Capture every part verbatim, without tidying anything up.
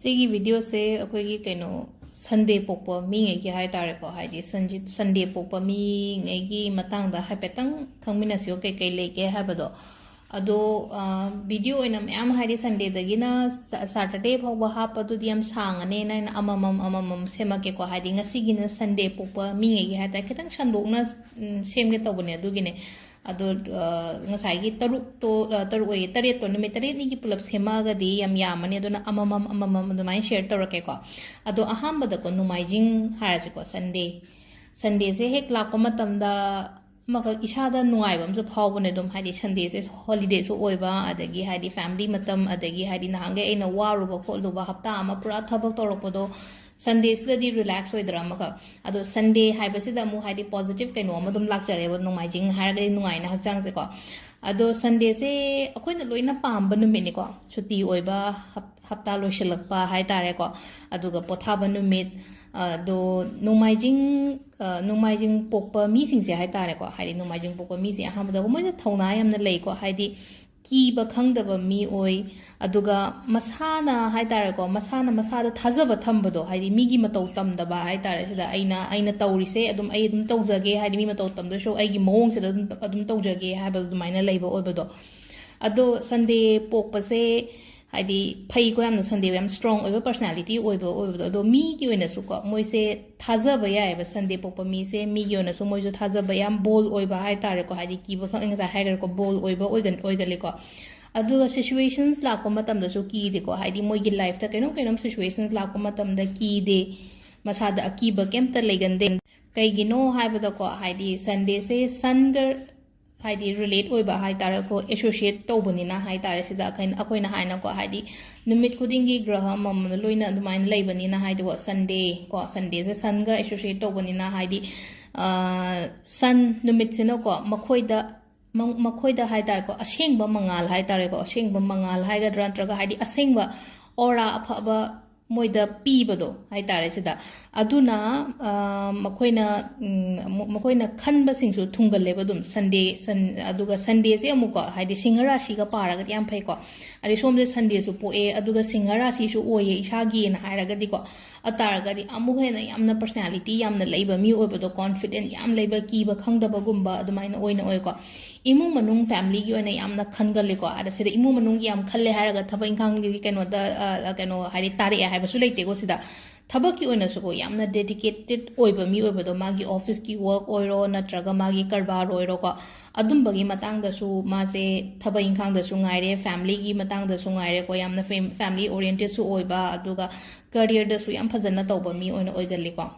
ꯁꯤꯒꯤ ꯚꯤꯗꯤꯑꯣꯁꯦ ꯑꯩꯈꯣꯏꯒꯤ ꯀꯩꯅꯣ, ꯁꯟꯗꯦ ꯄꯣꯛꯄ ꯃꯤꯉꯩꯒꯤ ꯍꯥꯏ ꯇꯥꯔꯦꯀꯣ, ꯍꯥꯏꯗꯤ ꯁꯟꯖꯤ-, ꯁꯟꯗꯦ ꯄꯣꯛꯄ ꯃꯤꯉꯩꯒꯤ ꯃꯇꯥꯡꯗ ꯍꯥꯏꯐꯦꯠꯇꯪ ꯈꯪꯃꯤꯟꯅꯁꯤꯀꯣ, ꯀꯩꯀꯩ ꯂꯩꯒꯦ ꯍꯥꯏꯕꯗꯣ꯫ ꯑꯗꯣ, ꯑ, ꯚꯤꯗꯤꯑꯣ ꯑꯣꯏꯅ ꯃꯌꯥꯝ, ꯍꯥꯏꯗꯤ ꯁꯟꯗꯦꯗꯒꯤꯅ ꯁ-, ꯁꯥꯇꯔꯗꯦ ꯐꯥꯎꯕ ꯍꯥꯞꯄꯗꯨꯗꯤ ꯌꯥꯝ ꯁꯥꯡꯉꯅꯦꯅ ꯑꯩꯅ ꯑꯃꯃꯝ ꯑꯃꯃꯝ ꯁꯦꯝꯃꯛꯀꯦꯀꯣ꯫ ꯍꯥꯏꯗꯤ ꯉꯁꯤꯒꯤꯅ ꯁꯟꯗꯦ ꯄꯣꯛꯄ ꯃꯤꯉꯩꯒꯤ ꯍꯥꯏ ꯇꯥꯔꯦ, ꯈꯤꯇꯪ ꯁꯟꯗꯣꯛꯅ, ꯎꯝ, ꯁꯦꯝꯒꯦ ꯇꯧꯕꯅꯦ꯫ ꯑꯗꯨꯒꯤꯅꯦ꯫ ꯑꯗꯣ, ꯑ, ꯉꯁꯥꯏꯒꯤ ꯇꯔꯨꯛꯇꯣ, ꯑ, ꯇꯔꯨꯛ ꯑꯣꯏꯌꯦ, ꯇꯔꯦꯠꯇꯣ, ꯅꯨꯃꯤꯠ ꯇꯔꯦꯠꯅꯤꯒꯤ ꯄꯨꯂꯞ ꯁꯦꯝꯃꯛꯑꯒꯗꯤ ꯌꯥꯝ ꯌꯥꯝꯃꯅꯤ꯫ ꯑꯗꯨꯅ ꯑꯃꯃꯝ ꯑꯃꯃꯝ ꯑꯗꯨꯃꯥꯏꯅ ꯁꯤꯌꯔ ꯇꯧꯔꯛꯀꯦꯀꯣ꯫ ꯑꯗꯣ ꯑꯍꯥꯟꯕꯗꯀꯣ, ꯅꯣꯡꯃꯥꯏꯖꯤꯡ ꯍꯥꯏꯔꯁꯤꯀꯣ, ꯁꯟꯗꯦ꯫ ꯁꯟꯗꯦꯁꯦ ꯍꯦꯛ ꯂꯥꯛꯄ ꯃꯇꯝꯗ ꯑꯃꯈꯛ ꯏꯁꯥꯗ ꯅꯨꯡꯉꯥꯏꯕ ꯑꯃꯁꯨ ꯐꯥꯎꯕꯅꯦ ꯑꯗꯨꯝ, ꯍꯥꯏꯗꯤ ꯁꯟꯗꯦꯁꯦ ꯍꯣꯂꯤꯗꯦꯁꯨ ꯑꯣꯏꯕ, ꯑꯗꯒꯤ ꯍꯥꯏꯗꯤ ꯐꯦꯃꯤꯂꯤ ꯃꯇꯝ, ꯑꯗꯒꯤ ꯍꯥꯏꯗꯤ ꯅꯍꯥꯟꯈꯩ ꯑꯩꯅ ꯋꯥꯔꯨꯕ ꯈꯣꯠꯂꯨꯕ ꯍꯞꯇꯥ ꯑꯃ ꯄꯨꯔꯥ ꯊꯕꯛ ꯇꯧꯔꯛꯄꯗꯣ ꯁꯟꯗꯦꯁꯤꯗꯗꯤ ꯔꯤꯂꯦꯛꯁ ꯑꯣꯏꯗ꯭ꯔꯥ ꯑꯃꯈꯛ꯫ ꯑꯗꯣ ꯁꯟꯗꯦ ꯍꯥꯏꯕꯁꯤꯗ ꯑꯃꯨꯛ ꯍꯥꯏꯗꯤ ꯄꯣꯖꯤꯇꯤꯚ ꯀꯩꯅꯣ ꯑꯃ ꯑꯗꯨꯝ ꯂꯥꯛꯆꯔꯦꯕ, ꯅꯣꯡꯃꯥꯏꯖꯤꯡ ꯍꯥꯏꯔꯒꯗꯤ ꯅꯨꯡꯉꯥꯏꯅ ꯍꯛꯆꯥꯡꯁꯦꯀꯣ꯫ ꯑꯗꯣ ꯁꯟꯗꯦꯁꯦ ꯑꯩꯈꯣꯏꯅ ꯂꯣꯏꯅ ꯄꯥꯝꯕ ꯅꯨꯃꯤꯠꯅꯤꯀꯣ, ꯁꯨꯇꯤ ꯑꯣꯏꯕ, ꯍꯞ-, ꯍꯞꯇꯥ ꯂꯣꯏꯁꯤꯜꯂꯛꯄ ꯍꯥꯏ ꯇꯥꯔꯦꯀꯣ, ꯑꯗꯨꯒ ꯄꯣꯊꯥꯕ ꯅꯨꯃꯤꯠ꯫ ꯑꯗꯣ ꯅꯣꯡꯃꯥꯏꯖꯤꯡ, ꯑ, ꯅꯣꯡꯃꯥꯏꯖꯤꯡ ꯄꯣꯛꯄ ꯃꯤꯁꯤꯡꯁꯦ ꯍꯥꯏ ꯇꯥꯔꯦꯀꯣ, ꯍꯥꯏꯗꯤ ꯅꯣꯡꯃꯥꯏꯖꯤꯡ ꯄꯣꯛꯄ ꯃꯤꯁꯦ ꯑꯍꯥꯟꯕꯗ ꯃꯣꯏꯁꯦ ꯊꯧꯅꯥ ꯌꯥꯝꯅ ꯂꯩꯀꯣ, ꯍꯥꯏꯗꯤ ꯀꯤꯕ ꯈꯪꯗꯕ ꯃꯤ ꯑꯣꯏ꯫ ꯑꯗꯨꯒ ꯃꯁꯥꯅ ꯍꯥꯏ ꯇꯥꯔꯦꯀꯣ, ꯃꯁꯥꯅ ꯃꯁꯥꯗ ꯊꯥꯖꯕ ꯊꯝꯕꯗꯣ, ꯍꯥꯏꯗꯤ ꯃꯤꯒꯤ ꯃꯇꯧ ꯇꯝꯗꯕ ꯍꯥꯏ ꯇꯥꯔꯦ, ꯁꯤꯗ ꯑꯩꯅ, ꯑꯩꯅ ꯇꯧꯔꯤꯁꯦ ꯑꯗꯨꯝ ꯑꯩ ꯑꯗꯨꯝ ꯇꯧꯖꯒꯦ, ꯍꯥꯏꯗꯤ ꯃꯤ ꯃꯇꯧ ꯇꯝꯗꯣꯏꯁꯨ ꯑꯩꯒꯤ ꯃꯑꯣꯡꯁꯤꯗ ꯑꯗꯨꯝ, ꯑꯗꯨꯝ ꯇꯧꯖꯒꯦ ꯍꯥꯏꯕ ꯑꯗꯨꯃꯥꯏꯅ ꯂꯩꯕ ꯑꯣꯏꯕꯗꯣ꯫ ꯑꯗꯣ ꯁꯟꯗꯦ ꯄꯣꯛꯄꯁꯦ ꯍꯥꯏꯗꯤ ꯐꯩꯀꯣ ꯌꯥꯝꯅ, ꯁꯟꯗꯦ ꯌꯥꯝ ꯁ꯭ꯇꯔꯣꯡ ꯑꯣꯏꯕ ꯄꯔꯁꯅꯦꯂꯤꯇꯤ ꯑꯣꯏꯕ, ꯑꯣꯏꯕꯗꯣ꯫ ꯑꯗꯣ ꯃꯤꯒꯤ ꯑꯣꯏꯅꯁꯨꯀꯣ, ꯃꯣꯏꯁꯦ ꯊꯥꯖꯕ ꯌꯥꯏꯑꯕ, ꯁꯟꯗꯦ ꯄꯣꯛꯄ ꯃꯤꯁꯦ ꯃꯤꯒꯤ ꯑꯣꯏꯅꯁꯨ ꯃꯣꯏꯁꯨ ꯊꯥꯖꯕ ꯌꯥꯝ ꯕꯣꯜ ꯑꯣꯏꯕ ꯍꯥꯏ ꯇꯥꯔꯦꯀꯣ, ꯍꯥꯏꯗꯤ ꯀꯤꯕ ꯈꯪ-, ꯑꯩ ꯉꯁꯥꯏ ꯍꯥꯏꯈ꯭ꯔꯦꯀꯣ, ꯕꯣꯜ ꯑꯣꯏꯕ ꯑꯣꯏꯒꯟ-, ꯑꯣꯏꯒꯜꯂꯤꯀꯣ꯫ ꯑꯗꯨꯒ ꯁꯤꯆꯨꯋꯦꯁꯟꯁ ꯂꯥꯛꯄ ꯃꯇꯝꯗꯁꯨ ꯀꯤꯗꯦꯀꯣ, ꯍꯥꯏꯗꯤ ꯃꯣꯏꯒꯤ ꯂꯥꯏꯐꯇ ꯀꯩꯅꯣꯝ ꯀꯩꯅꯣꯝ ꯁꯤꯆꯨꯋꯦꯁꯟꯁ ꯂꯥꯛꯄ ꯃꯇꯝꯗ ꯀꯤꯗꯦ, ꯃꯁꯥꯗ ꯑꯀꯤꯕ ꯀꯩꯝꯇ ꯂꯩꯒꯟꯗꯦ꯫ ꯀꯩꯒꯤꯅꯣ ꯍꯥꯏꯕꯗꯀꯣ, ꯍꯥꯏꯗꯤ ꯁꯟꯗꯦꯁꯦ ꯁꯟꯒ ꯍꯥꯏꯗꯤ ꯔꯤꯂꯦꯠ ꯑꯣꯏꯕ ꯍꯥꯏ ꯇꯥꯔꯦꯀꯣ, ꯑꯦꯁꯣꯁꯤꯌꯦꯠ ꯇꯧꯕꯅꯤꯅ ꯍꯥꯏ ꯇꯥꯔꯦ꯫ ꯁꯤꯗ ꯑꯩꯈꯣꯏꯅ, ꯑꯩꯈꯣꯏꯅ ꯍꯥꯏꯅꯀꯣ, ꯍꯥꯏꯗꯤ ꯅꯨꯃꯤꯠ ꯈꯨꯗꯤꯡꯒꯤ ꯒ꯭ꯔꯍ ꯑꯃꯃꯝꯅ ꯂꯣꯏꯅ ꯑꯗꯨꯃꯥꯏꯅ ꯂꯩꯕꯅꯤꯅ ꯍꯥꯏꯗꯤꯀꯣ, ꯁꯟꯗꯦ ꯀꯣ, ꯁꯟꯗꯦꯁꯦ ꯁꯟꯒ ꯑꯦꯁꯣꯁꯤꯌꯦꯠ ꯇꯧꯕꯅꯤꯅ ꯍꯥꯏꯗꯤ, ꯑ, ꯁꯟ ꯅꯨꯃꯤꯠꯁꯤꯅꯀꯣ, ꯃꯈꯣꯏꯗ, ꯃ-, ꯃꯈꯣꯏꯗ ꯍꯥꯏ ꯇꯥꯔꯦꯀꯣ, ꯑꯁꯦꯡꯕ ꯃꯉꯥꯜ ꯍꯥꯏ ꯇꯥꯔꯦꯀꯣ, ꯑꯁꯦꯡꯕ ꯃꯉꯥꯜ ꯍꯥꯏꯒꯗ꯭ꯔꯥ, ꯅꯠꯇ꯭ꯔꯒ ꯍꯥꯏꯗꯤ ꯑꯁꯦꯡꯕ ꯑꯣꯔꯥ ꯑꯐꯕ ꯃꯣꯏꯗ ꯄꯤꯕꯗꯣ ꯍꯥꯏꯇꯥꯔꯦ ꯁꯤꯗ꯫ ꯑꯗꯨꯅ, ꯑ, ꯃꯈꯣꯏꯅ, ꯎꯝ, ꯃ-, ꯃꯈꯣꯏꯅ ꯈꯟꯕꯁꯤꯡꯁꯨ ꯊꯨꯡꯒꯜꯂꯦꯕ ꯑꯗꯨꯝ꯫ Sunday, ꯁꯟ-, ꯑꯗꯨꯒ Sundayꯁꯦ ꯑꯃꯨꯛꯀꯣ, ꯍꯥꯏꯗꯤ, ꯁꯤꯡꯍ ꯔꯥꯁꯤꯒ ꯄꯥꯔꯒꯗꯤ ꯌꯥꯝ ꯐꯩꯀꯣ꯫ ꯑꯗꯩ ꯁꯣꯝꯁꯦ Sundayꯁꯨ ꯄꯣꯛꯑꯦ, ꯑꯗꯨꯒ ꯁꯤꯡꯍ ꯔꯥꯁꯤꯁꯨ ꯑꯣꯏꯌꯦ ꯏꯁꯥꯒꯤꯅ ꯍꯥꯏꯔꯒꯗꯤꯀꯣ, ꯑꯇꯥꯔꯒꯗꯤ ꯑꯃꯨꯛ ꯍꯦꯟꯅ ꯌꯥꯝꯅ personality ꯌꯥꯝꯅ ꯂꯩꯕ ꯃꯤ ꯑꯣꯏꯕꯗꯣ, confident ꯌꯥꯝ ꯂꯩꯕ, ꯀꯤꯕ ꯈꯪꯗꯕꯒꯨꯝꯕ ꯑꯗꯨꯃꯥꯏꯅ ꯑꯣꯏꯅ ꯑꯣꯏꯀꯣ꯫ ꯏꯃꯨꯡ ꯃꯅꯨꯡ, familyꯒꯤ ꯑꯣꯏꯅ ꯌꯥꯝꯅ ꯈꯟꯒꯜꯂꯤꯀꯣ꯫ ꯑꯗ ꯁꯤꯗ ꯏꯃꯨꯡ ꯃꯅꯨꯡꯒꯤ ꯌꯥꯝ ꯈꯜꯂꯦ ꯍꯥꯏꯔꯒ ꯊꯕꯛ ꯏꯪꯈꯥꯡꯒꯤ ꯀꯩꯅꯣꯗ, ꯑ, ꯀꯩꯅꯣ ꯍꯥꯏꯗꯤ ꯇꯥꯔꯛꯑꯦ ꯍꯥꯏꯕꯁꯨ ꯂꯩꯇꯦꯀꯣ ꯁꯤꯗ꯫ ꯊꯕꯛꯀꯤ ꯑꯣꯏꯅꯁꯨꯀꯣ, ꯌꯥꯝꯅ dedicated ꯑꯣꯏꯕ ꯃꯤ ꯑꯣꯏꯕꯗꯣ, ꯃꯥꯒꯤ officeꯀꯤ work ꯑꯣꯏꯔꯣ ꯅꯠꯇ꯭ꯔꯒ ꯃꯥꯒꯤ ꯀꯔꯕꯥꯔ ꯑꯣꯏꯔꯣꯀꯣ, ꯑꯗꯨꯝꯕꯒꯤ ꯃꯇꯥꯡꯗꯁꯨ ꯃꯥꯁꯦ ꯊꯕꯛ ꯏꯪꯈꯥꯡꯗꯁꯨ ꯉꯥꯏꯔꯦ, familyꯒꯤ ꯃꯇꯥꯡꯗꯁꯨ ꯉꯥꯏꯔꯦꯀꯣ, ꯌꯥꯝꯅ ꯐꯦꯝ-, family orientedꯁꯨ ꯑꯣꯏꯕ, ꯑꯗꯨꯒ careerꯗꯁꯨ ꯌꯥꯝ ꯐꯖꯅ ꯇꯧꯕ ꯃꯤ ꯑꯣꯏꯅ ꯑꯣꯏꯒꯜꯂꯤꯀꯣ꯫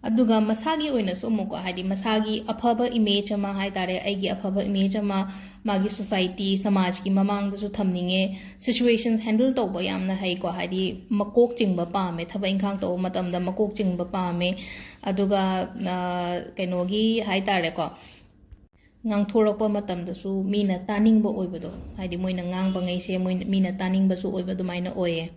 ꯑꯗꯨꯒ ꯃꯁꯥꯒꯤ ꯑꯣꯏꯅꯁꯨ ꯑꯃꯨꯛꯀꯣ, ꯍꯥꯏꯗꯤ ꯃꯁꯥꯒꯤ ꯑꯐꯕ image ꯑꯃ ꯍꯥꯏ ꯇꯥꯔꯦ, ꯑꯩꯒꯤ ꯑꯐꯕ image ꯑꯃ ꯃꯥꯒꯤ society, ꯁꯃꯥꯖꯀꯤ ꯃꯃꯥꯡꯗꯁꯨ ꯊꯝꯅꯤꯡꯉꯦ꯫ Situations handle ꯇꯧꯕ ꯌꯥꯝꯅ ꯍꯩꯀꯣ, ꯍꯥꯏꯗꯤ ꯃꯀꯣꯛ ꯆꯤꯡꯕ ꯄꯥꯝꯃꯦ, ꯊꯕꯛ ꯏꯪꯈꯥꯡ ꯇꯧꯕ ꯃꯇꯝꯗ ꯃꯀꯣꯛ ꯆꯤꯡꯕ ꯄꯥꯝꯃꯦ꯫ ꯑꯗꯨꯒ, ꯑ, ꯀꯩꯅꯣꯒꯤ ꯍꯥꯏ ꯇꯥꯔꯦꯀꯣ, ꯉꯥꯡꯊꯣꯔꯛꯄ ꯃꯇꯝꯗꯁꯨ ꯃꯤꯅ ꯇꯥꯅꯤꯡꯕ ꯑꯣꯏꯕꯗꯣ, ꯍꯥꯏꯗꯤ ꯃꯣꯏꯅ ꯉꯥꯡꯕꯉꯩꯁꯦ ꯃꯣꯏꯅ, ꯃꯤꯅ ꯇꯥꯅꯤꯡꯕꯁꯨ ꯑꯣꯏꯕ ꯑꯗꯨꯃꯥꯏꯅ ꯑꯣꯏꯌꯦ꯫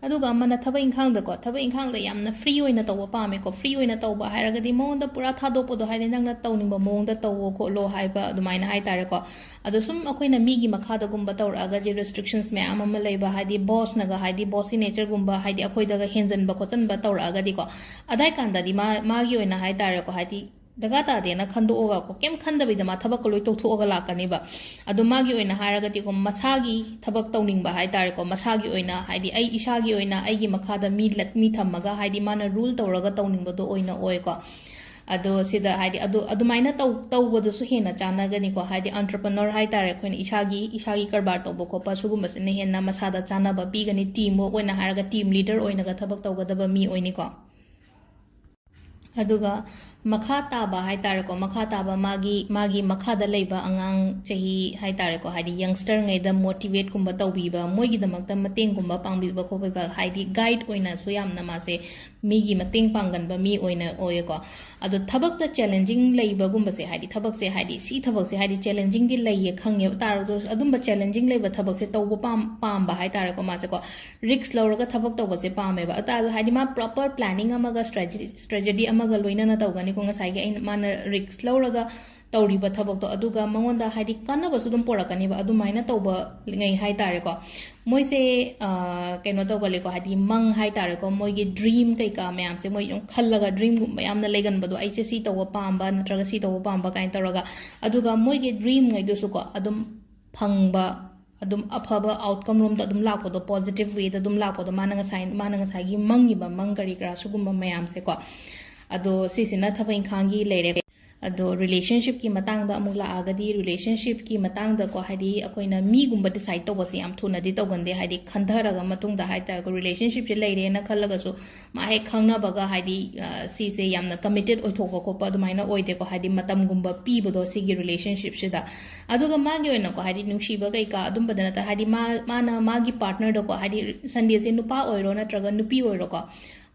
ꯑꯗꯨꯒ ꯑꯃꯅ ꯊꯕꯛ ꯏꯪꯈꯥꯡꯗꯀꯣ, ꯊꯕꯛ ꯏꯪꯈꯥꯡꯗ ꯌꯥꯝꯅ free ꯑꯣꯏꯅ ꯇꯧꯕ ꯄꯥꯝꯃꯦꯀꯣ꯫ Free ꯑꯣꯏꯅ ꯇꯧꯕ ꯍꯥꯏꯔꯒꯗꯤ ꯃꯉꯣꯟꯗ ꯄꯨꯔꯥ ꯊꯥꯗꯣꯛꯄꯗꯣ, ꯍꯥꯏꯗꯤ ꯅꯪꯅ ꯇꯧꯅꯤꯡꯕ ꯃꯑꯣꯡꯗ ꯇꯧꯋꯣ ꯈꯣꯠꯂꯣ ꯍꯥꯏꯕ ꯑꯗꯨꯃꯥꯏꯅ ꯍꯥꯏ ꯇꯥꯔꯦꯀꯣ꯫ ꯑꯗꯣ ꯁꯨꯝ ꯑꯩꯈꯣꯏꯅ ꯃꯤꯒꯤ ꯃꯈꯥꯗꯒꯨꯝꯕ ꯇꯧꯔꯛꯑꯒꯗꯤ restrictions ꯃꯌꯥꯝ ꯑꯃ ꯂꯩꯕ, ꯍꯥꯏꯗꯤ bossꯅꯒ, ꯍꯥꯏꯗꯤ bossy natureꯒꯨꯝꯕ, ꯍꯥꯏꯗꯤ ꯑꯩꯈꯣꯏꯗꯒ ꯍꯦꯟꯖꯟꯕ ꯈꯣꯠꯆꯟꯕ ꯇꯧꯔꯛꯑꯒꯗꯤꯀꯣ, ꯑꯗꯥꯏ ꯀꯥꯟꯗꯗꯤ ꯃꯥ, ꯃꯥꯒꯤ ꯑꯣꯏꯅ ꯍꯥꯏ ꯇꯥꯔꯦꯀꯣ, ꯍꯥꯏꯗꯤ ꯗꯔꯀꯥꯔ ꯇꯥꯗꯦꯅ ꯈꯟꯗꯣꯛꯑꯒ ꯀꯣ, ꯀꯩꯝ ꯈꯟꯗꯕꯤꯗ ꯃꯥ ꯊꯕꯛꯀ ꯂꯣꯏ ꯇꯧꯊꯣꯛꯑꯒ ꯂꯥꯛꯀꯅꯤꯕ꯫ ꯑꯗꯣ ꯃꯥꯒꯤ ꯑꯣꯏꯅ ꯍꯥꯏꯔꯒꯗꯤꯀꯣ, ꯃꯁꯥꯒꯤ ꯊꯕꯛ ꯇꯧꯅꯤꯡꯕ ꯍꯥꯏ ꯇꯥꯔꯦꯀꯣ, ꯃꯁꯥꯒꯤ ꯑꯣꯏꯅ, ꯍꯥꯏꯗꯤ ꯑꯩ ꯏꯁꯥꯒꯤ ꯑꯣꯏꯅ ꯑꯩꯒꯤ ꯃꯈꯥꯗ ꯃꯤ ꯂꯠ-, ꯃꯤ ꯊꯝꯃꯒ, ꯍꯥꯏꯗꯤ ꯃꯥꯅ rule ꯇꯧꯔꯒ ꯇꯧꯅꯤꯡꯕꯗꯣ ꯑꯣꯏꯅ ꯑꯣꯏꯀꯣ꯫ ꯑꯗꯣ ꯁꯤꯗ ꯍꯥꯏꯗꯤ ꯑꯗꯨ, ꯑꯗꯨꯃꯥꯏꯅ ꯇꯧ-, ꯇꯧꯕꯗꯨꯁꯨ ꯍꯦꯟꯅ ꯆꯥꯟꯅꯒꯅꯤꯀꯣ꯫ ꯍꯥꯏꯗꯤ entrepreneur ꯍꯥꯏ ꯇꯥꯔꯦ, ꯑꯩꯈꯣꯏꯅ ꯏꯁꯥꯒꯤ, ꯏꯁꯥꯒꯤ ꯀꯔꯕꯥꯔ ꯇꯧꯕ ꯈꯣꯠꯄ ꯁꯤꯒꯨꯝꯕꯁꯤꯅ ꯍꯦꯟꯅ ꯃꯁꯥꯗ ꯆꯥꯟꯅꯕ ꯄꯤꯒꯅꯤ꯫ Team work ꯑꯣꯏꯅ ꯍꯥꯏꯔꯒ team leader ꯑꯣꯏꯅꯒ ꯊꯕꯛ ꯇꯧꯒꯗꯕ ꯃꯤ ꯑꯣꯏꯅꯤꯀꯣ꯫ ꯑꯗꯨꯒ ꯃꯈꯥ ꯇꯥꯕ ꯍꯥꯏꯇꯥꯔꯦꯀꯣ, ꯃꯈꯥ ꯇꯥꯕ ꯃꯥꯒꯤ, ꯃꯥꯒꯤ ꯃꯈꯥꯗ ꯂꯩꯕ ꯑꯉꯥꯡ ꯆꯍꯤ ꯍꯥꯏꯇꯥꯔꯦꯀꯣ, ꯍꯥꯏꯗꯤ youngster ꯉꯩꯗ motivate ꯀꯨꯝꯕ ꯇꯧꯕꯤꯕ, ꯃꯣꯏꯒꯤꯗꯃꯛꯇ ꯃꯇꯦꯡꯒꯨꯝꯕ ꯄꯥꯡꯕꯤꯕ ꯈꯣꯠꯄꯤꯕ, ꯍꯥꯏꯗꯤ guide ꯑꯣꯏꯅꯁꯨ ꯌꯥꯝꯅ ꯃꯥꯁꯦ ꯃꯤꯒꯤ ꯃꯇꯦꯡ ꯄꯥꯡꯒꯟꯕ ꯃꯤ ꯑꯣꯏꯅ ꯑꯣꯏꯌꯦꯀꯣ꯫ ꯑꯗꯣ ꯊꯕꯛꯇ challenging ꯂꯩꯕꯒꯨꯝꯕꯁꯦ, ꯍꯥꯏꯗꯤ ꯊꯕꯛꯁꯦ, ꯍꯥꯏꯗꯤ ꯁꯤ ꯊꯕꯛꯁꯦ, ꯍꯥꯏꯗꯤ challengingꯗꯤ ꯂꯩꯌꯦ ꯈꯪꯉꯦꯕ, ꯇꯥꯔꯒꯁꯨ ꯑꯗꯨꯝꯕ challenging ꯂꯩꯕ ꯊꯕꯛꯁꯦ ꯇꯧꯕ ꯄꯥꯝ-, ꯄꯥꯝꯕ ꯍꯥꯏꯇꯥꯔꯦꯀꯣ, ꯃꯥꯁꯦꯀꯣ risk ꯂꯧꯔꯒ ꯊꯕꯛ ꯇꯧꯕꯁꯦ ꯄꯥꯝꯃꯦꯕ꯫ ꯑꯗꯨ ꯇꯥꯔꯁꯨ ꯍꯥꯏꯗꯤ ꯃꯥ proper planning ꯑꯃꯒ strategy, strategy ꯑꯃꯒ ꯂꯣꯏꯅꯅ ꯇꯧꯒꯅꯤꯀꯣ, ꯉꯁꯥꯏꯒꯤ ꯑꯩꯅ, ꯃꯥꯅ risk ꯂꯧꯔꯒ ꯇꯧꯔꯤꯕ ꯊꯕꯛꯇꯣ, ꯑꯗꯨꯒ ꯃꯉꯣꯟꯗ ꯍꯥꯏꯗꯤ ꯀꯥꯟꯅꯕꯁꯨ ꯑꯗꯨꯝ ꯄꯨꯔꯛꯀꯅꯦꯕ ꯑꯗꯨꯃꯥꯏꯅ ꯇꯧꯕꯉꯩ ꯍꯥꯏꯇꯥꯔꯦꯀꯣ꯫ ꯃꯣꯏꯁꯦ, ꯑ, ꯀꯩꯅꯣ ꯇꯧꯒꯜꯂꯦꯀꯣ, ꯍꯥꯏꯗꯤ ꯃꯪ ꯍꯥꯏꯇꯥꯔꯦꯀꯣ, ꯃꯣꯏꯒꯤ dream ꯀꯩꯀꯥ ꯃꯌꯥꯝꯁꯦ ꯃꯣꯏ ꯑꯗꯨꯝ ꯈꯜꯂꯒ dreamꯒꯨꯝꯕ ꯌꯥꯝꯅ ꯂꯩꯒꯟꯕꯗꯣ, ꯑꯩꯁꯦ ꯁꯤ ꯇꯧꯕ ꯄꯥꯝꯕ ꯅꯠꯇ꯭ꯔꯒ ꯁꯤ ꯇꯧꯕ ꯄꯥꯝꯕ ꯀꯥꯏꯅ ꯇꯧꯔꯒ, ꯑꯗꯨꯒ ꯃꯣꯏꯒꯤ dreamꯉꯩꯗꯨꯁꯨꯀꯣ ꯑꯗꯨꯝ ꯐꯪꯕ, ꯑꯗꯨꯝ ꯑꯐꯕ outcome ꯔꯣꯝꯗ ꯑꯗꯨꯝ ꯂꯥꯛꯄꯗꯣ, positive wayꯗ ꯑꯗꯨꯝ ꯂꯥꯛꯄꯗꯣ, ꯃꯥꯅ ꯉꯁꯥꯏ, ꯃꯥꯅ ꯉꯁꯥꯏꯒꯤ ꯃꯪꯉꯤꯕ ꯃꯪ ꯀꯔꯤ ꯀꯔꯥ ꯁꯤꯒꯨꯝꯕ ꯃꯌꯥꯝꯁꯦꯀꯣ꯫ ꯑꯗꯣ ꯁꯤꯁꯤꯅ ꯊꯕꯛ ꯏꯪꯈꯥꯡꯒꯤ ꯂꯩꯔꯦ꯫ ꯑꯗꯣ relationshipꯀꯤ ꯃꯇꯥꯡꯗ ꯑꯃꯨꯛ ꯂꯥꯛꯑꯒꯗꯤ, relationshipꯀꯤ ꯃꯇꯥꯡꯗꯀꯣ, ꯍꯥꯏꯗꯤ ꯑꯩꯈꯣꯏꯅ ꯃꯤꯒꯨꯝꯕ decide ꯇꯧꯕꯁꯦ ꯌꯥꯝ ꯊꯨꯅꯗꯤ ꯇꯧꯒꯟꯗꯦ, ꯍꯥꯏꯗꯤ ꯈꯟꯊꯔꯒ ꯃꯇꯨꯡꯗ ꯍꯥꯏꯇꯥꯔꯦꯀꯣ, relationshipꯁꯦ ꯂꯩꯔꯦꯅ ꯈꯜꯂꯒꯁꯨ ꯃꯥ ꯍꯦꯛ ꯈꯪꯅꯕꯒ ꯍꯥꯏꯗꯤ, ꯑ, ꯁꯤꯁꯦ ꯌꯥꯝꯅ committed ꯑꯣꯏꯊꯣꯛꯄ ꯈꯣꯠꯄ ꯑꯗꯨꯃꯥꯏꯅ ꯑꯣꯏꯗꯦꯀꯣ, ꯍꯥꯏꯗꯤ ꯃꯇꯝꯒꯨꯝꯕ ꯄꯤꯕꯗꯣ ꯁꯤꯒꯤ relationshipꯁꯤꯗ꯫ ꯑꯗꯨꯒ ꯃꯥꯒꯤ ꯑꯣꯏꯅꯀꯣ, ꯍꯥꯏꯗꯤ ꯅꯨꯡꯁꯤꯕ ꯀꯩꯀꯥ ꯑꯗꯨꯝꯕꯗ ꯅꯠꯇ, ꯍꯥꯏꯗꯤ ꯃꯥ, ꯃꯥꯅ ꯃꯥꯒꯤ partnerꯗꯀꯣ, ꯍꯥꯏꯗꯤ Sundayꯁꯦ ꯅꯨꯄꯥ ꯑꯣꯏꯔꯣ ꯅꯠꯇ꯭ꯔꯒ ꯅꯨꯄꯤ ꯑꯣꯏꯔꯣꯀꯣ,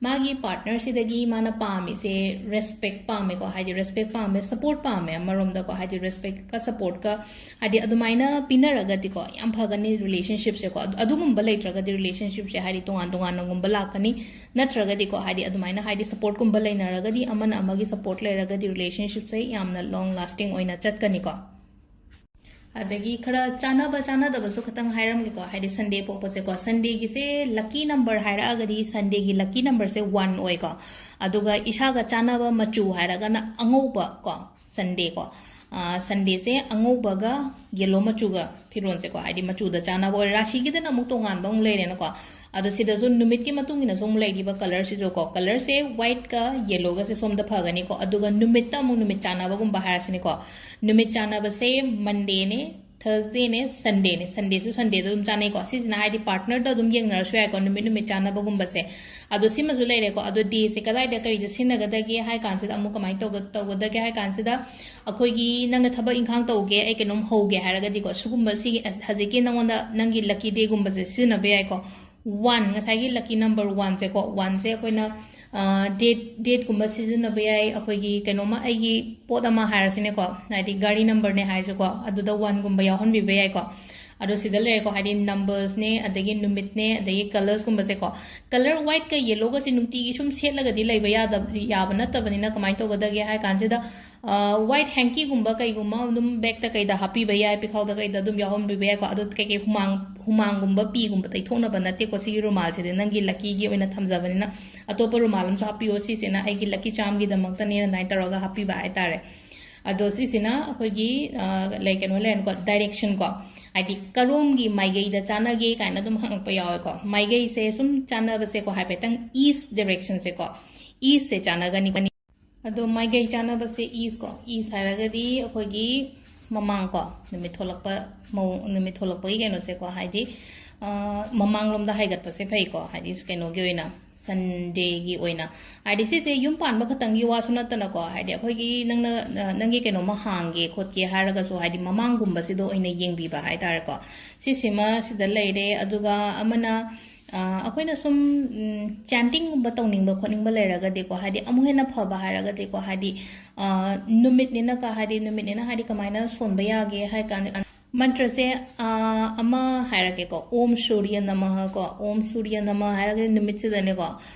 ꯃꯥꯒꯤ partnerꯁꯤꯗꯒꯤ ꯃꯥꯅ ꯄꯥꯝꯃꯤꯁꯦ respect ꯄꯥꯝꯃꯦꯀꯣ, ꯍꯥꯏꯗꯤ respect ꯄꯥꯝꯃꯦ, support ꯄꯥꯝꯃꯦ ꯑꯃꯔꯣꯝꯗꯀꯣ, ꯍꯥꯏꯗꯤ respectꯀ supportꯀ, ꯍꯥꯏꯗꯤ ꯑꯗꯨꯃꯥꯏꯅ ꯄꯤꯅꯔꯒꯗꯤꯀꯣ ꯌꯥꯝ ꯐꯒꯅꯤ relationshipꯁꯦꯀꯣ꯫ ꯑꯗꯨ-, ꯑꯗꯨꯒꯨꯝꯕ ꯂꯩꯇ꯭ꯔꯒꯗꯤ relationshipꯁꯦ ꯍꯥꯏꯗꯤ ꯇꯣꯉꯥꯟ ꯇꯣꯉꯥꯟꯅꯒꯨꯝꯕ ꯂꯥꯛꯀꯅꯤ, ꯅꯠꯇ꯭ꯔꯒꯗꯤꯀꯣ, ꯍꯥꯏꯗꯤ ꯑꯗꯨꯃꯥꯏꯅ ꯍꯥꯏꯗꯤ supportꯀꯨꯝꯕ ꯂꯩꯅꯔꯒꯗꯤ, ꯑꯃꯅ ꯑꯃꯒꯤ support ꯂꯩꯔꯒꯗꯤ relationshipꯁꯦ ꯌꯥꯝꯅ long lasting ꯑꯣꯏꯅ ꯆꯠꯀꯅꯤꯀꯣ꯫ ꯑꯗꯒꯤ ꯈꯔ ꯆꯥꯟꯅꯕ ꯆꯥꯟꯅꯗꯕꯁꯨ ꯈꯤꯇꯪ ꯍꯥꯏꯔꯝꯒꯦꯀꯣ, ꯍꯥꯏꯗꯤ Sunday ꯄꯣꯛꯄꯁꯦꯀꯣ, Sundayꯒꯤꯁꯦ lucky number ꯍꯥꯏꯔꯛꯑꯒꯗꯤ Sundayꯒꯤ lucky numberꯁꯦ one ꯑꯣꯏꯀꯣ꯫ ꯑꯗꯨꯒ ꯏꯁꯥꯒ ꯆꯥꯟꯅꯕ ꯃꯆꯨ ꯍꯥꯏꯔꯒꯅ ꯑꯉꯧꯕ ꯀꯣ, Sundayꯀꯣ꯫ ꯑꯥ, Sundayꯁꯦ ꯑꯉꯧꯕꯒ yellow ꯃꯆꯨꯒ ꯐꯤꯔꯣꯜꯁꯦꯀꯣ, ꯍꯥꯏꯗꯤ ꯃꯆꯨꯗ ꯆꯥꯟꯅꯕ ꯑꯣꯏꯔꯦ꯫ ꯔꯥꯁꯤꯒꯤꯗꯅ ꯑꯃꯨꯛ ꯇꯣꯉꯥꯟꯕ ꯑꯃꯨꯛ ꯂꯩꯔꯦꯅꯀꯣ꯫ ꯑꯗꯣ ꯁꯤꯗꯁꯨ ꯅꯨꯃꯤꯠꯀꯤ ꯃꯇꯨꯡ ꯏꯟꯅꯁꯨ ꯑꯃꯨꯛ ꯂꯩꯔꯤꯕ colourꯁꯤꯁꯨꯀꯣ, colourꯁꯦ whiteꯀ yellowꯒꯁꯦ ꯁꯣꯝꯗ ꯐꯒꯅꯤꯀꯣ꯫ ꯑꯗꯨꯒ ꯅꯨꯃꯤꯠꯇ ꯑꯃꯨꯛ ꯅꯨꯃꯤꯠ ꯆꯥꯟꯅꯕꯒꯨꯝꯕ ꯍꯥꯏꯔꯁꯤꯅꯦꯀꯣ, ꯅꯨꯃꯤꯠ ꯆꯥꯟꯅꯕꯁꯦ Mondayꯅꯦ, ꯊꯔꯁꯗꯦꯅꯦ, ꯁꯟꯗꯦꯅꯦ, ꯁꯟꯗꯦꯁꯨ ꯁꯟꯗꯦꯗ ꯑꯗꯨꯝ ꯆꯥꯅꯩꯀꯣ꯫ ꯁꯤꯁꯤꯅ ꯍꯥꯏꯗꯤ ꯄꯥꯔꯠꯅꯔꯗ ꯑꯗꯨꯝ ꯌꯦꯡꯅꯔꯁꯨ ꯌꯥꯏꯀꯣ, ꯅꯨꯃꯤꯠ ꯅꯨꯃꯤꯠ ꯆꯥꯅꯕꯒꯨꯝꯕꯁꯦ꯫ ꯑꯗꯣ ꯁꯤꯃꯁꯨ ꯂꯩꯔꯦꯀꯣ꯫ ꯑꯗꯣ ꯗꯦꯁꯦ ꯀꯗꯥꯏꯗ ꯀꯔꯤꯗ ꯁꯤꯖꯤꯟꯅꯒꯗꯒꯦ ꯍꯥꯏ ꯀꯥꯟꯁꯤꯗ, ꯑꯃꯨꯛ ꯀꯃꯥꯏꯅ ꯇꯧꯒ-, ꯇꯧꯒꯗꯒꯦ ꯍꯥꯏ ꯀꯥꯟꯁꯤꯗ, ꯑꯩꯈꯣꯏꯒꯤ ꯅꯪꯅ ꯊꯕꯛ ꯏꯪꯈꯥꯡ ꯇꯧꯒꯦ, ꯑꯩ ꯀꯩꯅꯣꯝ ꯍꯧꯒꯦ ꯍꯥꯏꯔꯒꯗꯤꯀꯣ, ꯁꯤꯒꯨꯝꯕ ꯁꯤꯒꯤ ꯑꯁ-, ꯍꯧꯖꯤꯛꯀꯤ ꯅꯪꯉꯣꯟꯗ ꯅꯪꯒꯤ ꯂꯛꯀꯤ ꯗꯦꯒꯨꯝꯕꯁꯦ ꯁꯤꯖꯤꯟꯅꯕ ꯌꯥꯏꯀꯣ꯫ ꯋꯥꯟ, ꯉꯁꯥꯏꯒꯤ ꯂꯛꯀꯤ ꯅꯝꯕꯔ ꯋꯥꯟꯁꯦꯀꯣ, ꯋꯥꯟꯁꯦ ꯑꯩꯈꯣꯏꯅ, ꯑ, ꯗꯦꯠ, ꯗꯦꯠꯀꯨꯝꯕ ꯁꯤꯖꯤꯟꯅꯕ ꯌꯥꯏ꯫ ꯑꯩꯈꯣꯏꯒꯤ ꯀꯩꯅꯣꯝꯃ, ꯑꯩꯒꯤ ꯄꯣꯠ ꯑꯃ ꯍꯥꯏꯔꯁꯤꯅꯦꯀꯣ, ꯍꯥꯏꯗꯤ ꯒꯥꯔꯤ ꯅꯝꯕꯔꯅꯦ ꯍꯥꯏꯔꯁꯨꯀꯣ, ꯑꯗꯨꯗ ꯋꯥꯟꯒꯨꯝꯕ ꯌꯥꯎꯍꯟꯕꯤꯕ ꯌꯥꯏꯀꯣ꯫ ꯑꯗꯣ ꯁꯤꯗ ꯂꯩꯔꯦꯀꯣ, ꯍꯥꯏꯗꯤ ꯅꯝꯕꯔꯁꯅꯦ, ꯑꯗꯒꯤ ꯅꯨꯃꯤꯠꯅꯦ, ꯑꯗꯒꯤ ꯀꯂꯔꯁꯀꯨꯝꯕꯁꯦꯀꯣ꯫ ꯀꯂꯔ ꯋꯥꯏꯠꯀ ꯌꯦꯂꯣꯒꯁꯦ ꯅꯨꯡꯇꯤꯒꯤ ꯁꯨꯝ ꯁꯦꯠꯂꯒꯗꯤ ꯂꯩꯕ ꯌꯥꯗꯕ, ꯌꯥꯕ ꯅꯠꯇꯕꯅꯤꯅ ꯀꯃꯥꯏꯅ ꯇꯧꯒꯗꯒꯦ ꯍꯥꯏ ꯀꯥꯟꯁꯤꯗ, ꯋꯥꯏꯠ ꯍꯦꯡꯀꯤꯒꯨꯝꯕ ꯀꯩꯒꯨꯝꯕ ꯑꯗꯨꯝ ꯕꯦꯛꯇ ꯀꯩꯗ ꯍꯥꯞꯄꯤꯕ ꯌꯥꯏ, ꯄꯤꯈꯥꯎꯗ ꯀꯩꯗ ꯑꯗꯨꯝ ꯌꯥꯎꯍꯟꯕꯤꯕ ꯌꯥꯏꯀꯣ꯫ ꯑꯗꯣ ꯀꯩꯀꯩ ꯍꯨꯃꯥꯡ, ꯍꯨꯃꯥꯡꯒꯨꯝꯕ ꯄꯤꯒꯨꯝꯕ ꯇꯩꯊꯣꯛꯅꯕ ꯅꯠꯇꯦꯀꯣ ꯁꯤꯒꯤ ꯔꯨꯃꯥꯜꯁꯤꯗꯤ, ꯅꯪꯒꯤ ꯂꯛꯀꯤꯒꯤ ꯑꯣꯏꯅ ꯊꯝꯖꯕꯅꯤꯅ꯫ ꯑꯇꯣꯞꯄ ꯔꯨꯃꯥꯜ ꯑꯃꯁꯨ ꯍꯥꯞꯄꯤꯌꯣ, ꯁꯤꯁꯤꯅ ꯑꯩꯒꯤ ꯂꯛꯀꯤ ꯆꯥꯝꯒꯤꯗꯃꯛꯇꯅꯦꯅ ꯑꯗꯨꯃꯥꯏꯅ ꯇꯧꯔꯒ ꯍꯥꯞꯄꯤꯕ ꯍꯥꯏꯇꯥꯔꯦ꯫ ꯑꯗꯣ ꯁꯤꯁꯤꯅ ꯑꯩꯈꯣꯏꯒꯤ, ꯑ, ꯂꯩ, ꯀꯩꯅꯣ ꯂꯩꯔꯅꯤꯀꯣ, ꯗꯥꯏꯔꯦꯛꯁꯟ ꯀꯣ, ꯍꯥꯏꯗꯤ ꯀꯔꯣꯝꯒꯤ ꯃꯥꯏꯀꯩꯗ ꯆꯥꯟꯅꯒꯦ ꯀꯥꯏꯅ ꯑꯗꯨꯝ ꯍꯪꯉꯛꯄ ꯌꯥꯎꯋꯦꯀꯣ꯫ ꯃꯥꯏꯀꯩꯁꯦ ꯁꯨꯝ ꯆꯥꯟꯅꯕꯁꯦꯀꯣ, ꯍꯥꯏꯐꯦꯠꯇꯪ ꯏꯁ ꯗꯥꯏꯔꯦꯛꯁꯟꯁꯦꯀꯣ, ꯏꯁꯁꯦ ꯆꯥꯟꯅꯒꯅꯤ꯫ ꯑꯗꯣ ꯃꯥꯏꯀꯩ ꯆꯥꯟꯅꯕꯁꯦ ꯏꯁ ꯀꯣ, ꯏꯁ ꯍꯥꯏꯔꯒꯗꯤ ꯑꯩꯈꯣꯏꯒꯤ ꯃꯃꯥꯡ ꯀꯣ, ꯅꯨꯃꯤꯠ ꯊꯣꯛꯂꯛꯄ ꯃꯑꯣꯡ, ꯅꯨꯃꯤꯠ ꯊꯣꯛꯂꯛꯄꯒꯤ ꯀꯩꯅꯣꯁꯦꯀꯣ, ꯍꯥꯏꯗꯤ, ꯑ, ꯃꯃꯥꯡꯂꯣꯝꯗ ꯍꯥꯏꯒꯠꯄꯁꯦ ꯐꯩꯀꯣ, ꯍꯥꯏꯗꯤ ꯀꯩꯅꯣꯒꯤ ꯑꯣꯏꯅ, ꯁꯟꯗꯦꯒꯤ ꯑꯣꯏꯅ꯫ ꯍꯥꯏꯗꯤ ꯁꯤꯁꯦ ꯌꯨꯝ ꯄꯥꯟꯕ ꯈꯛꯇꯪꯒꯤ ꯋꯥꯁꯨ ꯅꯠꯇꯅꯀꯣ, ꯍꯥꯏꯗꯤ ꯑꯩꯈꯣꯏꯒꯤ ꯅꯪꯅ, ꯑ, ꯅꯪꯒꯤ ꯀꯩꯅꯣꯝꯃ ꯍꯥꯡꯒꯦ ꯈꯣꯠꯀꯦ ꯍꯥꯏꯔꯒꯁꯨ, ꯍꯥꯏꯗꯤ ꯃꯃꯥꯡꯒꯨꯝꯕꯁꯤꯗ ꯑꯣꯏꯅ ꯌꯦꯡꯕꯤꯕ ꯍꯥꯏꯇꯥꯔꯦꯀꯣ꯫ ꯁꯤꯁꯤꯃ ꯁꯤꯗ ꯂꯩꯔꯦ꯫ ꯑꯗꯨꯒ ꯑꯃꯅ, ꯑ, ꯑꯩꯈꯣꯏꯅ ꯁꯨꯝ, ꯎꯝ, ꯆꯦꯟꯇꯤꯡꯒꯨꯝꯕ ꯇꯧꯅꯤꯡꯕ ꯈꯣꯠꯅꯤꯡꯕ ꯂꯩꯔꯒꯗꯤꯀꯣ, ꯍꯥꯏꯗꯤ ꯑꯃꯨꯛ ꯍꯦꯟꯅ ꯐꯕ ꯍꯥꯏꯔꯒꯗꯤꯀꯣ, ꯍꯥꯏꯗꯤ, ꯑ, ꯅꯨꯃꯤꯠꯅꯤꯅ ꯀ-, ꯍꯥꯏꯗꯤ ꯅꯨꯃꯤꯠꯅꯤꯅ ꯍꯥꯏꯗꯤ ꯀꯃꯥꯏꯅ ꯁꯣꯟꯕ ꯌꯥꯒꯦ ꯍꯥꯏ ꯀꯥꯟꯗ, ꯃꯟꯇ꯭ꯔꯁꯦ, ꯑ, ꯑꯃ ꯍꯥꯏꯔꯛꯀꯦꯀꯣ, "ꯑꯣꯝ ꯁꯨꯔꯤꯌ ꯅꯃꯍ" ꯀꯣ, "ꯑꯣꯝ ꯁꯨꯔꯤꯌ ꯅꯃꯍ" ꯍꯥꯏꯔꯒꯗꯤ ꯅꯨꯃꯤꯠꯁꯤꯗꯅꯦꯀꯣ,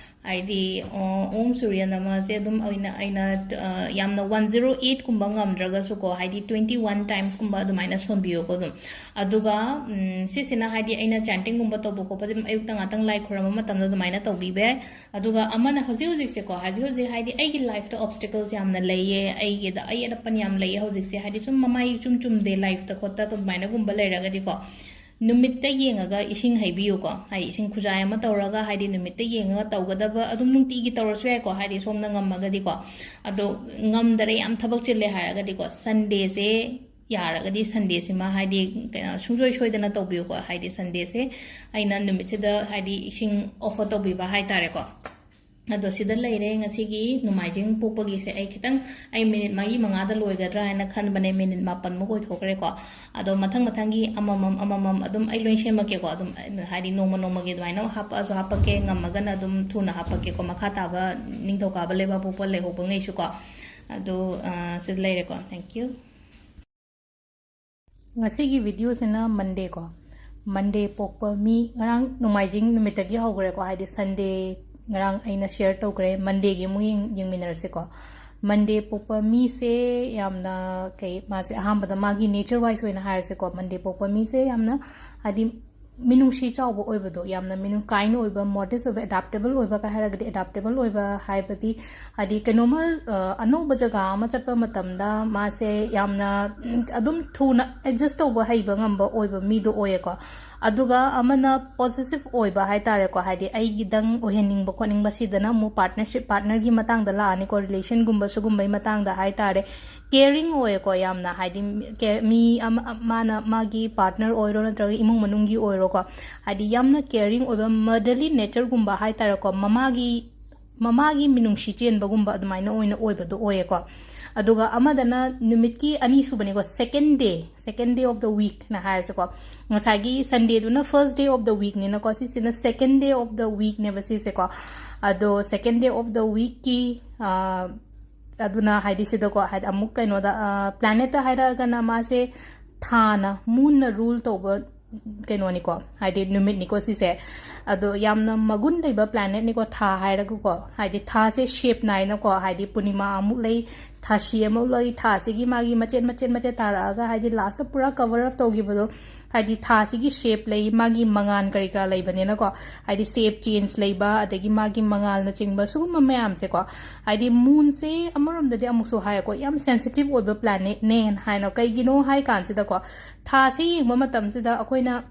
ꯍꯥꯏꯗꯤ, ꯑ, "ꯑꯣꯝ ꯁꯨꯔꯤꯌ ꯅꯃꯍꯁꯦ" ꯑꯗꯨꯝ ꯑꯩꯅ, ꯑꯩꯅ, ꯑ, ꯌꯥꯝꯅ ꯋꯥꯟ ꯖꯤꯔꯣ ꯑꯩꯠ ꯀꯨꯝꯕ ꯉꯝꯗ꯭ꯔꯒꯁꯨꯀꯣ, ꯍꯥꯏꯗꯤ ꯇ꯭ꯋꯦꯟꯇꯤ ꯋꯥꯟ ꯇꯥꯏꯝꯁꯀꯨꯝꯕ ꯑꯗꯨꯃꯥꯏꯅ ꯁꯣꯟꯕꯤꯌꯣꯀꯣ ꯑꯗꯨꯝ꯫ ꯑꯗꯨꯒ, ꯎꯝ, ꯁꯤꯁꯤꯅ ꯍꯥꯏꯗꯤ ꯑꯩꯅ ꯆꯦꯟꯇꯤꯡꯒꯨꯝꯕ ꯇꯧꯕ ꯈꯣꯠꯄꯁꯦ ꯑꯗꯨꯝ ꯑꯌꯨꯛꯇ ꯉꯥꯛꯇꯪ ꯂꯥꯏ ꯈꯣꯏꯔꯝꯕ ꯃꯇꯝꯗ ꯑꯗꯨꯃꯥꯏꯅ ꯇꯧꯕꯤꯕ ꯌꯥꯏ꯫ ꯑꯗꯨꯒ ꯑꯃꯅ ꯍꯧꯖꯤꯛ ꯍꯧꯖꯤꯛꯁꯦꯀꯣ, ꯍꯧꯖꯤꯛ ꯍꯧꯖꯤꯛ ꯍꯥꯏꯗꯤ ꯑꯩꯒꯤ ꯂꯥꯏꯐꯇ ꯑꯣꯕꯁꯇꯤꯀꯜꯁ ꯌꯥꯝꯅ ꯂꯩꯌꯦ, ꯑꯩꯒꯤꯗ ꯑꯌꯦꯠ ꯑꯄꯟ ꯌꯥꯝ ꯂꯩꯌꯦ ꯍꯧꯖꯤꯛꯁꯦ, ꯍꯥꯏꯗꯤ ꯁꯨꯝ ꯃꯃꯥꯏ ꯏꯆꯨꯝ ꯆꯨꯝꯗꯦ ꯂꯥꯏꯐꯇ ꯈꯣꯠꯇ ꯑꯗꯨꯃꯥꯏꯅꯒꯨꯝꯕ ꯂꯩꯔꯒꯗꯤꯀꯣ, ꯅꯨꯃꯤꯠꯇ ꯌꯦꯡꯉꯒ ꯏꯁꯤꯡ ꯍꯩꯕꯤꯌꯨꯀꯣ꯫ ꯍꯥꯏꯗꯤ ꯏꯁꯤꯡ ꯈꯨꯖꯥꯏ ꯑꯃ ꯇꯧꯔꯒ, ꯍꯥꯏꯗꯤ ꯅꯨꯃꯤꯠꯇ ꯌꯦꯡꯉꯒ ꯇꯧꯒꯗꯕ, ꯑꯗꯨꯝ ꯅꯨꯡꯇꯤꯒꯤ ꯇꯧꯔꯁꯨ ꯌꯥꯏꯀꯣ, ꯍꯥꯏꯗꯤ ꯁꯣꯝꯅ ꯉꯝꯃꯒꯗꯤꯀꯣ꯫ ꯑꯗꯣ ꯉꯝꯗꯔꯦ, ꯌꯥꯝ ꯊꯕꯛ ꯆꯤꯜꯂꯦ ꯍꯥꯏꯔꯒꯗꯤꯀꯣ, ꯁꯟꯗꯦꯁꯦ ꯌꯥꯔꯒꯗꯤ ꯁꯟꯗꯦꯁꯤꯃ ꯍꯥꯏꯗꯤ ꯀꯩꯅꯣ ꯁꯨꯡꯁꯣꯏ ꯁꯣꯏꯗꯅ ꯇꯧꯕꯤꯌꯨꯀꯣ꯫ ꯍꯥꯏꯗꯤ ꯁꯟꯗꯦꯁꯦ ꯑꯩꯅ ꯅꯨꯃꯤꯠꯁꯤꯗ ꯍꯥꯏꯗꯤ ꯏꯁꯤꯡ ꯑꯣꯐꯔ ꯇꯧꯕꯤꯕ ꯍꯥꯏꯇꯥꯔꯦꯀꯣ꯫ ꯑꯗꯣ ꯁꯤꯗ ꯂꯩꯔꯦ ꯉꯁꯤꯒꯤ ꯅꯣꯡꯃꯥꯏꯖꯤꯡ ꯄꯣꯛꯄꯒꯤꯁꯦ꯫ ꯑꯩ ꯈꯤꯇꯪ, ꯑꯩ ꯃꯤꯅꯤꯠ ꯃꯔꯤ ꯃꯉꯥꯗ ꯂꯣꯏꯒꯗ꯭ꯔꯥ ꯍꯥꯏꯅ ꯈꯟꯕꯅꯦ, ꯃꯤꯅꯤꯠ ꯃꯥꯄꯟꯃꯨꯛ ꯑꯣꯏꯊꯣꯛꯈ꯭ꯔꯦꯀꯣ꯫ ꯑꯗꯣ ꯃꯊꯪ ꯃꯊꯪꯒꯤ ꯑꯃꯃꯝ ꯑꯃꯃꯝ ꯑꯗꯨꯝ ꯑꯩ ꯂꯣꯏ ꯁꯦꯝꯃꯛꯀꯦꯀꯣ꯫ ꯑꯗꯨꯝ ꯍꯥꯏꯗꯤ ꯅꯣꯡꯃ ꯅꯣꯡꯃꯒꯤ ꯑꯗꯨꯃꯥꯏꯅ ꯍꯥꯞꯄꯛꯑꯁꯨ ꯍꯥꯞꯄꯛꯀꯦ, ꯉꯝꯃꯒꯅ ꯑꯗꯨꯝ ꯊꯨꯅ ꯍꯥꯞꯄꯛꯀꯦꯀꯣ, ꯃꯈꯥ ꯇꯥꯕ ꯅꯤꯡꯊꯧꯀꯥꯕ ꯂꯩꯕꯥꯛ ꯄꯣꯛꯄ ꯂꯩꯍꯧꯕꯉꯩꯁꯨꯀꯣ꯫ ꯑꯗꯣ, ꯑ, ꯁꯤꯗ ꯂꯩꯔꯦꯀꯣ꯫ Thank you꯫ ꯉꯁꯤꯒꯤ ꯚꯤꯗꯤꯑꯣꯁꯤꯅ ꯃꯟꯗꯦꯀꯣ꯫ ꯃꯟꯗꯦ ꯄꯣꯛꯄ ꯃꯤ, ꯉꯔꯥꯡ ꯅꯣꯡꯃꯥꯏꯖꯤꯡ ꯅꯨꯃꯤꯠꯇꯒꯤ ꯍꯧꯈ꯭ꯔꯦꯀꯣ, ꯍꯥꯏꯗꯤ ꯁꯟꯗꯦ ꯉꯔꯥꯡ ꯑꯩꯅ ꯁꯤꯌꯔ ꯇꯧꯈ꯭ꯔꯦ, ꯃꯟꯗꯦꯒꯤ ꯑꯃꯨꯛ ꯌꯦꯡ-, ꯌꯦꯡꯃꯤꯟꯅꯔꯁꯤꯀꯣ꯫ ꯃꯟꯗꯦ ꯄꯣꯛꯄ ꯃꯤꯁꯦ ꯌꯥꯝꯅ ꯀꯩ, ꯃꯥꯁꯦ ꯑꯍꯥꯟꯕꯗ ꯃꯥꯒꯤ ꯅꯦꯆꯔ ꯋꯥꯏꯁ ꯑꯣꯏꯅ ꯍꯥꯏꯔꯁꯤꯀꯣ, ꯃꯟꯗꯦ ꯄꯣꯛꯄ ꯃꯤꯁꯦ ꯌꯥꯝꯅ ꯍꯥꯏꯗꯤ ꯃꯤꯅꯨꯡꯁꯤ ꯆꯥꯎꯕ ꯑꯣꯏꯕꯗꯣ, ꯌꯥꯝꯅ ꯃꯤꯅꯨꯡ ꯀꯥꯏꯅ ꯑꯣꯏꯕ, ꯃꯣꯗꯦꯁ ꯑꯣꯏꯕ, ꯑꯦꯗꯥꯞꯇꯦꯕꯜ ꯑꯣꯏꯕ ꯀ ꯍꯥꯏꯔꯒꯗꯤ ꯑꯦꯗꯥꯞꯇꯦꯕꯜ ꯑꯣꯏꯕ ꯍꯥꯏꯕꯗꯤ, ꯍꯥꯏꯗꯤ ꯀꯩꯅꯣꯝꯃ, ꯑ, ꯑꯅꯧꯕ ꯖꯒꯥ ꯑꯃ ꯆꯠꯄ ꯃꯇꯝꯗ ꯃꯥꯁꯦ ꯌꯥꯝꯅ, ꯎꯝ, ꯑꯗꯨꯝ ꯊꯨꯅ ꯑꯦꯗꯖꯁ ꯇꯧꯕ ꯍꯩꯕ ꯉꯝꯕ ꯑꯣꯏꯕ ꯃꯤꯗꯣ ꯑꯣꯏꯌꯦꯀꯣ꯫ ꯑꯗꯨꯒ ꯑꯃꯅ ꯄꯣꯁꯦꯁꯤꯞ ꯑꯣꯏꯕ ꯍꯥꯏꯇꯥꯔꯦꯀꯣ, ꯍꯥꯏꯗꯤ ꯑꯩꯒꯤꯗꯪ ꯑꯣꯏꯍꯟꯅꯤꯡꯕ ꯈꯣꯠꯅꯤꯡꯕ, ꯁꯤꯗꯅ ꯑꯃꯨꯛ ꯄꯥꯔꯠꯅꯔꯁꯤꯞ, ꯄꯥꯔꯠꯅꯔꯒꯤ ꯃꯇꯥꯡꯗ ꯂꯥꯛꯑꯅꯤꯀꯣ, ꯔꯤꯂꯦꯁꯟꯒꯨꯝꯕ ꯁꯤꯒꯨꯝꯕꯒꯤ ꯃꯇꯥꯡꯗ ꯍꯥꯏꯇꯥꯔꯦ꯫ ꯀꯦꯌꯔꯤꯡ ꯑꯣꯏꯌꯦꯀꯣ ꯌꯥꯝꯅ, ꯍꯥꯏꯗꯤ ꯀꯦ-, ꯃꯤ ꯑꯃ, ꯃꯥꯅ ꯃꯥꯒꯤ ꯄꯥꯔꯠꯅꯔ ꯑꯣꯏꯔꯣ ꯅꯠꯇ꯭ꯔꯒ ꯏꯃꯨꯡ ꯃꯅꯨꯡꯒꯤ ꯑꯣꯏꯔꯣꯀꯣ, ꯍꯥꯏꯗꯤ ꯌꯥꯝꯅ ꯀꯦꯌꯔꯤꯡ ꯑꯣꯏꯕ, ꯃꯗꯔꯂꯤ ꯅꯦꯆꯔꯒꯨꯝꯕ ꯍꯥꯏꯇꯥꯔꯦꯀꯣ, ꯃꯃꯥꯒꯤ, ꯃꯃꯥꯒꯤ ꯃꯤꯅꯨꯡꯁꯤ ꯆꯦꯟꯕꯒꯨꯝꯕ ꯑꯗꯨꯃꯥꯏꯅ ꯑꯣꯏꯅ ꯑꯣꯏꯕꯗꯣ ꯑꯣꯏꯌꯦꯀꯣ꯫ ꯑꯗꯨꯒ ꯑꯃꯗꯅ ꯅꯨꯃꯤꯠꯀꯤ ꯑꯅꯤꯁꯨꯕꯅꯤꯀꯣ, second day, second day of the weekꯅ ꯍꯥꯏꯔꯁꯤꯀꯣ꯫ ꯉꯁꯥꯏꯒꯤ ꯁꯟꯗꯦꯗꯨꯅ first day of the weekꯅꯤꯅꯀꯣ, ꯁꯤꯁꯤꯅ second day of the weekꯅꯦꯕ ꯁꯤꯁꯦꯀꯣ꯫ ꯑꯗꯣ second day of the weekꯀꯤ, ꯑ, ꯑꯗꯨꯅ ꯍꯥꯏꯗꯤ ꯁꯤꯗꯀꯣ, ꯍꯥꯏꯗꯤ ꯑꯃꯨꯛ ꯀꯩꯅꯣꯗ, ꯑ, planetꯇ ꯍꯥꯏꯔꯛꯑꯒꯅ ꯃꯥꯁꯦ ꯊꯥꯅ, moonꯅ rule ꯇꯧꯕ ꯀꯩꯅꯣꯅꯤꯀꯣ, ꯍꯥꯏꯗꯤ ꯅꯨꯃꯤꯠꯅꯤꯀꯣ ꯁꯤꯁꯦ꯫ ꯑꯗꯣ ꯌꯥꯝꯅ ꯃꯒꯨꯟ ꯂꯩꯕ planetꯅꯤꯀꯣ ꯊꯥ ꯍꯥꯏꯔꯒꯀꯣ, ꯍꯥꯏꯗꯤ ꯊꯥꯁꯦ shape ꯅꯥꯏꯅꯀꯣ, ꯍꯥꯏꯗꯤ ꯄꯨꯔꯅꯤꯃꯥ ꯑꯃꯨꯛ ꯂꯩ, ꯊꯥꯁꯤ ꯑꯃꯨꯛ ꯂꯩ, ꯊꯥꯁꯤꯒꯤ ꯃꯥꯒꯤ ꯃꯆꯦꯠ ꯃꯆꯦꯠ ꯃꯆꯦꯠ ꯇꯥꯔꯛꯑꯒ, ꯍꯥꯏꯗꯤ lastꯇ ꯄꯨꯔꯥ cover up ꯇꯧꯈꯤꯕꯗꯣ, ꯍꯥꯏꯗꯤ ꯊꯥꯁꯤꯒꯤ shape ꯂꯩ, ꯃꯥꯒꯤ ꯃꯉꯥꯜ ꯀꯔꯤ ꯀꯔꯥ ꯂꯩꯕꯅꯤꯅꯀꯣ, ꯍꯥꯏꯗꯤ shape change ꯂꯩꯕ, ꯑꯗꯒꯤ ꯃꯥꯒꯤ ꯃꯉꯥꯜꯅꯆꯤꯡꯕ ꯁꯤꯒꯨꯝꯕ ꯃꯌꯥꯝꯁꯦꯀꯣ, ꯍꯥꯏꯗꯤ moonꯁꯦ ꯑꯃꯔꯣꯝꯗꯗꯤ ꯑꯃꯨꯛꯁꯨ ꯍꯥꯏꯀꯣ, ꯌꯥꯝ sensitive ꯑꯣꯏꯕ planetꯅꯦꯅ ꯍꯥꯏꯅ꯫ ꯀꯩꯒꯤꯅꯣ ꯍꯥꯏ ꯀꯥꯟꯁꯤꯗꯀꯣ, ꯊꯥꯁꯦ ꯌꯦꯡꯕ ꯃꯇꯝꯁꯤꯗ ꯑꯩꯈꯣꯏꯅ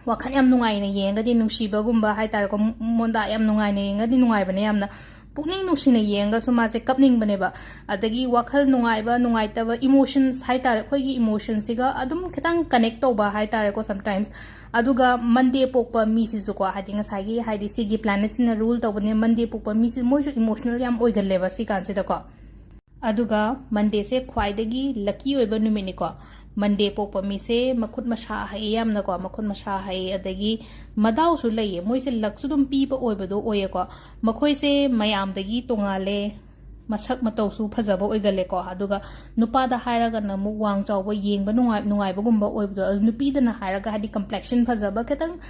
ꯋꯥꯈꯜ ꯌꯥꯝ ꯅꯨꯡꯉꯥꯏꯅ ꯌꯦꯡꯉꯒꯗꯤ ꯅꯨꯡꯁꯤꯕꯒꯨꯝꯕ ꯍꯥꯏꯇꯥꯔꯦꯀꯣ, ꯃꯣꯟꯗꯥ ꯌꯥꯝ ꯅꯨꯡꯉꯥꯏꯅ ꯌꯦꯡꯉꯒꯗꯤ ꯅꯨꯡꯉꯥꯏꯕꯅꯦ ꯌꯥꯝꯅ꯫ ꯄꯨꯛꯅꯤꯡ ꯅꯨꯡꯁꯤꯅ ꯌꯦꯡꯉꯒꯁꯨ ꯃꯥꯁꯦ ꯀꯞꯅꯤꯡꯕꯅꯦꯕ꯫ ꯑꯗꯒꯤ ꯋꯥꯈꯜ ꯅꯨꯡꯉꯥꯏꯕ ꯅꯨꯡꯉꯥꯏꯇꯕ emotions ꯍꯥꯏꯇꯥꯔꯦ, ꯑꯩꯈꯣꯏꯒꯤ emotionꯁꯤꯒ ꯑꯗꯨꯝ ꯈꯤꯇꯪ connect ꯇꯧꯕ ꯍꯥꯏꯇꯥꯔꯦꯀꯣ sometimes꯫ ꯑꯗꯨꯒ Monday ꯄꯣꯛꯄ ꯃꯤꯁꯤꯁꯨꯀꯣ, ꯍꯥꯏꯗꯤ ꯉꯁꯥꯏꯒꯤ, ꯍꯥꯏꯗꯤ ꯁꯤꯒꯤ planetꯁꯤꯅ rule ꯇꯧꯕꯅꯦ, Monday ꯄꯣꯛꯄ ꯃꯤꯁꯨ ꯃꯣꯏꯁꯨ emotional ꯌꯥꯝ ꯑꯣꯏꯒꯜꯂꯦꯕ ꯁꯤ ꯀꯥꯟꯁꯤꯗꯀꯣ꯫ ꯑꯗꯨꯒ Mondayꯁꯦ ꯈ꯭ꯋꯥꯏꯗꯒꯤ lucky ꯑꯣꯏꯕ ꯅꯨꯃꯤꯠꯅꯤꯀꯣ꯫ Monday ꯄꯣꯛꯄ ꯃꯤꯁꯦ ꯃꯈꯨꯠ ꯃꯁꯥ ꯍꯩ ꯌꯥꯝꯅꯀꯣ, ꯃꯈꯨꯠ ꯃꯁꯥ ꯍꯩ, ꯑꯗꯒꯤ ꯃꯗꯥꯎꯁꯨ ꯂꯩꯌꯦ, ꯃꯣꯏꯁꯦ luckꯁꯨ ꯑꯗꯨꯝ ꯄꯤꯕ ꯑꯣꯏꯕꯗꯣ ꯑꯣꯏꯌꯦꯀꯣ꯫ ꯃꯈꯣꯏꯁꯦ ꯃꯌꯥꯝꯗꯒꯤ ꯇꯣꯉꯥꯜꯂꯦ, ꯃꯁꯛ ꯃꯇꯧꯁꯨ ꯐꯖꯕ ꯑꯣꯏꯒꯜꯂꯦꯀꯣ꯫ ꯑꯗꯨꯒ ꯅꯨꯄꯥꯗ ꯍꯥꯏꯔꯒꯅ ꯑꯃꯨꯛ ꯋꯥꯡ ꯆꯥꯎꯕ, ꯌꯦꯡꯕ ꯅꯨꯡꯉꯥꯏ-, ꯅꯨꯡꯉꯥꯏꯕꯒꯨꯝꯕ ꯑꯣꯏꯕꯗꯣ, ꯑꯗꯨ ꯅꯨꯄꯤꯗꯅ ꯍꯥꯏꯔꯒ ꯍꯥꯏꯗꯤ complexion ꯐꯖꯕ, ꯈꯤꯇꯪ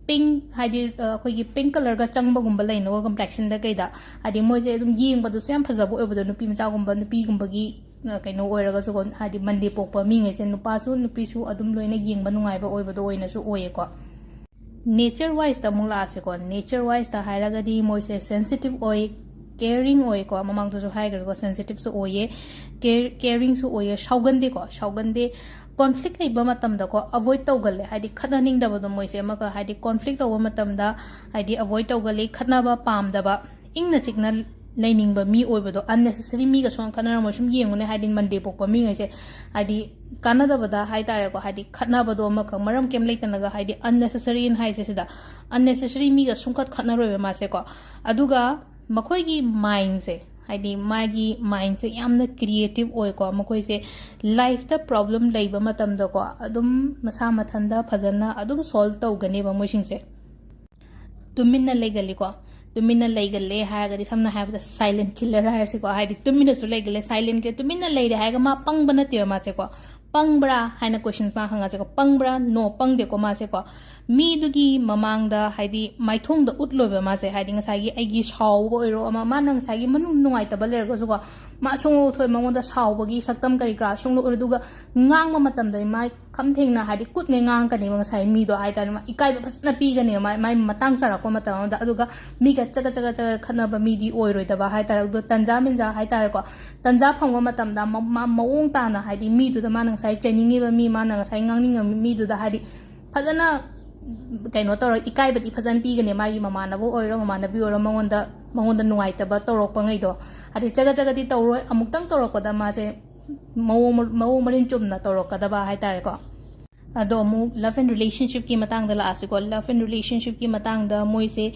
pink, ꯍꯥꯏꯗꯤ, ꯑ, ꯑꯩꯈꯣꯏꯒꯤ pink colourꯒ ꯆꯪꯕꯒꯨꯝꯕ ꯂꯩꯅꯀꯣ complexionꯗ ꯀꯩꯗ, ꯍꯥꯏꯗꯤ ꯃꯣꯏꯁꯦ ꯑꯗꯨꯝ ꯌꯦꯡꯕꯗꯁꯨ ꯌꯥꯝ ꯐꯖꯕ ꯑꯣꯏꯕꯗꯣ, ꯅꯨꯄꯤ ꯃꯆꯥꯒꯨꯝꯕ, ꯅꯨꯄꯤꯒꯨꯝꯕꯒꯤ, ꯑ, ꯀꯩꯅꯣ ꯑꯣꯏꯔꯒꯁꯨꯀꯣ, ꯍꯥꯏꯗꯤ Monday ꯄꯣꯛꯄ ꯃꯤꯉꯩꯁꯦ ꯅꯨꯄꯥꯁꯨ ꯅꯨꯄꯤꯁꯨ ꯑꯗꯨꯝ ꯂꯣꯏꯅ ꯌꯦꯡꯕ ꯅꯨꯡꯉꯥꯏꯕ ꯑꯣꯏꯕꯗꯣ ꯑꯣꯏꯅꯁꯨ ꯑꯣꯏꯌꯦꯀꯣ꯫ Nature wiseꯇ ꯑꯃꯨꯛ ꯂꯥꯛꯑꯁꯦꯀꯣ꯫ Nature wiseꯇ ꯍꯥꯏꯔꯒꯗꯤ ꯃꯣꯏꯁꯦ sensitive ꯑꯣꯏ, caring ꯑꯣꯏꯀꯣ, ꯃꯃꯥꯡꯗꯁꯨ ꯍꯥꯏꯈ꯭ꯔꯦꯀꯣ, sensitiveꯁꯨ ꯑꯣꯏꯌꯦ, care-, caringꯁꯨ ꯑꯣꯏꯌꯦ, ꯁꯥꯎꯒꯟꯗꯦꯀꯣ, ꯁꯥꯎꯒꯟꯗꯦ꯫ Conflict ꯂꯩꯕ ꯃꯇꯝꯗꯀꯣ avoid ꯇꯧꯒꯜꯂꯦ, ꯍꯥꯏꯗꯤ ꯈꯠꯅꯅꯤꯡꯗꯕꯗꯣ ꯃꯣꯏꯁꯦ ꯑꯃꯒ, ꯍꯥꯏꯗꯤ conflict ꯇꯧꯕ ꯃꯇꯝꯗ ꯍꯥꯏꯗꯤ avoid ꯇꯧꯒꯜꯂꯤ, ꯈꯠꯅꯕ ꯄꯥꯝꯗꯕ, ꯏꯪꯅ ꯆꯤꯛꯅ ꯂꯩꯅꯤꯡꯕ ꯃꯤ ꯑꯣꯏꯕꯗꯣ, unnecessary ꯃꯤꯒ ꯁꯨꯡꯈꯠ ꯈꯠꯅꯔꯝꯃꯣꯏ꯫ ꯁꯨꯝ ꯌꯦꯡꯉꯨꯅꯦ, ꯍꯥꯏꯗꯤ Monday ꯄꯣꯛꯄ ꯃꯤꯉꯩꯁꯦ, ꯍꯥꯏꯗꯤ ꯀꯥꯟꯅꯗꯕꯗ ꯍꯥꯏꯇꯥꯔꯦꯀꯣ, ꯍꯥꯏꯗꯤ ꯈꯠꯅꯕꯗꯣ ꯑꯃꯈꯛ ꯃꯔꯝ ꯀꯩꯝ ꯂꯩꯇꯅꯒ, ꯍꯥꯏꯗꯤ unnecessary ꯍꯥꯏꯁꯦ ꯁꯤꯗ, unnecessary ꯃꯤꯒ ꯁꯨꯡꯈꯠ ꯈꯠꯅꯔꯣꯏꯕ ꯃꯥꯁꯦꯀꯣ꯫ ꯑꯗꯨꯒ ꯃꯈꯣꯏꯒꯤ mindꯁꯦ, ꯍꯥꯏꯗꯤ ꯃꯥꯒꯤ mindꯁꯦ ꯌꯥꯝꯅ creative ꯑꯣꯏꯀꯣ, ꯃꯈꯣꯏꯁꯦ lifeꯇ problem ꯂꯩꯕ ꯃꯇꯝꯗꯀꯣ ꯑꯗꯨꯝ ꯃꯁꯥ ꯃꯊꯟꯇ ꯐꯖꯅ ꯑꯗꯨꯝ solve ꯇꯧꯒꯅꯦꯕ ꯃꯣꯏꯁꯤꯡꯁꯦ꯫ ꯇꯨꯃꯤꯟꯅ ꯂꯩꯒꯜꯂꯤꯀꯣ꯫ ꯇꯨꯃꯤꯟꯅ ꯂꯩꯒꯜꯂꯦ ꯍꯥꯏꯔꯒꯗꯤ, ꯁꯝꯅ ꯍꯥꯏꯔꯕꯗ silent killer ꯍꯥꯏꯔꯁꯤꯀꯣ, ꯍꯥꯏꯗꯤ ꯇꯨꯃꯤꯟꯅꯁꯨ ꯂꯩꯒꯜꯂꯦ, silent killer꯫ ꯇꯨꯃꯤꯟꯅ ꯂꯩꯔꯦ ꯍꯥꯏꯔꯒ ꯃꯥ ꯄꯪꯕ ꯅꯠꯇꯦꯕ ꯃꯥꯁꯦꯀꯣ꯫ ꯄꯪꯕ꯭ꯔꯥ ꯍꯥꯏꯅ questions ꯃꯥ ꯍꯪꯉꯁꯦꯀꯣ꯫ ꯄꯪꯕ꯭ꯔꯥ? No, ꯄꯪꯗꯦꯀꯣ ꯃꯥꯁꯦꯀꯣ꯫ ꯃꯤꯗꯨꯒꯤ ꯃꯃꯥꯡꯗ ꯍꯥꯏꯗꯤ ꯃꯥꯏꯊꯣꯡꯗ ꯎꯠꯂꯣꯏꯕ ꯃꯥꯁꯦ, ꯍꯥꯏꯗꯤ ꯉꯁꯥꯏꯒꯤ ꯑꯩꯒꯤ ꯁꯥꯎꯕ ꯑꯣꯏꯔꯣ ꯑꯃ, ꯃꯥꯅ ꯉꯁꯥꯏꯒꯤ ꯃꯅꯨꯡ ꯅꯨꯡꯉꯥꯏꯇꯕ ꯂꯩꯔꯒꯁꯨꯀꯣ, ꯃꯥ ꯁꯨꯡꯎ ꯎꯠꯊꯣꯛꯑꯣꯏ, ꯃꯉꯣꯟꯗ ꯁꯥꯎꯕꯒꯤ ꯁꯛꯇꯝ ꯀꯔꯤ ꯀꯔꯥ ꯁꯨꯡꯎ ꯎꯠꯂꯣꯏ꯫ ꯑꯗꯨꯒ ꯉꯥꯡꯕ ꯃꯇꯝꯗ ꯃꯥꯏ ꯈꯝ ꯊꯦꯡꯅ ꯍꯥꯏꯗꯤ ꯈꯨꯠꯅꯦ ꯉꯥꯡꯉꯛꯀꯅꯦꯕ ꯉꯁꯥꯏ ꯃꯤꯗꯣ ꯍꯥꯏꯇꯥꯔꯦ, ꯃꯥ ꯏꯀꯥꯏꯕ ꯐꯖꯅ ꯄꯤꯒꯅꯦꯕ ꯃꯥꯏ, ꯃꯥꯏ ꯃꯇꯥꯡ ꯆꯥꯔꯛꯄ ꯃꯇꯝ ꯑꯃꯗ꯫ ꯑꯗꯨꯒ ꯃꯤꯒ ꯆꯒꯠ ꯆꯒꯠ ꯆꯒꯠ ꯈꯠꯅꯕ ꯃꯤꯗꯤ ꯑꯣꯏꯔꯣꯏꯗꯕ ꯍꯥꯏꯇꯥꯔꯦ꯫ ꯑꯗꯣ ꯇꯟꯖꯥ ꯃꯦꯟꯖꯥ ꯍꯥꯏꯇꯥꯔꯦꯀꯣ, ꯇꯟꯖꯥ ꯐꯪꯕ ꯃꯇꯝꯗ ꯃ-, ꯃꯥ ꯃꯑꯣꯡ ꯇꯥꯅ ꯍꯥꯏꯗꯤ ꯃꯤꯗꯨꯗ ꯃꯥꯅ ꯉꯁꯥꯏ ꯆꯩꯅꯤꯡꯉꯤꯕ ꯃꯤ, ꯃꯥꯅ ꯉꯁꯥꯏ ꯉꯥꯡꯅꯤꯡꯉꯤꯕ ꯃꯤꯗꯨꯗ ꯍꯥꯏꯗꯤ ꯐꯖꯅ ꯀꯩꯅꯣ ꯇꯧꯔ ꯏꯀꯥꯏꯕꯗꯤ ꯐꯖꯅ ꯄꯤꯒꯅꯤ꯫ ꯃꯥꯒꯤ ꯃꯃꯥꯟꯅꯕ ꯑꯣꯏꯔꯣ, ꯃꯃꯥꯟꯅꯕꯤ ꯑꯣꯏꯔꯣ, ꯃꯉꯣꯟꯗ ꯃꯉꯣꯟꯗ ꯅꯨꯡꯉꯥꯏꯇꯕ ꯇꯧꯔꯛꯄꯉꯩꯗꯣ, ꯍꯥꯏꯗꯤ ꯆꯒꯠ ꯆꯒꯠꯇꯤ ꯇꯧꯔꯣꯏ, ꯑꯃꯨꯛꯇꯪ ꯇꯧꯔꯛꯄꯗ ꯃꯥꯁꯦ ꯃꯑꯣꯡ ꯃꯑꯣꯡ ꯃꯔꯤꯟ ꯆꯨꯝꯅ ꯇꯧꯔꯛꯀꯗꯕ ꯍꯥꯏꯇꯥꯔꯦꯀꯣ꯫ ꯑꯗꯣ ꯑꯃꯨꯛ love and relationship ꯀꯤ ꯃꯇꯥꯡꯗ ꯂꯥꯛꯑꯁꯤꯀꯣ꯫ Love and relationship ꯀꯤ ꯃꯇꯥꯡꯗ ꯃꯣꯏꯁꯦ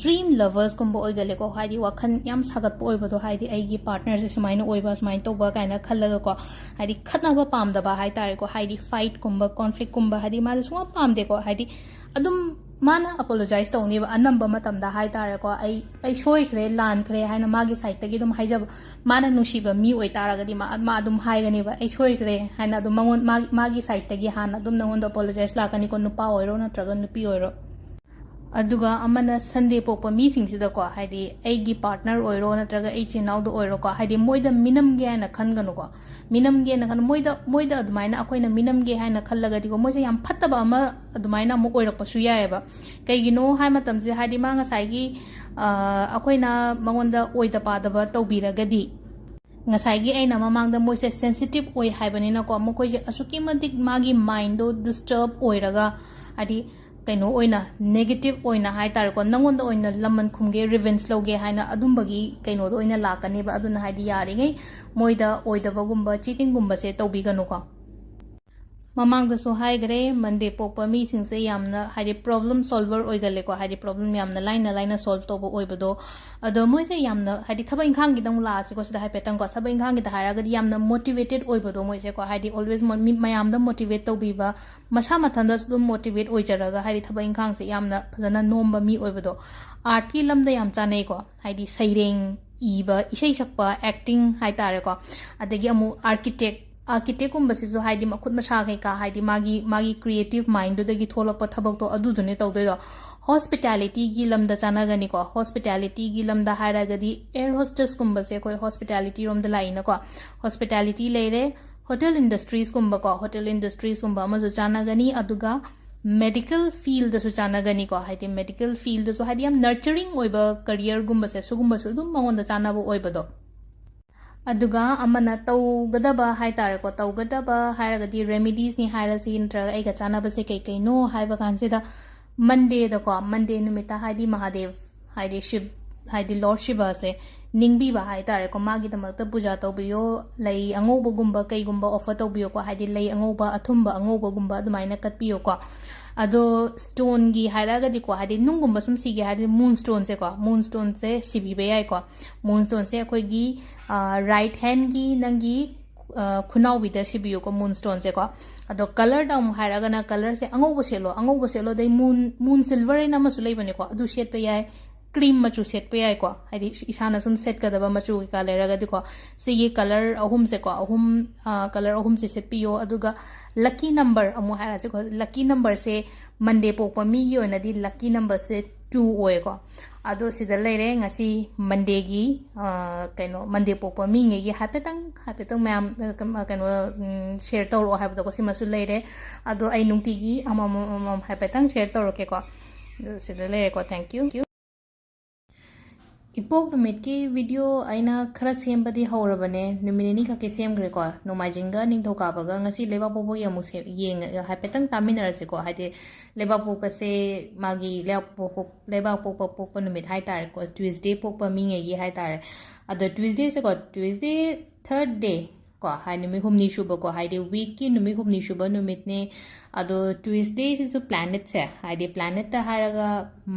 dream lovers ꯀꯨꯝꯕ ꯑꯣꯏꯒꯜꯂꯦꯀꯣ, ꯍꯥꯏꯗꯤ ꯋꯥꯈꯜ ꯌꯥꯝ ꯁꯥꯒꯠꯄ ꯑꯣꯏꯕꯗꯣ, ꯍꯥꯏꯗꯤ ꯑꯩꯒꯤ partner ꯁꯦ ꯁꯨꯃꯥꯏꯅ ꯑꯣꯏꯕ, ꯁꯨꯃꯥꯏꯅ ꯇꯧꯕ ꯀꯥꯏꯅ ꯈꯜꯂꯒꯀꯣ, ꯍꯥꯏꯗꯤ ꯈꯠꯅꯕ ꯄꯥꯝꯗꯕ ꯍꯥꯏꯇꯥꯔꯦꯀꯣ, ꯍꯥꯏꯗꯤ fight ꯀꯨꯝꯕ, conflict ꯀꯨꯝꯕ, ꯍꯥꯏꯗꯤ ꯃꯥꯁꯦ ꯁꯨꯡꯄꯥꯝ ꯄꯥꯝꯗꯦꯀꯣ, ꯍꯥꯏꯗꯤ ꯑꯗꯨꯝ ꯃꯥꯅ apologize ꯇꯧꯅꯦꯕ ꯑꯅꯝꯕ ꯃꯇꯝꯗ ꯍꯥꯏꯇꯥꯔꯦꯀꯣ, "ꯑꯩ ꯑꯩ ꯁꯣꯏꯈ꯭ꯔꯦ, ꯂꯥꯟꯈ꯭ꯔꯦ" ꯍꯥꯏꯅ ꯃꯥꯒꯤ side ꯇꯒꯤ ꯑꯗꯨꯝ ꯍꯥꯏꯖꯕ꯫ ꯃꯥꯅ ꯅꯨꯡꯁꯤꯕ ꯃꯤ ꯑꯣꯏꯇꯥꯔꯒꯗꯤ ꯃꯥ ꯃꯥ ꯑꯗꯨꯝ ꯍꯥꯏꯒꯅꯦꯕ, "ꯑꯩ ꯁꯣꯏꯈ꯭ꯔꯦ" ꯍꯥꯏꯅ ꯑꯗꯨꯝ ꯃꯉꯣꯟ ꯃꯥꯒꯤ ꯃꯥꯒꯤ side ꯇꯒꯤ ꯍꯥꯟꯅ ꯑꯗꯨꯝ ꯅꯉꯣꯟꯗ apologize ꯂꯥꯛꯀꯅꯤꯀꯣ, ꯅꯨꯄꯥ ꯑꯣꯏꯔꯣ ꯅꯠꯇ꯭ꯔꯒ ꯅꯨꯄꯤ ꯑꯣꯏꯔꯣ꯫ ꯑꯗꯨꯒ ꯑꯃꯅ Sunday ꯄꯣꯛꯄ ꯃꯤꯁꯤꯡꯁꯤꯗꯀꯣ, ꯍꯥꯏꯗꯤ ꯑꯩꯒꯤ partner ꯑꯣꯏꯔꯣ ꯅꯠꯇ꯭ꯔꯒ ꯑꯩ ꯏꯆꯤꯟ ꯏꯅꯥꯎꯗ ꯑꯣꯏꯔꯣꯀꯣ, ꯍꯥꯏꯗꯤ ꯃꯣꯏꯗ ꯃꯤꯅꯝꯒꯦ ꯍꯥꯏꯅ ꯈꯟꯒꯅꯨꯀꯣ꯫ ꯃꯤꯅꯝꯒꯦꯅ ꯈꯟ ꯃꯣꯏꯗ ꯃꯣꯏꯗ ꯑꯗꯨꯃꯥꯏꯅ ꯑꯩꯈꯣꯏꯅ ꯃꯤꯅꯝꯒꯦ ꯍꯥꯏꯅ ꯈꯜꯂꯒꯗꯤꯀꯣ, ꯃꯣꯏꯁꯦ ꯌꯥꯝ ꯐꯠꯇꯕ ꯑꯃ ꯑꯗꯨꯃꯥꯏꯅ ꯑꯃꯨꯛ ꯑꯣꯏꯔꯛꯄꯁꯨ ꯌꯥꯏꯑꯕ꯫ ꯀꯩꯒꯤꯅꯣ ꯍꯥꯏ ꯃꯇꯝꯁꯦ, ꯍꯥꯏꯗꯤ ꯃꯥ ꯉꯁꯥꯏꯒꯤ, ꯑ, ꯑꯩꯈꯣꯏꯅ ꯃꯉꯣꯟꯗ ꯑꯣꯏꯗ ꯄꯥꯗꯕ ꯇꯧꯕꯤꯔꯒꯗꯤ, ꯉꯁꯥꯏꯒꯤ ꯑꯩꯅ ꯃꯃꯥꯡꯗ ꯃꯣꯏꯁꯦ sensitive ꯑꯣꯏ ꯍꯥꯏꯕꯅꯤꯅꯀꯣ, ꯃꯈꯣꯏꯁꯦ ꯑꯁꯨꯛꯀꯤ ꯃꯇꯤꯛ ꯃꯥꯒꯤ mind ꯗꯣ disturb ꯑꯣꯏꯔꯒ, ꯍꯥꯏꯗꯤ ꯀꯩꯅꯣ ꯑꯣꯏꯅ, negative ꯑꯣꯏꯅ ꯍꯥꯏꯇꯥꯔꯦꯀꯣ, ꯅꯪꯉꯣꯟꯗ ꯑꯣꯏꯅ ꯂꯃꯟ ꯈꯨꯝꯒꯦ, revenge ꯂꯧꯒꯦ ꯍꯥꯏꯅ ꯑꯗꯨꯝꯕꯒꯤ ꯀꯩꯅꯣꯗꯣ ꯑꯣꯏꯅ ꯂꯥꯛꯀꯅꯦꯕ꯫ ꯑꯗꯨꯅ ꯍꯥꯏꯗꯤ ꯌꯥꯔꯤꯉꯩ ꯃꯣꯏꯗ ꯑꯣꯏꯗꯕꯒꯨꯝꯕ, cheating ꯒꯨꯝꯕꯁꯦ ꯇꯧꯕꯤꯒꯅꯨꯀꯣ꯫ ꯃꯃꯥꯡꯗꯁꯨ ꯍꯥꯏꯈ꯭ꯔꯦ, Monday ꯄꯣꯛꯄ ꯃꯤꯁꯤꯡꯁꯦ ꯌꯥꯝꯅ ꯍꯥꯏꯗꯤ problem solver ꯑꯣꯏꯒꯜꯂꯦꯀꯣ, ꯍꯥꯏꯗꯤ problem ꯌꯥꯝꯅ ꯂꯥꯏꯅ ꯂꯥꯏꯅ solve ꯇꯧꯕ ꯑꯣꯏꯕꯗꯣ꯫ ꯑꯗꯣ ꯃꯣꯏꯁꯦ ꯌꯥꯝꯅ ꯍꯥꯏꯗꯤ ꯊꯕꯛ ꯏꯪꯈꯥꯡꯒꯤꯗ ꯑꯃꯨꯛ ꯂꯥꯛꯑꯁꯤꯀꯣ, ꯁꯤꯗ ꯍꯥꯏꯐꯦꯠꯇꯪꯀꯣ, ꯊꯕꯛ ꯏꯪꯈꯥꯡꯒꯤꯗ ꯍꯥꯏꯔꯒꯗꯤ ꯌꯥꯝꯅ motivated ꯑꯣꯏꯕꯗꯣ ꯃꯣꯏꯁꯦꯀꯣ, ꯍꯥꯏꯗꯤ always ꯃꯣ- ꯃꯤ ꯃꯌꯥꯝꯗ motivate ꯇꯧꯕꯤꯕ, ꯃꯁꯥ ꯃꯊꯟꯗꯁꯨ ꯑꯗꯨꯝ motivate ꯑꯣꯏꯖꯔꯒ ꯍꯥꯏꯗꯤ ꯊꯕꯛ ꯏꯪꯈꯥꯡꯁꯦ ꯌꯥꯝꯅ ꯐꯖꯅ ꯅꯣꯝꯕ ꯃꯤ ꯑꯣꯏꯕꯗꯣ꯫ Art ꯀꯤ ꯂꯝꯗ ꯌꯥꯝ ꯆꯥꯅꯩꯀꯣ, ꯍꯥꯏꯗꯤ ꯁꯩꯔꯦꯡ ꯏꯕ, ꯏꯁꯩ ꯁꯛꯄ, acting ꯍꯥꯏꯇꯥꯔꯦꯀꯣ꯫ ꯑꯗꯒꯤ ꯑꯃꯨꯛ architect, architect ꯀꯨꯝꯕꯁꯤꯁꯨ ꯍꯥꯏꯗꯤ ꯃꯈꯨꯠ ꯃꯁꯥ ꯀꯩꯀꯥ, ꯍꯥꯏꯗꯤ ꯃꯥꯒꯤ ꯃꯥꯒꯤ creative mind ꯗꯨꯗꯒꯤ ꯊꯣꯛꯂꯛꯄ ꯊꯕꯛꯇꯣ ꯑꯗꯨꯗꯨꯅꯦ ꯇꯧꯗꯣꯏꯗꯣ꯫ Hospitality ꯒꯤ ꯂꯝꯗ ꯆꯥꯅꯒꯅꯤꯀꯣ꯫ Hospitality ꯒꯤ ꯂꯝꯗ ꯍꯥꯏꯔꯒꯗꯤ air hostess ꯀꯨꯝꯕꯁꯦ ꯑꯩꯈꯣꯏ hospitality ꯔꯣꯝꯗ ꯂꯥꯛꯏꯅꯀꯣ꯫ Hospitality ꯂꯩꯔꯦ, hotel industries ꯀꯨꯝꯕꯀꯣ, hotel industries ꯀꯨꯝꯕ ꯑꯃꯁꯨ ꯆꯥꯅꯒꯅꯤ꯫ ꯑꯗꯨꯒ medical field ꯁꯨ ꯆꯥꯅꯒꯅꯤꯀꯣ, ꯍꯥꯏꯗꯤ medical field ꯁꯨ ꯍꯥꯏꯗꯤ ꯌꯥꯝ nurturing ꯑꯣꯏꯕ career ꯒꯨꯝꯕꯁꯦ, ꯁꯤꯒꯨꯝꯕꯁꯨ ꯑꯗꯨꯝ ꯃꯉꯣꯟꯗ ꯆꯥꯅꯕ ꯑꯣꯏꯕꯗꯣ꯫ ꯑꯗꯨꯒ ꯑꯃꯅ ꯇꯧꯒꯗꯕ ꯍꯥꯏꯇꯥꯔꯦꯀꯣ, ꯇꯧꯒꯗꯕ ꯍꯥꯏꯔꯒꯗꯤ remedies ꯅꯤ ꯍꯥꯏꯔꯁꯤ, ꯅꯠꯇ꯭ꯔꯒ ꯑꯩꯒ ꯆꯥꯅꯕꯁꯦ ꯀꯩ ꯀꯩꯅꯣ ꯍꯥꯏꯕ ꯀꯥꯟꯁꯤꯗ, Monday ꯗꯀꯣ, Monday ꯅꯨꯃꯤꯠꯇ ꯍꯥꯏꯗꯤ ꯃꯍꯥꯗꯦꯕ, ꯍꯥꯏꯗꯤ ꯁꯤꯕ, ꯍꯥꯏꯗꯤ ꯂꯣꯔꯗ ꯁꯤꯕꯁꯦ ꯅꯤꯡꯕꯤꯕ ꯍꯥꯏꯇꯥꯔꯦꯀꯣ, ꯃꯥꯒꯤꯗꯃꯛꯇ ꯄꯨꯖꯥ ꯇꯧꯕꯤꯌꯣ, ꯂꯩ ꯑꯉꯧꯕꯒꯨꯝꯕ ꯀꯩꯒꯨꯝꯕ ꯑꯣꯐꯔ ꯇꯧꯕꯤꯌꯣꯀꯣ, ꯍꯥꯏꯗꯤ ꯂꯩ ꯑꯉꯧꯕ, ꯑꯊꯨꯝꯕ ꯑꯉꯧꯕꯒꯨꯝꯕ ꯑꯗꯨꯃꯥꯏꯅ ꯀꯠꯄꯤꯌꯣꯀꯣ꯫ ꯑꯗꯣ ꯁ꯭ꯇꯣꯟꯒꯤ ꯍꯥꯏꯔꯒꯗꯤꯀꯣ, ꯍꯥꯏꯗꯤ ꯅꯨꯡꯒꯨꯝꯕ ꯁꯨꯝ ꯁꯤꯒꯦ ꯍꯥꯏꯔꯗꯤ ꯃꯨꯟ ꯁ꯭ꯇꯣꯟꯁꯦꯀꯣ, ꯃꯨꯟ ꯁ꯭ꯇꯣꯟꯁꯦ ꯁꯤꯕꯤꯕ ꯌꯥꯏꯀꯣ꯫ ꯃꯨꯟ ꯁ꯭ꯇꯣꯟꯁꯦ ꯑꯩꯈꯣꯏꯒꯤ ꯔꯥꯏꯠ ꯍꯦꯟꯒꯤ ꯅꯪꯒꯤ ꯑ, ꯈꯨꯅꯥꯎꯕꯤꯗ ꯁꯤꯕꯤꯌꯨꯀꯣ ꯃꯨꯟ ꯁ꯭ꯇꯣꯟꯁꯦꯀꯣ꯫ ꯑꯗꯣ ꯀꯂꯔꯗ ꯑꯃꯨꯛ ꯍꯥꯏꯔꯒꯅ ꯀꯂꯔꯁꯦ ꯑꯉꯧꯕ ꯁꯦꯠꯂꯣ, ꯑꯉꯧꯕ ꯁꯦꯠꯂꯣ, ꯑꯗꯩ ꯃꯨꯟ ꯃꯨꯟ ꯁꯤꯜꯚꯔ ꯍꯥꯏꯅ ꯑꯃꯁꯨ ꯂꯩꯕꯅꯦꯀꯣ, ꯑꯗꯨ ꯁꯦꯠꯄ ꯌꯥꯏ, ꯀ꯭ꯔꯤꯝ ꯃꯆꯨ ꯁꯦꯠꯄ ꯌꯥꯏꯀꯣ, ꯍꯥꯏꯗꯤ ꯏꯁꯥꯅ ꯁꯨꯝ ꯁꯦꯠꯀꯗꯕ ꯃꯆꯨ ꯀꯩꯀꯥ ꯂꯩꯔꯒꯗꯤꯀꯣ꯫ ꯁꯤꯒꯤ ꯀꯂꯔ ꯑꯍꯨꯝꯁꯦꯀꯣ, ꯑꯍꯨꯝ ꯀꯂꯔ ꯑꯍꯨꯝꯁꯦ ꯁꯦꯠꯄꯤꯌꯣ꯫ ꯑꯗꯨꯒ ꯂꯛꯀꯤ ꯅꯝꯕꯔ ꯑꯃꯨꯛ ꯍꯥꯏꯔꯁꯤꯀꯣ, ꯂꯛꯀꯤ ꯅꯝꯕꯔꯁꯦ ꯃꯟꯗꯦ ꯄꯣꯛꯄ ꯃꯤꯒꯤ ꯑꯣꯏꯅꯗꯤ ꯂꯛꯀꯤ ꯅꯝꯕꯔꯁꯦ ꯇꯨ ꯑꯣꯏꯀꯣ꯫ ꯑꯗꯣ ꯁꯤꯗ ꯂꯩꯔꯦ ꯉꯁꯤ ꯃꯟꯗꯦꯒꯤ ꯀꯩꯅꯣ, ꯃꯟꯗꯦ ꯄꯣꯛꯄ ꯃꯤꯉꯩꯒꯤ ꯍꯥꯏꯐꯦꯠꯇꯪ ꯍꯥꯏꯐꯦꯠꯇꯪ ꯃꯌꯥꯝ ꯀꯩꯅꯣ ꯁꯤꯌꯔ ꯇꯧꯔꯛꯑꯣ ꯍꯥꯏꯕꯗꯣꯀꯣ, ꯁꯤꯃꯁꯨ ꯂꯩꯔꯦ꯫ ꯑꯗꯣ ꯑꯩ ꯅꯨꯡꯇꯤꯒꯤ ꯑꯃꯃꯝ ꯑꯃꯃꯝ ꯍꯥꯏꯐꯦꯠꯇꯪ ꯁꯤꯌꯔ ꯇꯧꯔꯛꯀꯦꯀꯣ꯫ ꯑꯗꯣ ꯁꯤꯗ ꯂꯩꯔꯦꯀꯣ, thank you꯫ ꯏꯄꯣꯛ ꯅꯨꯃꯤꯠꯀꯤ ꯚꯤꯗꯤꯑꯣ ꯑꯩꯅ ꯈꯔ ꯁꯦꯝꯕꯗꯤ ꯍꯧꯔꯕꯅꯦ, ꯅꯨꯃꯤꯠ ꯅꯤꯅꯤ ꯈꯛꯀꯤ ꯁꯦꯝꯈ꯭ꯔꯦꯀꯣ꯫ ꯅꯣꯡꯃꯥꯏꯖꯤꯡꯒ ꯅꯤꯡꯊꯧꯀꯥꯕꯒ ꯉꯁꯤ ꯂꯩꯕꯥꯛꯄꯣꯛꯄꯒꯤ ꯑꯃꯨꯛ ꯁꯦꯝ ꯌꯦꯡꯉ ꯍꯥꯏꯐꯦꯠꯇꯪ ꯇꯥꯃꯤꯟꯅꯔꯁꯤꯀꯣ꯫ ꯍꯥꯏꯗꯤ ꯂꯩꯕꯥꯛꯄꯣꯛꯄꯁꯦ ꯃꯥꯒꯤ ꯂꯩꯕꯥꯛꯄꯣꯛꯄ ꯄꯣꯛꯄ ꯅꯨꯃꯤꯠ ꯍꯥꯏꯇꯥꯔꯦꯀꯣ, ꯇ꯭ꯌꯨꯁꯗꯦ ꯄꯣꯛꯄ ꯃꯤꯉꯩꯒꯤ ꯍꯥꯏꯇꯥꯔꯦ꯫ ꯑꯗꯣ ꯇ꯭ꯌꯨꯁꯗꯦꯁꯦꯀꯣ, ꯇ꯭ꯌꯨꯁꯗꯦ ꯊꯔꯠ ꯗꯦ ꯀꯣ, ꯍꯥꯏ ꯅꯨꯃꯤꯠ ꯍꯨꯝꯅꯤ ꯁꯨꯕꯀꯣ, ꯍꯥꯏꯗꯤ ꯋꯤꯛꯀꯤ ꯅꯨꯃꯤꯠ ꯍꯨꯝꯅꯤ ꯁꯨꯕ ꯅꯨꯃꯤꯠꯅꯦ꯫ ꯑꯗꯣ ꯇ꯭ꯌꯨꯁꯗꯦꯁꯤꯁꯨ ꯄ꯭ꯂꯥꯅꯦꯠꯁꯦ, ꯍꯥꯏꯗꯤ ꯄ꯭ꯂꯥꯅꯦꯠꯇ ꯍꯥꯏꯔꯒ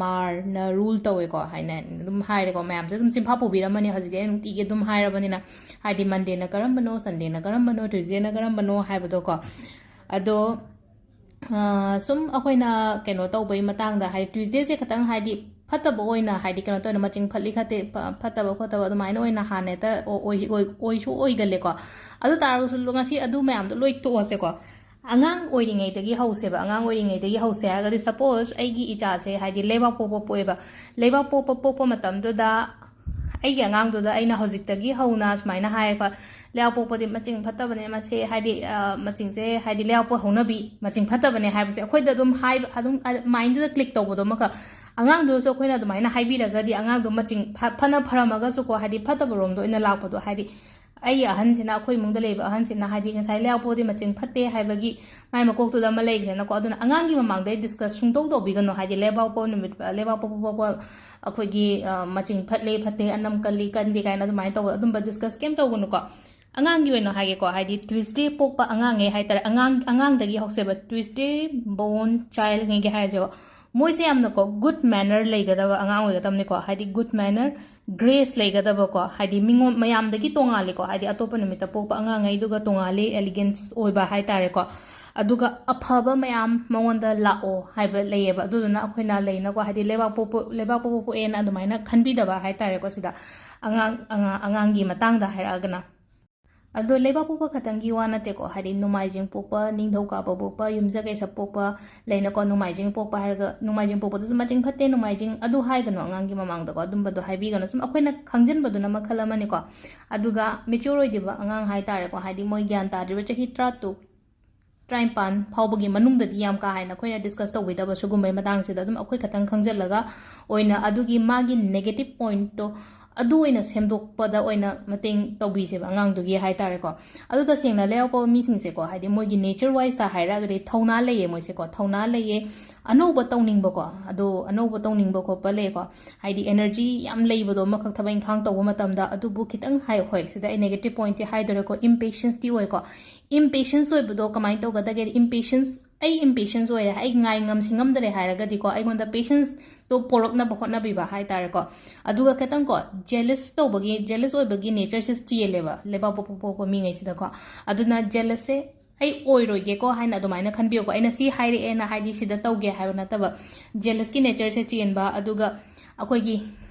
ꯃꯥꯔꯅ ꯔꯨꯜ ꯇꯧꯋꯦꯀꯣ ꯍꯥꯏꯅ ꯑꯗꯨꯝ ꯍꯥꯏꯔꯦꯀꯣ, ꯃꯌꯥꯝꯁꯦ ꯑꯗꯨꯝ ꯆꯤꯟꯐꯥ ꯄꯨꯕꯤꯔꯝꯃꯅꯤ ꯍꯧꯖꯤꯛꯇꯤ ꯑꯩ ꯅꯨꯡꯇꯤꯒꯤ ꯑꯗꯨꯝ ꯍꯥꯏꯔꯕꯅꯤꯅ꯫ ꯍꯥꯏꯗꯤ ꯃꯟꯗꯦꯅ ꯀꯔꯝꯕꯅꯣ, ꯁꯟꯗꯦꯅ ꯀꯔꯝꯕꯅꯣ, ꯇ꯭ꯌꯨꯁꯗꯦꯅ ꯀꯔꯝꯕꯅꯣ ꯍꯥꯏꯕꯗꯣꯀꯣ꯫ ꯑꯗꯣ ꯁꯨꯝ ꯑꯩꯈꯣꯏꯅ ꯀꯩꯅꯣ ꯇꯧꯕꯒꯤ ꯃꯇꯥꯡꯗ ꯍꯥꯏꯗꯤ ꯇ꯭ꯌꯨꯁꯗꯦꯁꯦ ꯈꯤꯇꯪ ꯍꯥꯏꯗꯤ ꯐꯠꯇꯕ ꯑꯣꯏꯅ, ꯍꯥꯏꯗꯤ ꯀꯩꯅꯣ ꯇꯧꯅ ꯃꯆꯤꯡ ꯐꯠꯂꯤ ꯈꯠꯇꯦ, ꯐꯠꯇꯕ ꯈꯣꯠꯇꯕ ꯑꯗꯨꯃꯥꯏꯅ ꯑꯣꯏꯅ ꯍꯥꯟꯅ ꯍꯦꯛꯇ ꯑꯣꯏꯁꯨ ꯑꯣꯏꯒꯜꯂꯦꯀꯣ꯫ ꯑꯗꯨ ꯇꯥꯔꯒꯁꯨ ꯉꯁꯤ ꯑꯗꯨ ꯃꯌꯥꯝꯗꯣ ꯂꯣꯏ ꯇꯣꯛꯑꯁꯦꯀꯣ꯫ ꯑꯉꯥꯡ ꯑꯣꯏꯔꯤꯉꯩꯗꯒꯤ ꯍꯧꯁꯦꯕ, ꯑꯉꯥꯡ ꯑꯣꯏꯔꯤꯉꯩꯗꯒꯤ ꯍꯧꯁꯦ ꯍꯥꯏꯔꯒꯗꯤ, ꯁꯄꯣꯁ ꯑꯩꯒꯤ ꯏꯆꯥꯁꯦ ꯍꯥꯏꯗꯤ ꯂꯩꯕꯥꯛ ꯄꯣꯛꯄ ꯄꯣꯛꯑꯦꯕ, ꯂꯩꯕꯥꯛ ꯄꯣꯛꯄ ꯄꯣꯛꯄ ꯃꯇꯝꯗꯨꯗ ꯑꯩꯒꯤ ꯑꯉꯥꯡꯗꯨꯗ ꯑꯩꯅ ꯍꯧꯖꯤꯛꯇꯒꯤ ꯍꯧꯅ ꯁꯨꯃꯥꯏꯅ ꯍꯥꯏꯌꯦꯀꯣ, ꯂꯩꯕꯥꯛ ꯄꯣꯛꯄꯗꯤ ꯃꯆꯤꯡ ꯐꯠꯇꯕꯅꯦ, ꯃꯁꯤ ꯍꯥꯏꯗꯤ ꯃꯆꯤꯡꯁꯦ ꯍꯥꯏꯗꯤ ꯂꯩꯕꯥꯛ ꯄꯣꯛꯄ ꯍꯧꯅꯕꯤ ꯃꯆꯤꯡ ꯐꯠꯇꯕꯅꯦ ꯍꯥꯏꯕꯁꯦ ꯑꯩꯈꯣꯏꯗ ꯑꯗꯨꯝ ꯍꯥꯏꯕ, ꯑꯗꯨꯝ ꯃꯥꯏꯟꯗꯨꯗ ꯀ꯭ꯂꯤꯛ ꯇꯧꯕꯗꯣ ꯑꯃꯈꯛ꯫ ꯑꯉꯥꯡꯗꯨꯗꯁꯨ ꯑꯩꯈꯣꯏꯅ ꯑꯗꯨꯃꯥꯏꯅ ꯍꯥꯏꯕꯤꯔꯒꯗꯤ ꯑꯉꯥꯡꯗꯣ ꯃꯆꯤꯡ ꯐꯅ ꯐꯔꯝꯃꯒꯁꯨꯀꯣ, ꯍꯥꯏꯗꯤ ꯐꯠꯇꯕ ꯔꯣꯝꯗ ꯑꯣꯏꯅ ꯂꯥꯛꯄꯗꯣ, ꯍꯥꯏꯗꯤ ꯑꯩꯒꯤ ꯑꯍꯟꯁꯤꯅ, ꯑꯩꯈꯣꯏ ꯏꯃꯨꯡꯗ ꯂꯩꯕ ꯑꯍꯟꯁꯤꯅ, ꯍꯥꯏꯗꯤ ꯉꯁꯥꯏ ꯂꯩꯕꯥꯛꯄꯣꯛꯄꯗꯤ ꯃꯆꯤꯡ ꯐꯠꯇꯦ ꯍꯥꯏꯕꯒꯤ ꯃꯥꯏ ꯃꯀꯣꯛꯇꯨꯗ ꯑꯃ ꯂꯩꯈ꯭ꯔꯦꯅꯀꯣ꯫ ꯑꯗꯨꯅ ꯑꯉꯥꯡꯒꯤ ꯃꯃꯥꯡꯗ ꯗꯤꯁꯀꯁ ꯁꯨꯡꯇꯧ ꯇꯧꯕꯤꯒꯅꯨ꯫ ꯍꯥꯏꯗꯤ ꯂꯩꯕꯥꯛꯄꯣꯛꯄ ꯅꯨꯃꯤꯠ, ꯂꯩꯕꯥꯛꯄꯣꯛꯄ ꯄꯣꯛꯄ ꯑꯩꯈꯣꯏꯒꯤ, ꯑ, ꯃꯆꯤꯡ ꯐꯠꯂꯦ ꯐꯠꯇꯦ, ꯑꯅꯝ ꯀꯜꯂꯤ ꯀꯟꯗꯦ ꯀꯥꯏꯅ ꯑꯗꯨꯃꯥꯏꯅ ꯇꯧꯕ, ꯑꯗꯨꯝꯕ ꯗꯤꯁꯀꯁ ꯀꯩꯝ ꯇꯧꯒꯅꯨꯀꯣ꯫ ꯑꯉꯥꯡꯒꯤ ꯑꯣꯏꯅ ꯍꯥꯏꯒꯦꯀꯣ, ꯍꯥꯏꯗꯤ ꯇ꯭ꯌꯨꯁꯗꯦ ꯄꯣꯛꯄ ꯑꯉꯥꯡꯉꯩ ꯍꯥꯏꯇꯥꯔꯦ, ꯑꯉꯥꯡ, ꯑꯉꯥꯡꯗꯒꯤ ꯍꯧꯁꯦꯕ, ꯇ꯭ꯌꯨꯁꯗꯦ ꯕꯣꯔꯟ ꯆꯥꯏꯜꯉꯩꯒꯤ ꯍꯥꯏꯔꯁꯦꯕ꯫ ꯃꯣꯏꯁꯦ ꯌꯥꯝꯅꯀꯣ ꯒꯨꯗ ꯃꯦꯅꯔ ꯂꯩꯒꯗꯕ ꯑꯉꯥꯡ ꯑꯣꯏꯒꯗꯕꯅꯤꯀꯣ꯫ ꯍꯥꯏꯗꯤ ꯒꯨꯗ ꯃꯦꯅꯔ, ꯒ꯭ꯔꯦꯁ ꯂꯩꯒꯗꯕꯀꯣ꯫ ꯍꯥꯏꯗꯤ ꯃꯤꯉꯣꯟ ꯃꯌꯥꯝꯗꯒꯤ ꯇꯣꯡꯉꯥꯜꯂꯤꯀꯣ꯫ ꯍꯥꯏꯗꯤ ꯑꯇꯣꯞꯄ ꯅꯨꯃꯤꯠꯇ ꯄꯣꯛꯄ ꯑꯉꯥꯡꯉꯩꯗꯨꯒ ꯇꯣꯡꯉꯥꯜꯂꯤ, ꯑꯦꯂꯤꯒꯦꯟꯁ ꯑꯣꯏꯕ ꯍꯥꯏꯇꯥꯔꯦꯀꯣ꯫ ꯑꯗꯨꯒ ꯑꯐꯕ ꯃꯌꯥꯝ ꯃꯉꯣꯟꯗ ꯂꯥꯛꯑꯣ ꯍꯥꯏꯕ ꯂꯩꯌꯦꯕ꯫ ꯑꯗꯨꯗꯨꯅ ꯑꯩꯈꯣꯏꯅ ꯂꯩꯅꯀꯣ, ꯍꯥꯏꯗꯤ ꯂꯩꯕꯥꯛꯄꯣꯛꯄ, ꯂꯩꯕꯥꯛꯄꯣꯛꯄ ꯄꯣꯛꯑꯦꯅ ꯑꯗꯨꯃꯥꯏꯅ ꯈꯟꯕꯤꯗꯕ ꯍꯥꯏꯇꯥꯔꯦꯀꯣ꯫ ꯁꯤꯗ ꯑꯉꯥꯡ, ꯑꯉꯥꯡ, ꯑꯉꯥꯡꯒꯤ ꯃꯇꯥꯡꯗ ꯍꯥꯏꯔꯛꯑꯒꯅ꯫ ꯑꯗꯣ ꯂꯩꯕꯥꯛꯄꯣꯛꯄ ꯈꯛꯇꯪꯒꯤ ꯋꯥ ꯅꯠꯇꯦꯀꯣ, ꯍꯥꯏꯗꯤ ꯅꯣꯡꯃꯥꯏꯖꯤꯡ ꯄꯣꯛꯄ, ꯅꯤꯡꯊꯧꯀꯥꯕ ꯄꯣꯛꯄ, ꯌꯨꯝꯖꯀꯩꯁ ꯄꯣꯛꯄ ꯂꯩꯅꯀꯣ꯫ ꯅꯣꯡꯃꯥꯏꯖꯤꯡ ꯄꯣꯛꯄ ꯍꯥꯏꯔꯒ ꯅꯣꯡꯃꯥꯏꯖꯤꯡ ꯄꯣꯛꯄꯗꯨꯁꯨ ꯃꯆꯤꯡ ꯐꯠꯇꯦ, ꯅꯣꯡꯃꯥꯏꯖꯤꯡ ꯑꯗꯨ ꯍꯥꯏꯒꯅꯨ, ꯑꯉꯥꯡꯒꯤ ꯃꯃꯥꯡꯗꯀꯣ꯫ ꯑꯗꯨꯝꯕꯗꯣ ꯍꯥꯏꯕꯤꯒꯅꯨ꯫ ꯁꯨꯝ ꯑꯩꯈꯣꯏꯅ ꯈꯪꯖꯤꯟꯕꯗꯨꯅ ꯃꯈꯜ ꯑꯃꯅꯤꯀꯣ꯫ ꯑꯗꯨꯒ ꯃꯦꯆ꯭ꯌꯣꯔ ꯑꯣꯏꯗ꯭ꯔꯤꯕ ꯑꯉꯥꯡ ꯍꯥꯏꯇꯥꯔꯦꯀꯣ, ꯍꯥꯏꯗꯤ ꯃꯣꯏ ꯒ꯭ꯌꯥꯟ ꯇꯥꯗ꯭ꯔꯤꯕ ꯆꯍꯤ ꯇꯔꯥꯇꯔꯨꯛ, ꯇꯔꯥꯅꯤꯄꯥꯟ ꯐꯥꯎꯕꯒꯤ ꯃꯅꯨꯡꯗꯗꯤ ꯌꯥꯝ ꯀꯥ ꯍꯦꯟꯅ ꯑꯩꯈꯣꯏꯅ ꯗꯤꯁꯀꯁ ꯇꯧꯕꯤꯗꯕ ꯁꯤꯒꯨꯝꯕꯩ ꯃꯇꯥꯡꯁꯤꯗ꯫ ꯑꯗꯨꯝ ꯑꯩꯈꯣꯏ ꯈꯛꯇꯪ ꯈꯪꯖꯤꯜꯂꯒ ꯑꯣꯏꯅ ꯑꯗꯨꯒꯤ ꯃꯥꯒꯤ ꯅꯦꯒꯦꯇꯤꯞ ꯄꯣꯏꯟꯠꯇꯣ ꯑꯗꯨ ꯑꯣꯏꯅ ꯁꯦꯝꯗꯣꯛꯄꯗ ꯑꯣꯏꯅ ꯃꯇꯦꯡ ꯇꯧꯕꯤꯁꯦꯕ ꯑꯉꯥꯡꯗꯨꯒꯤ ꯍꯥꯏꯇꯥꯔꯦꯀꯣ꯫ ꯑꯗꯨ ꯇꯁꯦꯡꯅ ꯂꯩꯕꯥꯛꯄꯣꯛꯄ ꯃꯤꯁꯤꯡꯁꯦꯀꯣ, ꯍꯥꯏꯗꯤ ꯃꯣꯏꯒꯤ ꯅꯦꯆꯔ ꯋꯥꯏꯁꯇ ꯍꯥꯏꯔꯒꯗꯤ ꯊꯧꯅꯥ ꯂꯩꯌꯦ ꯃꯣꯏꯁꯦꯀꯣ, ꯊꯧꯅꯥ ꯂꯩꯌꯦ꯫ ꯑꯅꯧꯕ ꯇꯧꯅꯤꯡꯕꯀꯣ, ꯑꯗꯣ ꯑꯅꯧꯕ ꯇꯧꯅꯤꯡꯕ ꯈꯣꯠꯄ ꯂꯩꯀꯣ, ꯍꯥꯏꯗꯤ ꯑꯦꯅꯔꯖꯤ ꯌꯥꯝ ꯂꯩꯕꯗꯣ ꯑꯃꯈꯛ ꯊꯕꯛ ꯏꯪꯈꯥꯡ ꯇꯧꯕ ꯃꯇꯝꯗ꯫ ꯑꯗꯨꯕꯨ ꯈꯤꯇꯪ ꯍꯥꯏ, ꯍꯣꯏ, ꯁꯤꯗ ꯑꯩ ꯅꯦꯒꯦꯇꯤꯞ ꯄꯣꯏꯟꯠꯇꯤ ꯍꯥꯏꯗꯣꯔꯦꯀꯣ, ꯏꯝꯄꯦꯁꯟꯁꯇꯤ ꯑꯣꯏꯀꯣ꯫ ꯏꯝꯄꯦꯁꯟꯁ ꯑꯣꯏꯕꯗꯣ ꯀꯃꯥꯏꯅ ꯇꯧꯒꯗꯒꯦꯗꯤ, ꯏꯝꯄꯦꯁꯟꯁ, ꯑꯩ ꯏꯝꯄꯦꯁꯟꯁ ꯑꯣꯏꯔꯦ, ꯑꯩ ꯉꯥꯏ ꯉꯝꯁꯤ ꯉꯝꯗꯔꯦ ꯍꯥꯏꯔꯒꯗꯤꯀꯣ, ꯑꯩꯉꯣꯟꯗ ꯄꯦꯁꯟꯁꯇꯣ ꯄꯣꯔꯛꯅꯕ ꯍꯣꯠꯅꯕꯤꯕ ꯍꯥꯏꯇꯥꯔꯦꯀꯣ꯫ ꯑꯗꯨꯒ ꯈꯤꯇꯪꯀꯣ, ꯖꯦꯂꯁ ꯇꯧꯕꯒꯤ, ꯖꯦꯂꯁ ꯑꯣꯏꯕꯒꯤ ꯅꯦꯆꯔꯁꯦ ꯆꯦꯜꯂꯦꯕ ꯂꯩꯕꯥꯛꯄꯣꯛꯄ ꯄꯣꯛꯄ ꯃꯤꯉꯩꯁꯤꯗꯀꯣ꯫ ꯑꯗꯨꯅ ꯖꯦꯂꯁꯁꯦ ꯑꯩ ꯑꯣꯏꯔꯣꯏꯒꯦꯀꯣ ꯍꯥꯏꯅ ꯑꯗꯨꯃꯥꯏꯅ ꯈꯟꯕꯤꯌꯨꯀꯣ꯫ ꯑꯩꯅ ꯁꯤ ꯍꯥꯏꯔꯛꯑꯦꯅ ꯍꯥꯏꯗꯤ ꯁꯤꯗ ꯇꯧꯒꯦ ꯍꯥꯏꯕ ꯅꯠꯇꯕ, ꯖꯦꯂꯁꯀꯤ ꯅꯦꯆꯔꯁꯦ ꯆꯦꯟꯕ, ꯑꯗꯨꯒ ꯑꯩꯈꯣꯏꯒꯤ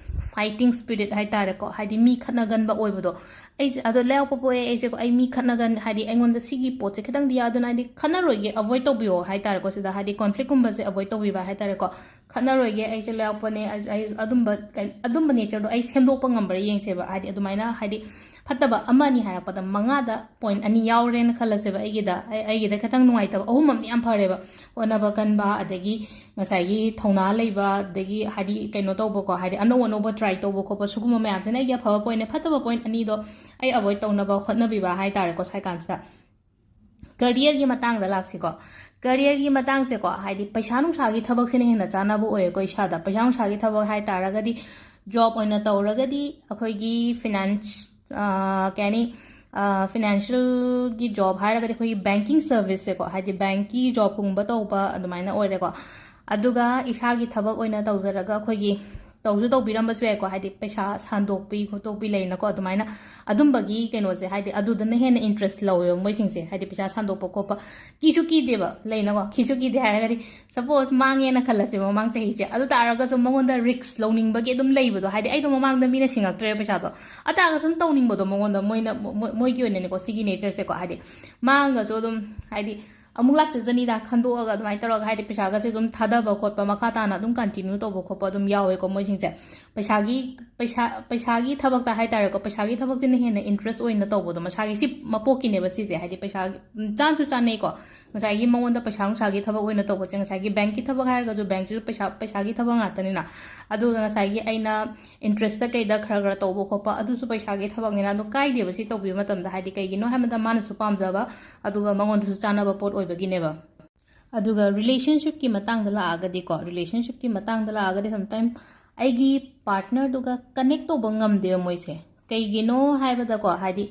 ꯐꯥꯏꯇꯤꯡ ꯁ꯭ꯄꯤꯔꯤꯠ ꯍꯥꯏꯇꯥꯔꯦꯀꯣ, ꯍꯥꯏꯗꯤ ꯃꯤ ꯈꯠꯅꯒꯟꯕ ꯑꯣꯏꯕꯗꯣ꯫ ꯑꯩꯁꯦ ꯑꯗꯣ ꯂꯩꯕꯥꯛꯄꯣꯛꯄ ꯄꯣꯛꯑꯦ, ꯑꯩꯁꯦꯀꯣ, ꯑꯩ ꯃꯤ ꯈꯠꯅꯒꯟ, ꯍꯥꯏꯗꯤ ꯑꯩꯉꯣꯟꯗ ꯁꯤꯒꯤ ꯄꯣꯠꯁꯦ ꯈꯤꯇꯪꯗꯤ ꯌꯥꯎꯗꯅ, ꯍꯥꯏꯗꯤ ꯈꯠꯅꯔꯣꯏꯒꯦ, ꯑꯦꯚꯣꯏꯗ ꯇꯧꯕꯤꯌꯣ ꯍꯥꯏꯇꯥꯔꯦꯀꯣ꯫ ꯁꯤꯗ ꯍꯥꯏꯗꯤ ꯀꯣꯟꯐ꯭ꯂꯤꯛꯀꯨꯝꯕꯁꯦ ꯑꯦꯚꯣꯏꯗ ꯇꯧꯕꯤꯕ ꯍꯥꯏꯇꯥꯔꯦꯀꯣ꯫ ꯈꯠꯅꯔꯣꯏꯒꯦ, ꯑꯩꯁꯦ ꯂꯩꯕꯥꯛꯄꯣꯛꯄꯅꯦ, ꯑꯩ, ꯑꯩ ꯑꯗꯨꯝꯕ ꯀꯩ-, ꯑꯗꯨꯝꯕ ꯅꯦꯆꯔꯗꯣ ꯑꯩ ꯁꯦꯝꯗꯣꯛꯄ ꯉꯝꯕ꯭ꯔꯥ ꯌꯦꯡꯁꯦꯕ꯫ ꯍꯥꯏꯗꯤ ꯑꯗꯨꯃꯥꯏꯅ, ꯍꯥꯏꯗꯤ ꯐꯠꯇꯕ ꯑꯃ ꯑꯅꯤ ꯍꯥꯏꯔꯛꯄꯗ ꯃꯉꯥꯗ ꯄꯣꯏꯟꯠ ꯑꯅꯤ ꯌꯥꯎꯔꯦꯅ ꯈꯜꯂꯁꯦꯕ꯫ ꯑꯩꯒꯤꯗ, ꯑꯩ, ꯑꯩꯒꯤꯗ ꯈꯤꯇꯪ ꯅꯨꯡꯉꯥꯏꯇꯕ ꯑꯍꯨꯝ ꯑꯃꯗꯤ ꯌꯥꯝ ꯐꯔꯦꯕ꯫ ꯍꯣꯠꯅꯕ ꯀꯟꯕ, ꯑꯗꯒꯤ ꯉꯁꯥꯏꯒꯤ ꯊꯧꯅꯥ ꯂꯩꯕ, ꯑꯗꯒꯤ ꯍꯥꯏꯗꯤ ꯀꯩꯅꯣ ꯇꯧꯕꯀꯣ, ꯍꯥꯏꯗꯤ ꯑꯅꯧ ꯑꯅꯧꯕ ꯇ꯭ꯔꯥꯏ ꯇꯧꯕ ꯈꯣꯠꯄ, ꯁꯤꯒꯨꯝꯕ ꯃꯌꯥꯝꯁꯤꯅ ꯑꯩꯒꯤ ꯑꯐꯕ ꯄꯣꯏꯟꯠꯅꯦ꯫ ꯐꯠꯇꯕ ꯄꯣꯏꯟꯠ ꯑꯅꯤꯗꯣ ꯑꯩ ꯑꯦꯚꯣꯏꯗ ꯇꯧꯅꯕ ꯍꯣꯠꯅꯕꯤꯕ ꯍꯥꯏꯇꯥꯔꯦꯀꯣ꯫ ꯁ꯭ꯋꯥꯏ ꯀꯥꯟꯁꯤꯗ ꯀꯦꯔꯤꯌꯔꯒꯤ ꯃꯇꯥꯡꯗ ꯂꯥꯛꯁꯤꯀꯣ꯫ ꯀꯦꯔꯤꯌꯔꯒꯤ ꯃꯇꯥꯡꯁꯦꯀꯣ, ꯍꯥꯏꯗꯤ ꯄꯩꯁꯥ ꯅꯨꯡꯁꯥꯒꯤ ꯊꯕꯛꯁꯤꯅ ꯍꯦꯟꯅ ꯆꯥꯟꯅꯕ ꯑꯣꯏꯌꯦꯀꯣ ꯏꯁꯥꯗ꯫ ꯄꯩꯁꯥ ꯅꯨꯡꯁꯥꯒꯤ ꯊꯕꯛ ꯍꯥꯏ ꯇꯥꯔꯒꯗꯤ, ꯖꯣꯕ ꯑꯣꯏꯅ ꯇꯧꯔꯒꯗꯤ ꯑꯩꯈꯣꯏꯒꯤ ꯐꯤꯅꯥꯟꯁ, ꯀꯩ ꯍꯥꯏꯅꯤ, ꯐꯤꯅꯥꯟꯁꯤꯌꯦꯜꯒꯤ ꯖꯣꯕ ꯍꯥꯏꯔꯒꯗꯤ ꯑꯩꯈꯣꯏꯒꯤ ꯕꯦꯡꯀꯤꯡ ꯁꯔꯚꯤꯁꯁꯦꯀꯣ, ꯍꯥꯏꯗꯤ ꯕꯦꯡꯀꯤ ꯖꯣꯕꯀꯨꯝꯕ ꯇꯧꯕ ꯑꯗꯨꯃꯥꯏꯅ ꯑꯣꯏꯔꯦꯀꯣ꯫ ꯑꯗꯨꯒ ꯏꯁꯥꯒꯤ ꯊꯕꯛ ꯑꯣꯏꯅ ꯇꯧꯖꯔꯒ ꯑꯩꯈꯣꯏꯒꯤ ꯇꯧꯁꯨ ꯇꯧꯕꯤꯔꯝꯕꯁꯨ ꯌꯥꯏꯀꯣ, ꯍꯥꯏꯗꯤ ꯄꯩꯁꯥ ꯁꯥꯟꯗꯣꯛꯄꯤ ꯈꯣꯠꯇꯣꯛꯄꯤ ꯂꯩꯅꯀꯣ, ꯑꯗꯨꯃꯥꯏꯅ ꯑꯗꯨꯝꯕꯒꯤ ꯀꯩꯅꯣꯁꯦ, ꯍꯥꯏꯗꯤ ꯑꯗꯨꯗꯅ ꯍꯦꯟꯅ ꯏꯟꯇꯔꯦꯁ ꯂꯧꯋꯦꯕ ꯃꯣꯏꯁꯤꯡꯁꯦ, ꯍꯥꯏꯗꯤ ꯄꯩꯁꯥ ꯁꯥꯟꯗꯣꯛꯄ ꯈꯣꯠꯄ꯫ ꯀꯤꯁꯨ ꯀꯤꯗꯦꯕ, ꯂꯩꯅꯀꯣ, ꯀꯤꯁꯨ ꯀꯤꯗꯦ ꯍꯥꯏꯔꯒꯗꯤ, ꯁꯄꯣꯁ ꯃꯥꯡꯉꯦꯅ ꯈꯜꯂꯁꯦꯕ ꯃꯃꯥꯡ ꯆꯍꯤꯁꯦ, ꯑꯗꯨ ꯇꯥꯔꯒꯁꯨ ꯃꯉꯣꯟꯗ ꯔꯤꯛꯁ ꯂꯧꯅꯤꯡꯕꯒꯤ ꯑꯗꯨꯝ ꯂꯩꯕꯗꯣ, ꯍꯥꯏꯗꯤ ꯑꯩꯗꯣ ꯃꯃꯥꯡꯗ ꯃꯤꯅ ꯁꯤꯡꯉꯛꯇ꯭ꯔꯦ ꯄꯩꯁꯥꯗꯣ, ꯑꯗꯨ ꯇꯥꯔꯒꯁꯨ ꯑꯗꯨꯝ ꯇꯧꯅꯤꯡꯕꯗꯣ ꯃꯉꯣꯟꯗ, ꯃꯣꯏꯅ, ꯃꯣꯏ-, ꯃꯣꯏꯒꯤ ꯑꯣꯏꯅꯅꯦꯀꯣ, ꯁꯤꯒꯤ ꯅꯦꯆꯔꯁꯦꯀꯣ, ꯍꯥꯏꯗꯤ ꯃꯥꯡꯉꯒꯁꯨ ꯑꯗꯨꯝ, ꯍꯥꯏꯗꯤ ꯑꯃꯨꯛ ꯂꯥꯛꯆꯖꯅꯤꯗ ꯈꯟꯗꯣꯛꯑꯒ ꯑꯗꯨꯃꯥꯏꯅ ꯇꯧꯔꯒ, ꯍꯥꯏꯗꯤ ꯄꯩꯁꯥꯒꯁꯦ ꯑꯗꯨꯝ ꯊꯥꯗꯕ ꯈꯣꯠꯄ, ꯃꯈꯥ ꯇꯥꯅ ꯑꯗꯨꯝ ꯀꯟꯇꯤꯅ꯭ꯌꯨ ꯇꯧꯕ ꯈꯣꯠꯄ ꯑꯗꯨꯝ ꯌꯥꯎꯋꯦꯀꯣ ꯃꯣꯏꯁꯤꯡꯁꯦ꯫ ꯄꯩꯁꯥꯒꯤ, ꯄꯩꯁꯥ, ꯄꯩꯁꯥꯒꯤ ꯊꯕꯛꯇ ꯍꯥꯏꯇꯥꯔꯦꯀꯣ, ꯄꯩꯁꯥꯒꯤ ꯊꯕꯛꯁꯤꯅ ꯍꯦꯟꯅ ꯏꯟꯇꯔꯦꯁ ꯑꯣꯏꯅ ꯇꯧꯕꯗꯣ, ꯃꯁꯥꯒꯤ ꯁꯤ ꯃꯄꯣꯛꯀꯤꯅꯦꯕ ꯁꯤꯁꯦ, ꯍꯥꯏꯗꯤ ꯄꯩꯁꯥꯒꯤ, ꯎꯝ, ꯆꯥꯟꯁꯨ ꯆꯥꯟꯅꯩꯀꯣ꯫ ꯉꯁꯥꯏꯒꯤ ꯃꯉꯣꯟꯗ ꯄꯩꯁꯥ ꯅꯨꯡꯁꯥꯒꯤ ꯊꯕꯛ ꯑꯣꯏꯅ ꯇꯧꯕꯁꯦ, ꯉꯁꯥꯏꯒꯤ ꯕꯦꯡꯀꯤ ꯊꯕꯛ ꯍꯥꯏꯔꯒꯁꯨ ꯕꯦꯡꯁꯤꯁꯨ ꯄꯩꯁꯥ, ꯄꯩꯁꯥꯒꯤ ꯊꯕꯛ ꯉꯥꯛꯇꯅꯤꯅ꯫ ꯑꯗꯨꯒ ꯉꯁꯥꯏꯒꯤ ꯑꯩꯅ ꯏꯟꯇꯔꯦꯁꯇ ꯀꯩꯗ ꯈꯔ ꯈꯔ ꯇꯧꯕ ꯈꯣꯠꯄ, ꯑꯗꯨꯁꯨ ꯄꯩꯁꯥꯒꯤ ꯊꯕꯛꯅꯤꯅ꯫ ꯑꯗꯣ ꯀꯥꯏꯗꯦꯕ ꯁꯤ ꯇꯧꯕꯤꯕ ꯃꯇꯝꯗ, ꯍꯥꯏꯗꯤ ꯀꯩꯒꯤꯅꯣ ꯍꯥꯏꯕꯗ ꯃꯥꯅꯁꯨ ꯄꯥꯝꯖꯕ, ꯑꯗꯨꯒ ꯃꯉꯣꯟꯗꯁꯨ ꯆꯥꯟꯅꯕ ꯄꯣꯠ ꯑꯣꯏꯕꯒꯤꯅꯦꯕ꯫ ꯑꯗꯨꯒ ꯔꯤꯂꯦꯁꯟꯁꯤꯞꯀꯤ ꯃꯇꯥꯡꯗ ꯂꯥꯛꯑꯒꯗꯤꯀꯣ, ꯔꯤꯂꯦꯁꯟꯁꯤꯞꯀꯤ ꯃꯇꯥꯡꯗ ꯂꯥꯛꯑꯒꯗꯤ ꯁꯝꯇꯥꯏꯝ ꯑꯩꯒꯤ ꯄꯥꯔꯠꯅꯔꯗꯨꯒ ꯀꯅꯦꯛ ꯇꯧꯕ ꯉꯝꯗꯦꯕ ꯃꯣꯏꯁꯦ꯫ ꯀꯩꯒꯤꯅꯣ ꯍꯥꯏꯕꯗꯀꯣ, ꯍꯥꯏꯗꯤ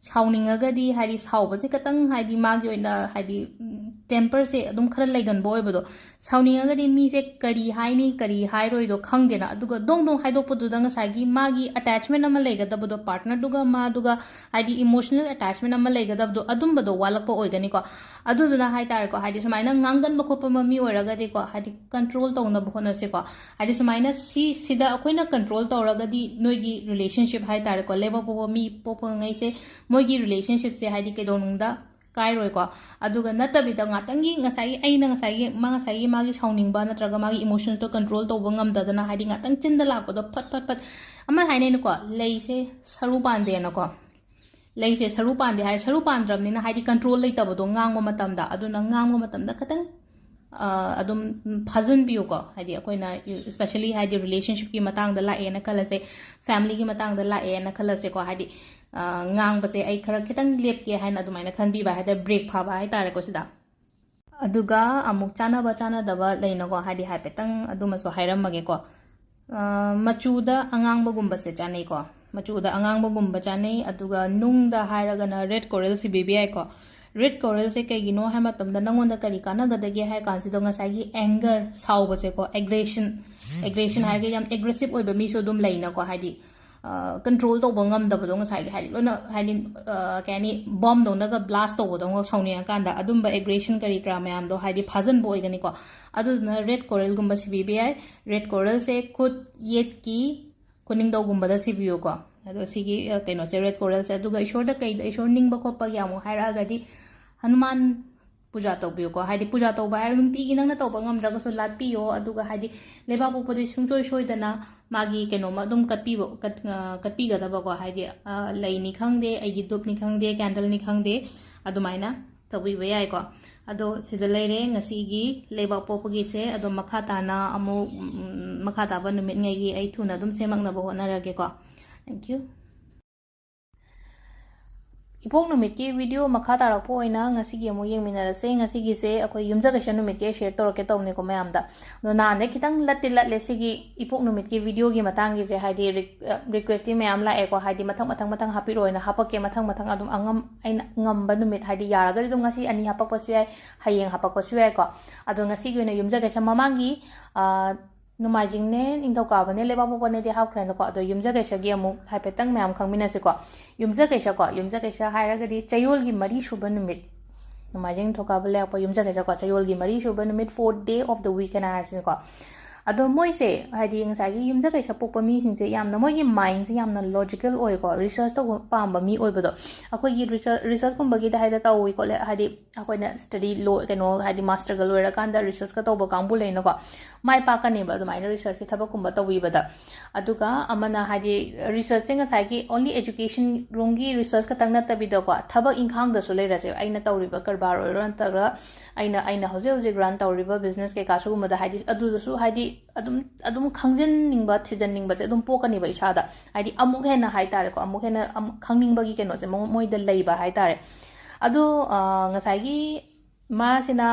ꯁꯥꯎꯅꯤꯡꯉꯒꯗꯤ, ꯍꯥꯏꯗꯤ ꯁꯥꯎꯕꯁꯦ ꯈꯇꯪ, ꯍꯥꯏꯗꯤ ꯃꯥꯒꯤ ꯑꯣꯏꯅ, ꯍꯥꯏꯗꯤ, ꯎꯝ, ꯇꯦꯝꯄꯔꯁꯦ ꯑꯗꯨꯝ ꯈꯔ ꯂꯩꯒꯟꯕ ꯑꯣꯏꯕꯗꯣ꯫ ꯁꯥꯎꯅꯤꯡꯉꯒꯗꯤ ꯃꯤꯁꯦ ꯀꯔꯤ ꯍꯥꯏꯅꯤ, ꯀꯔꯤ ꯍꯥꯏꯔꯣꯏꯗꯣ ꯈꯪꯗꯦꯅ꯫ ꯑꯗꯨꯒ ꯗꯣꯡ ꯗꯣꯡ ꯍꯥꯏꯗꯣꯛꯄꯗꯨꯗ ꯉꯁꯥꯏꯒꯤ ꯃꯥꯒꯤ ꯑꯦꯇꯦꯆꯃꯦꯟ ꯑꯃ ꯂꯩꯒꯗꯕꯗꯣ, ꯄꯥꯔꯠꯅꯔꯗꯨꯒ ꯃꯥꯗꯨꯒ, ꯍꯥꯏꯗꯤ ꯏꯃꯣꯁꯅꯦꯜ ꯑꯦꯇꯦꯆꯃꯦꯟ ꯑꯃ ꯂꯩꯒꯗꯕꯗꯣ, ꯑꯗꯨꯝꯕꯗꯣ ꯋꯥꯠꯂꯛꯄ ꯑꯣꯏꯒꯅꯤꯀꯣ꯫ ꯑꯗꯨꯗꯨꯅ ꯍꯥꯏꯇꯥꯔꯦꯀꯣ, ꯍꯥꯏꯗꯤ ꯁꯨꯃꯥꯏꯅ ꯉꯥꯡꯒꯟꯕ ꯈꯣꯠꯄ ꯃꯤ ꯑꯣꯏꯔꯒꯗꯤꯀꯣ, ꯍꯥꯏꯗꯤ ꯀꯟꯇ꯭ꯔꯣꯜ ꯇꯧꯅꯕ ꯍꯣꯠꯅꯁꯤꯀꯣ꯫ ꯍꯥꯏꯗꯤ ꯁꯨꯃꯥꯏꯅ ꯁꯤ, ꯁꯤꯗ ꯑꯩꯈꯣꯏꯅ ꯀꯟꯇ꯭ꯔꯣꯜ ꯇꯧꯔꯒꯗꯤ ꯅꯣꯏꯒꯤ ꯔꯤꯂꯦꯁꯟꯁꯤꯞ ꯍꯥꯏꯇꯥꯔꯦꯀꯣ, ꯂꯩꯕꯥꯛ ꯄꯣꯛꯄ ꯃꯤ ꯄꯣꯛꯄꯉꯩꯁꯦ, ꯃꯣꯏꯒꯤ ꯔꯤꯂꯦꯁꯟꯁꯤꯞꯁꯦ ꯍꯥꯏꯗꯤ ꯀꯩꯗꯧꯅꯨꯡꯗ ꯀꯥꯏꯔꯣꯏꯀꯣ꯫ ꯑꯗꯨꯒ ꯅꯠꯇꯕꯤꯗ ꯉꯥꯛꯇꯪꯒꯤ ꯉꯁꯥꯏꯒꯤ ꯑꯩꯅ ꯉꯁꯥꯏꯒꯤ ꯃꯥ, ꯉꯁꯥꯏꯒꯤ ꯃꯥꯒꯤ ꯁꯥꯎꯅꯤꯡꯕ ꯅꯠꯇ꯭ꯔꯒ ꯃꯥꯒꯤ ꯏꯃꯣꯁꯟꯁꯇꯣ ꯀꯟꯇ꯭ꯔꯣꯜ ꯇꯧꯕ ꯉꯝꯗꯗꯅ, ꯍꯥꯏꯗꯤ ꯉꯥꯛꯇꯪ ꯆꯤꯟꯗ ꯂꯥꯛꯄꯗꯣ ꯐꯠ ꯐꯠ ꯐꯠ, ꯑꯃ ꯍꯥꯏꯅꯩꯅꯀꯣ, ꯂꯩꯁꯦ ꯁꯔꯨ ꯄꯥꯟꯗꯦꯅꯀꯣ꯫ ꯂꯩꯁꯦ ꯁꯔꯨ ꯄꯥꯟꯗꯦ ꯍꯥꯏꯔꯦ, ꯁꯔꯨ ꯄꯥꯟꯗ꯭ꯔꯕꯅꯤꯅ ꯍꯥꯏꯗꯤ ꯀꯟꯇ꯭ꯔꯣꯜ ꯂꯩꯇꯕꯗꯣ ꯉꯥꯡꯕ ꯃꯇꯝꯗ, ꯑꯗꯨꯅ ꯉꯥꯡꯕ ꯃꯇꯝꯗ ꯈꯤꯇꯪ, ꯑ, ꯑꯗꯨꯝ ꯐꯥꯖꯤꯟꯕꯤꯌꯨꯀꯣ꯫ ꯍꯥꯏꯗꯤ ꯑꯩꯈꯣꯏꯅ especially ꯍꯥꯏꯗꯤ ꯔꯤꯂꯦꯁꯟꯁꯤꯞꯀꯤ ꯃꯇꯥꯡꯗ ꯂꯥꯛꯑꯦꯅ ꯈꯜꯂꯁꯦ, ꯐꯦꯃꯤꯂꯤꯒꯤ ꯃꯇꯥꯡꯗ ꯂꯥꯛꯑꯦꯅ ꯈꯜꯂꯁꯦꯀꯣ, ꯍꯥꯏꯗꯤ ꯉꯥꯡꯕꯁꯦ ꯑꯩ ꯈꯔ ꯈꯤꯇꯪ ꯂꯦꯞꯀꯦ ꯍꯥꯏꯅ ꯑꯗꯨꯃꯥꯏꯅ ꯈꯟꯕꯤꯕ ꯍꯥꯏ ꯇꯥꯔꯦ, break ꯐꯥꯕ ꯍꯥꯏ ꯇꯥꯔꯦꯀꯣ ꯁꯤꯗ꯫ ꯑꯗꯨꯒ ꯑꯃꯨꯛ ꯆꯥꯟꯅꯕ ꯆꯥꯟꯅꯗꯕ ꯂꯩꯅꯀꯣ, ꯍꯥꯏꯗꯤ ꯍꯥꯏꯐꯦꯠꯇꯪ ꯑꯗꯨꯃꯁꯨ ꯍꯥꯏꯔꯝꯃꯒꯦꯀꯣ꯫ ꯃꯆꯨꯗ ꯑꯉꯥꯡꯕꯒꯨꯝꯕꯁꯦ ꯆꯥꯅꯩꯀꯣ꯫ ꯃꯆꯨꯗ ꯑꯉꯥꯡꯕꯒꯨꯝꯕ ꯆꯥꯅꯩ꯫ ꯑꯗꯨꯒ ꯅꯨꯡꯗ ꯍꯥꯏꯔꯒꯅ red coral ꯁꯤꯕꯤꯕ ꯌꯥꯏꯀꯣ꯫ Red coralꯁꯦ ꯀꯩꯒꯤꯅꯣ ꯍꯥꯏ ꯃꯇꯝꯗ ꯅꯪꯉꯣꯟꯗ ꯀꯔꯤ ꯀꯥꯟꯅꯒꯗꯒꯦ ꯍꯥꯏ ꯀꯥꯟꯁꯤꯗ, ꯉꯁꯥꯏꯒꯤ anger, ꯁꯥꯎꯕꯁꯦꯀꯣ, aggression, aggression ꯍꯥꯏꯔꯒ ꯌꯥꯝ aggressive ꯑꯣꯏꯕ ꯃꯤꯁꯨ ꯑꯗꯨꯝ ꯂꯩꯅꯀꯣ, ꯍꯥꯏꯗꯤ control ꯇꯧꯕ ꯉꯝꯗꯕꯗꯣ, ꯉꯁꯥꯏꯒꯤ ꯍꯥꯏꯗꯤ ꯂꯣꯏꯅ ꯍꯥꯏꯗꯤ ꯀꯩ ꯍꯥꯏꯅꯤ, ꯕꯣꯝꯗꯧꯅꯒ blast ꯇꯧꯕꯗꯧꯅ ꯁꯥꯎꯅꯤꯡꯉꯀꯥꯟꯗ ꯑꯗꯨꯝꯕ aggression ꯀꯔꯤ ꯀꯔꯥ ꯃꯌꯥꯝꯗꯣ ꯍꯥꯏꯗꯤ ꯐꯥꯖꯤꯟꯕ ꯑꯣꯏꯒꯅꯤꯀꯣ꯫ ꯑꯗꯨꯗꯨꯅ red coralꯒꯨꯝꯕ ꯁꯤꯕꯤꯕ ꯌꯥꯏ꯫ Red coralꯁꯦ ꯈꯨꯠ ꯌꯦꯠꯀꯤ ꯈꯨꯅꯤꯡꯗꯧꯒꯨꯝꯕꯗ ꯁꯤꯕꯤꯌꯨꯀꯣ꯫ ꯑꯗꯣ ꯁꯤꯒꯤ ꯀꯩꯅꯣꯁꯦ, red coralꯁꯦ꯫ ꯑꯗꯨꯒ ꯏꯁꯣꯔꯗ ꯀꯩꯗ ꯏꯁꯣꯔ ꯅꯤꯡꯕ ꯈꯣꯠꯄꯒꯤ ꯑꯃꯨꯛ ꯍꯥꯏꯔꯛꯑꯒꯗꯤ ꯍꯅꯨꯃꯥꯟ ꯄꯨꯖꯥ ꯇꯧꯕꯤꯌꯨꯀꯣ꯫ ꯍꯥꯏꯗꯤ ꯄꯨꯖꯥ ꯇꯧꯕ ꯍꯥꯏꯔꯒ ꯅꯨꯡꯇꯤꯒꯤ ꯅꯪꯅ ꯇꯧꯕ ꯉꯝꯗ꯭ꯔꯒꯁꯨ ꯂꯥꯠꯄꯤꯌꯣ꯫ ꯑꯗꯨꯒ ꯍꯥꯏꯗꯤ ꯂꯩꯕꯥꯛꯄꯣꯛꯄꯗꯤ ꯁꯨꯡꯁꯣꯏ ꯁꯣꯏꯗꯅ ꯃꯥꯒꯤ ꯀꯩꯅꯣꯝꯃ ꯑꯗꯨꯝ ꯀꯠꯄꯤꯕ, ꯀꯠ-, ꯑ, ꯀꯠꯄꯤꯒꯗꯕꯀꯣ꯫ ꯍꯥꯏꯗꯤ, ꯑ, ꯂꯩꯅꯤ ꯈꯪꯗꯦ, ꯑꯩꯒꯤ ꯙꯨꯞꯅꯤ ꯈꯪꯗꯦ, candleꯅꯤ ꯈꯪꯗꯦ, ꯑꯗꯨꯃꯥꯏꯅ ꯇꯧꯕꯤꯕ ꯌꯥꯏꯀꯣ꯫ ꯑꯗꯣ ꯁꯤꯗ ꯂꯩꯔꯦ ꯉꯁꯤꯒꯤ ꯂꯩꯕꯥꯛ ꯄꯣꯛꯄꯒꯤꯁꯦ꯫ ꯑꯗꯣ ꯃꯈꯥ ꯇꯥꯅ ꯑꯃꯨꯛ, ꯎꯝ, ꯃꯈꯥ ꯇꯥꯕ ꯅꯨꯃꯤꯠꯉꯩꯒꯤ ꯑꯩ ꯊꯨꯅ ꯑꯗꯨꯝ ꯁꯦꯝꯃꯛꯅꯕ ꯍꯣꯠꯅꯔꯒꯦꯀꯣ꯫ Thank you꯫ ꯏꯄꯣꯛ ꯅꯨꯃꯤꯠꯀꯤ video ꯃꯈꯥ ꯇꯥꯔꯛꯄ ꯑꯣꯏꯅ ꯉꯁꯤꯒꯤ ꯑꯃꯨꯛ ꯌꯦꯡꯃꯤꯟꯅꯔꯁꯦ꯫ ꯉꯁꯤꯒꯤꯁꯦ ꯑꯩꯈꯣꯏ ꯌꯨꯝꯖꯀꯩꯁ ꯅꯨꯃꯤꯠꯀꯤ ꯑꯩ share ꯇꯧꯔꯛꯀꯦ ꯇꯧꯕꯅꯤꯀꯣ ꯃꯌꯥꯝꯗ꯫ ꯑꯗꯣ ꯅꯍꯥꯟꯗꯩ ꯈꯤꯇꯪ ꯂꯠꯇꯤ ꯂꯠꯂꯦ ꯁꯤꯒꯤ ꯏꯄꯣꯛ ꯅꯨꯃꯤꯠꯀꯤ videoꯒꯤ ꯃꯇꯥꯡꯒꯤꯁꯦ, ꯍꯥꯏꯗꯤ ꯔꯤ-, ꯑ, requestꯇꯤ ꯃꯌꯥꯝ ꯂꯥꯛꯑꯦꯀꯣ, ꯍꯥꯏꯗꯤ ꯃꯊꯪ ꯃꯊꯪ ꯃꯊꯪ ꯍꯥꯞꯄꯤꯔꯛꯑꯣꯅ ꯍꯥꯄꯛꯀꯦ, ꯃꯊꯪ ꯃꯊꯪ ꯑꯗꯨꯝ ꯑꯉꯝ-, ꯑꯩꯅ ꯉꯝꯕ ꯅꯨꯃꯤꯠ, ꯍꯥꯏꯗꯤ ꯌꯥꯔꯒꯗꯤ ꯑꯗꯨꯝ ꯉꯁꯤ ꯑꯅꯤ ꯍꯥꯄꯛꯄꯁꯨ ꯌꯥꯏ, ꯍꯌꯦꯡ ꯍꯥꯄꯛꯄꯁꯨ ꯌꯥꯏꯀꯣ꯫ ꯑꯗꯣ ꯉꯁꯤꯒꯤ ꯑꯣꯏꯅ ꯌꯨꯝꯖꯀꯩꯁ ꯃꯃꯥꯡꯒꯤ, ꯑ, ꯅꯣꯡꯃꯥꯏꯖꯤꯡꯅꯦ, ꯅꯤꯡꯊꯧꯀꯥꯕꯅꯦ, ꯂꯩꯕꯥꯛꯄꯣꯛꯄꯅꯦꯗꯤ ꯍꯥꯞꯈ꯭ꯔꯦꯅꯀꯣ꯫ ꯑꯗꯣ ꯌꯨꯝꯖꯀꯩꯁꯀꯤ ꯑꯃꯨꯛ ꯍꯥꯏꯐꯦꯠꯇꯪ ꯃꯌꯥꯝ ꯈꯪꯃꯤꯟꯅꯁꯤꯀꯣ꯫ ꯌꯨꯝꯖꯀꯩꯁꯀꯣ, ꯌꯨꯝꯖꯀꯩꯁ ꯍꯥꯏꯔꯒꯗꯤ ꯆꯌꯣꯜꯒꯤ ꯃꯔꯤ ꯁꯨꯕ ꯅꯨꯃꯤꯠ, ꯅꯣꯡꯃꯥꯏꯖꯤꯡ, ꯅꯤꯡꯊꯧꯀꯥꯕ, ꯂꯩꯕꯥꯛꯄꯣꯛꯄ, ꯌꯨꯝꯖꯀꯩꯁꯀꯣ, ꯆꯌꯣꯜꯒꯤ ꯃꯔꯤ ꯁꯨꯕ ꯅꯨꯃꯤꯠ, fourth day of the week ꯍꯥꯏꯅ ꯍꯥꯏꯔꯁꯤꯅꯦꯀꯣ꯫ ꯑꯗꯣ ꯃꯣꯏꯁꯦ ꯍꯥꯏꯗꯤ ꯉꯁꯥꯏꯒꯤ ꯌꯨꯝꯖꯀꯩꯁ ꯄꯣꯛꯄ ꯃꯤꯁꯤꯡꯁꯦ ꯌꯥꯝꯅ, ꯃꯣꯏꯒꯤ mindꯁꯦ ꯌꯥꯝꯅ logical ꯑꯣꯏꯀꯣ, research ꯇꯧꯕ ꯄꯥꯝꯕ ꯃꯤ ꯑꯣꯏꯕꯗꯣ꯫ ꯑꯩꯈꯣꯏꯒꯤ research, researchꯀꯨꯝꯕꯒꯤꯗ ꯍꯥꯏꯗ ꯇꯧꯏ ꯈꯣꯠꯂꯦ, ꯍꯥꯏꯗꯤ ꯑꯩꯈꯣꯏꯅ study ꯂꯣꯏ-, ꯀꯩꯅꯣ, ꯍꯥꯏꯗꯤ masterꯒ ꯂꯣꯏꯔꯀꯥꯟꯗ researchꯀ ꯇꯧꯕ ꯀꯥꯡꯕꯨ ꯂꯩꯅꯀꯣ, ꯃꯥꯏ ꯄꯥꯛꯀꯅꯦꯕ ꯑꯗꯨꯃꯥꯏꯅ researchꯀꯤ ꯊꯕꯛꯀꯨꯝꯕ ꯇꯧꯕꯤꯕꯗ꯫ ꯑꯗꯨꯒ ꯑꯃꯅ ꯍꯥꯏꯗꯤ researchꯁꯦ ꯉꯁꯥꯏꯒꯤ only education ꯔꯣꯝꯒꯤ research ꯈꯛꯇꯪ ꯅꯠꯇꯕꯤꯗꯀꯣ, ꯊꯕꯛ ꯏꯪꯈꯥꯡꯗꯁꯨ ꯂꯩꯔꯁꯦ, ꯑꯩꯅ ꯇꯧꯔꯤꯕ ꯀꯔꯕꯥꯔ ꯑꯣꯏꯔꯣ ꯅꯠꯇ꯭ꯔꯒ ꯑꯩꯅ, ꯑꯩꯅ ꯍꯧꯖꯤꯛ ꯍꯧꯖꯤꯛ run ꯇꯧꯔꯤꯕ business ꯀꯩꯀꯥ ꯁꯤꯒꯨꯝꯕꯗ ꯍꯥꯏꯗꯤ ꯑꯗꯨꯗꯁꯨ ꯍꯥꯏꯗꯤ ꯑꯗꯨꯝ ꯑꯗꯨꯝ ꯈꯪꯖꯤꯟꯅꯤꯡꯕ, ꯊꯤꯖꯤꯟꯅꯤꯡꯕꯁꯦ ꯑꯗꯨꯝ ꯄꯣꯛꯀꯅꯤꯕ ꯏꯁꯥꯗ꯫ ꯍꯥꯏꯗꯤ ꯑꯃꯨꯛ ꯍꯦꯟꯅ ꯍꯥꯏꯇꯥꯔꯦꯀꯣ, ꯑꯃꯨꯛ ꯍꯦꯟꯅ ꯑꯃꯨꯛ ꯈꯪꯅꯤꯡꯕꯒꯤ ꯀꯩꯅꯣꯁꯦ ꯃꯉꯣ- ꯃꯣꯏꯗ ꯂꯩꯕ ꯍꯥꯏꯇꯥꯔꯦ꯫ ꯑꯗꯣ, ꯑ, ꯉꯁꯥꯏꯒꯤ ꯃꯥꯁꯤꯅ,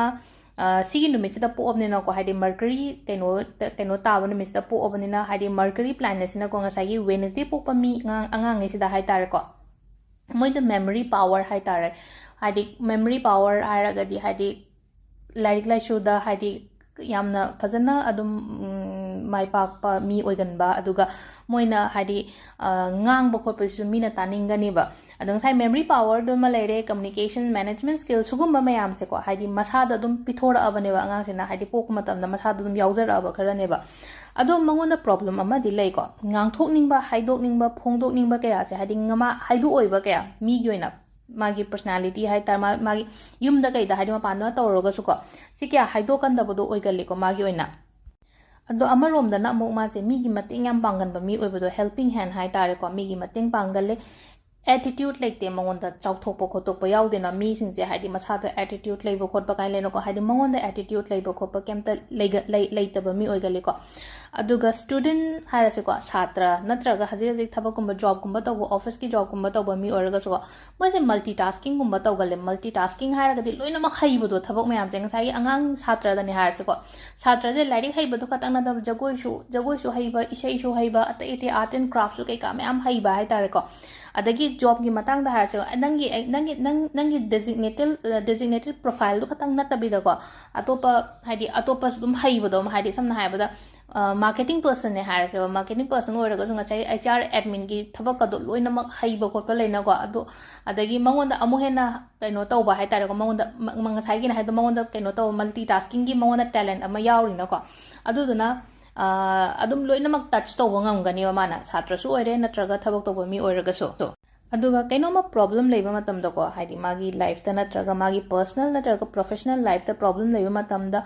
ꯑ, ꯁꯤꯒꯤ ꯅꯨꯃꯤꯠꯁꯤꯗ ꯄꯣꯛꯑꯕꯅꯤꯅꯀꯣ, ꯍꯥꯏꯗꯤ Mercury ꯀꯩꯅꯣ, ꯀꯩꯅꯣ ꯇꯥꯕ ꯅꯨꯃꯤꯠꯁꯤꯗ ꯄꯣꯛꯑꯕꯅꯤꯅ, ꯍꯥꯏꯗꯤ Mercury planetꯁꯤꯅꯀꯣ, ꯉꯁꯥꯏꯒꯤ Wednesday ꯄꯣꯛꯄ ꯃꯤ ꯑꯉꯥꯡ, ꯑꯉꯥꯡꯉꯩꯁꯤꯗ ꯍꯥꯏꯇꯥꯔꯦꯀꯣ, ꯃꯣꯏꯗ memory power ꯍꯥꯏꯇꯥꯔꯦ꯫ ꯍꯥꯏꯗꯤ memory power ꯍꯥꯏꯔꯒꯗꯤ, ꯍꯥꯏꯗꯤ ꯂꯥꯏꯔꯤꯛ ꯂꯥꯏꯁꯨꯗ, ꯍꯥꯏꯗꯤ ꯌꯥꯝꯅ ꯐꯖꯅ ꯑꯗꯨꯝ, ꯎꯝ, ꯃꯥꯏ ꯄꯥꯛꯄ ꯃꯤ ꯑꯣꯏꯒꯟꯕ, ꯑꯗꯨꯒ ꯃꯣꯏꯅ ꯍꯥꯏꯗꯤ, ꯑ, ꯉꯥꯡꯕ ꯈꯣꯠꯄꯁꯤꯁꯨ ꯃꯤꯅ ꯇꯥꯅꯤꯡꯒꯅꯤꯕ꯫ ꯑꯗꯣ ꯉꯁꯥꯏ memory powerꯗꯨꯃ ꯂꯩꯔꯦ, communication, management skill, ꯁꯤꯒꯨꯝꯕ ꯃꯌꯥꯝꯁꯦꯀꯣ, ꯍꯥꯏꯗꯤ ꯃꯁꯥꯗ ꯑꯗꯨꯝ ꯄꯤꯊꯣꯔꯛꯑꯕꯅꯦꯕ ꯑꯉꯥꯡꯁꯤꯅ, ꯍꯥꯏꯗꯤ ꯄꯣꯛꯄ ꯃꯇꯝꯗ ꯃꯁꯥꯗ ꯑꯗꯨꯝ ꯌꯥꯎꯖꯔꯛꯑꯕ ꯈꯔꯅꯦꯕ꯫ ꯑꯗꯣ ꯃꯉꯣꯟꯗ problem ꯑꯃꯗꯤ ꯂꯩꯀꯣ, ꯉꯥꯡꯊꯣꯛꯅꯤꯡꯕ, ꯍꯥꯏꯗꯣꯛꯅꯤꯡꯕ, ꯐꯣꯡꯗꯣꯛꯅꯤꯡꯕ ꯀꯌꯥꯁꯦ, ꯍꯥꯏꯗꯤ ꯉꯃꯥ-, ꯍꯥꯏꯗꯣꯛꯑꯣꯏꯕ ꯀꯌꯥ, ꯃꯤꯒꯤ ꯑꯣꯏꯅ ꯃꯥꯒꯤ personality ꯍꯥꯏꯇꯥꯔꯦ, ꯃꯥ-, ꯃꯥꯒꯤ ꯌꯨꯝꯗ ꯀꯩꯗ ꯍꯥꯏꯗꯤ ꯃꯄꯥꯟꯗ ꯇꯧꯔꯒꯁꯨꯀꯣ, ꯁꯤ ꯀꯌꯥ ꯍꯥꯏꯗꯣꯛꯀꯟꯗꯕꯗꯣ ꯑꯣꯏꯒꯜꯂꯤꯀꯣ ꯃꯥꯒꯤ ꯑꯣꯏꯅ꯫ ꯑꯗꯣ ꯑꯃꯔꯣꯝꯗꯅ ꯑꯃꯨꯛ ꯃꯥꯁꯦ ꯃꯤꯒꯤ ꯃꯇꯦꯡ ꯌꯥꯝ ꯄꯥꯡꯒꯟꯕ ꯃꯤ ꯑꯣꯏꯕꯗꯣ, helping hand ꯍꯥꯏꯇꯥꯔꯦꯀꯣ, ꯃꯤꯒꯤ ꯃꯇꯦꯡ ꯄꯥꯡꯒꯜꯂꯦ꯫ Attitude ꯂꯩꯇꯦ ꯃꯉꯣꯟꯗ, ꯆꯥꯎꯊꯣꯛꯄ ꯈꯣꯠꯇꯣꯛꯄ ꯌꯥꯎꯗꯦꯅ꯫ ꯃꯤꯁꯤꯡꯁꯦ ꯍꯥꯏꯗꯤ ꯃꯁꯥꯗ attitude ꯂꯩꯕ ꯈꯣꯠꯄ ꯀꯥꯏꯅ ꯂꯩꯅꯀꯣ, ꯍꯥꯏꯗꯤ ꯃꯉꯣꯟꯗ attitude ꯂꯩꯕ ꯈꯣꯠꯄ ꯀꯩꯝꯇ ꯂꯩꯒ-, ꯂꯩ-, ꯂꯩꯇꯕ ꯃꯤ ꯑꯣꯏꯒꯜꯂꯤꯀꯣ꯫ ꯑꯗꯨꯒ student ꯍꯥꯏꯔꯁꯤꯀꯣ, ꯁꯥꯇ꯭ꯔ ꯅꯠꯇ꯭ꯔꯒ ꯍꯧꯖꯤꯛ ꯍꯧꯖꯤꯛ ꯊꯕꯛꯀꯨꯝꯕ, jobꯀꯨꯝꯕ ꯇꯧꯕ, officeꯀꯤ jobꯀꯨꯝꯕ ꯇꯧꯕ ꯃꯤ ꯑꯣꯏꯔꯒꯁꯨꯀꯣ, ꯃꯣꯏꯁꯦ multitaskingꯒꯨꯝꯕ ꯇꯧꯒꯜꯂꯦ꯫ Multitaskingꯍꯥꯏꯔꯒꯗꯤ ꯂꯣꯏꯅꯃꯛ ꯍꯩꯕꯗꯣ, ꯊꯕꯛ ꯃꯌꯥꯝꯁꯦ꯫ ꯉꯁꯥꯏꯒꯤ ꯑꯉꯥꯡ ꯁꯥꯇ꯭ꯔꯗꯅꯦ ꯍꯥꯏꯔꯁꯤꯀꯣ, ꯁꯥꯇ꯭ꯔꯁꯦ ꯂꯥꯏꯔꯤꯛ ꯍꯩꯕꯗꯣ ꯈꯛꯇꯪ ꯅꯠꯇꯕ, ꯖꯒꯣꯏꯁꯨ, ꯖꯒꯣꯏꯁꯨ ꯍꯩꯕ, ꯏꯁꯩꯁꯨ ꯍꯩꯕ, ꯑꯇꯩ ꯑꯇꯩ art and craftꯁꯨ ꯀꯩꯀꯥ ꯃꯌꯥꯝ ꯍꯩꯕ ꯍꯥꯏꯇꯥꯔꯦꯀꯣ꯫ ꯑꯗꯒꯤ jobꯀꯤ ꯃꯇꯥꯡꯗ ꯍꯥꯏꯔꯁꯦ, ꯅꯪꯒꯤ, ꯅꯪꯒꯤ, ꯅꯪ, ꯅꯪꯒꯤ designated, designated profileꯗꯨ ꯈꯛꯇꯪ ꯅꯠꯇꯕꯤꯗꯀꯣ, ꯑꯇꯣꯞꯄ, ꯍꯥꯏꯗꯤ ꯑꯇꯣꯞꯄꯁꯨ ꯑꯗꯨꯝ ꯍꯩꯕꯗꯣ, ꯍꯥꯏꯗꯤ ꯁꯝꯅ ꯍꯥꯏꯔꯕꯗ, ꯑ, marketing personꯅꯦ ꯍꯥꯏꯔꯁꯦꯕ, marketing person ꯑꯣꯏꯔꯒꯁꯨ ꯉꯁꯥꯏ HR adminꯒꯤ ꯊꯕꯛꯀꯗꯣ ꯂꯣꯏꯅꯃꯛ ꯍꯩꯕ ꯈꯣꯠꯄ ꯂꯩꯅꯀꯣ꯫ ꯑꯗꯣ, ꯑꯗꯒꯤ ꯃꯉꯣꯟꯗ ꯑꯃꯨꯛ ꯍꯦꯟꯅ ꯀꯩꯅꯣ ꯇꯧꯕ ꯍꯥꯏꯇꯥꯔꯦꯀꯣ, ꯃꯉꯣꯟꯗ, ꯃ-, ꯃ-, ꯉꯁꯥꯏꯒꯤꯅ ꯍꯥꯏꯗꯣ, ꯃꯉꯣꯟꯗ ꯀꯩꯅꯣ ꯇꯧꯕ, multitaskingꯒꯤ ꯃꯉꯣꯟꯗ talent ꯑꯃ ꯌꯥꯎꯔꯤꯅꯀꯣ꯫ ꯑꯗꯨꯗꯨꯅ, ꯑ, ꯑꯗꯨꯝ ꯂꯣꯏꯅꯃꯛ touch ꯇꯧꯕ ꯉꯝꯒꯅꯦꯕ ꯃꯥꯅ, ꯁꯥꯇ꯭ꯔꯁꯨ ꯑꯣꯏꯔꯦ ꯅꯠꯇ꯭ꯔꯒ ꯊꯕꯛ ꯇꯧꯕ ꯃꯤ ꯑꯣꯏꯔꯒꯁꯨ꯫ ꯑꯗꯨꯒ ꯀꯩꯅꯣꯝꯃ problem ꯂꯩꯕ ꯃꯇꯝꯗꯀꯣ, ꯍꯥꯏꯗꯤ ꯃꯥꯒꯤ lifeꯇ ꯅꯠꯇ꯭ꯔꯒ ꯃꯥꯒꯤ personal ꯅꯠꯇ꯭ꯔꯒ professional lifeꯇ problem ꯂꯩꯕ ꯃꯇꯝꯗ,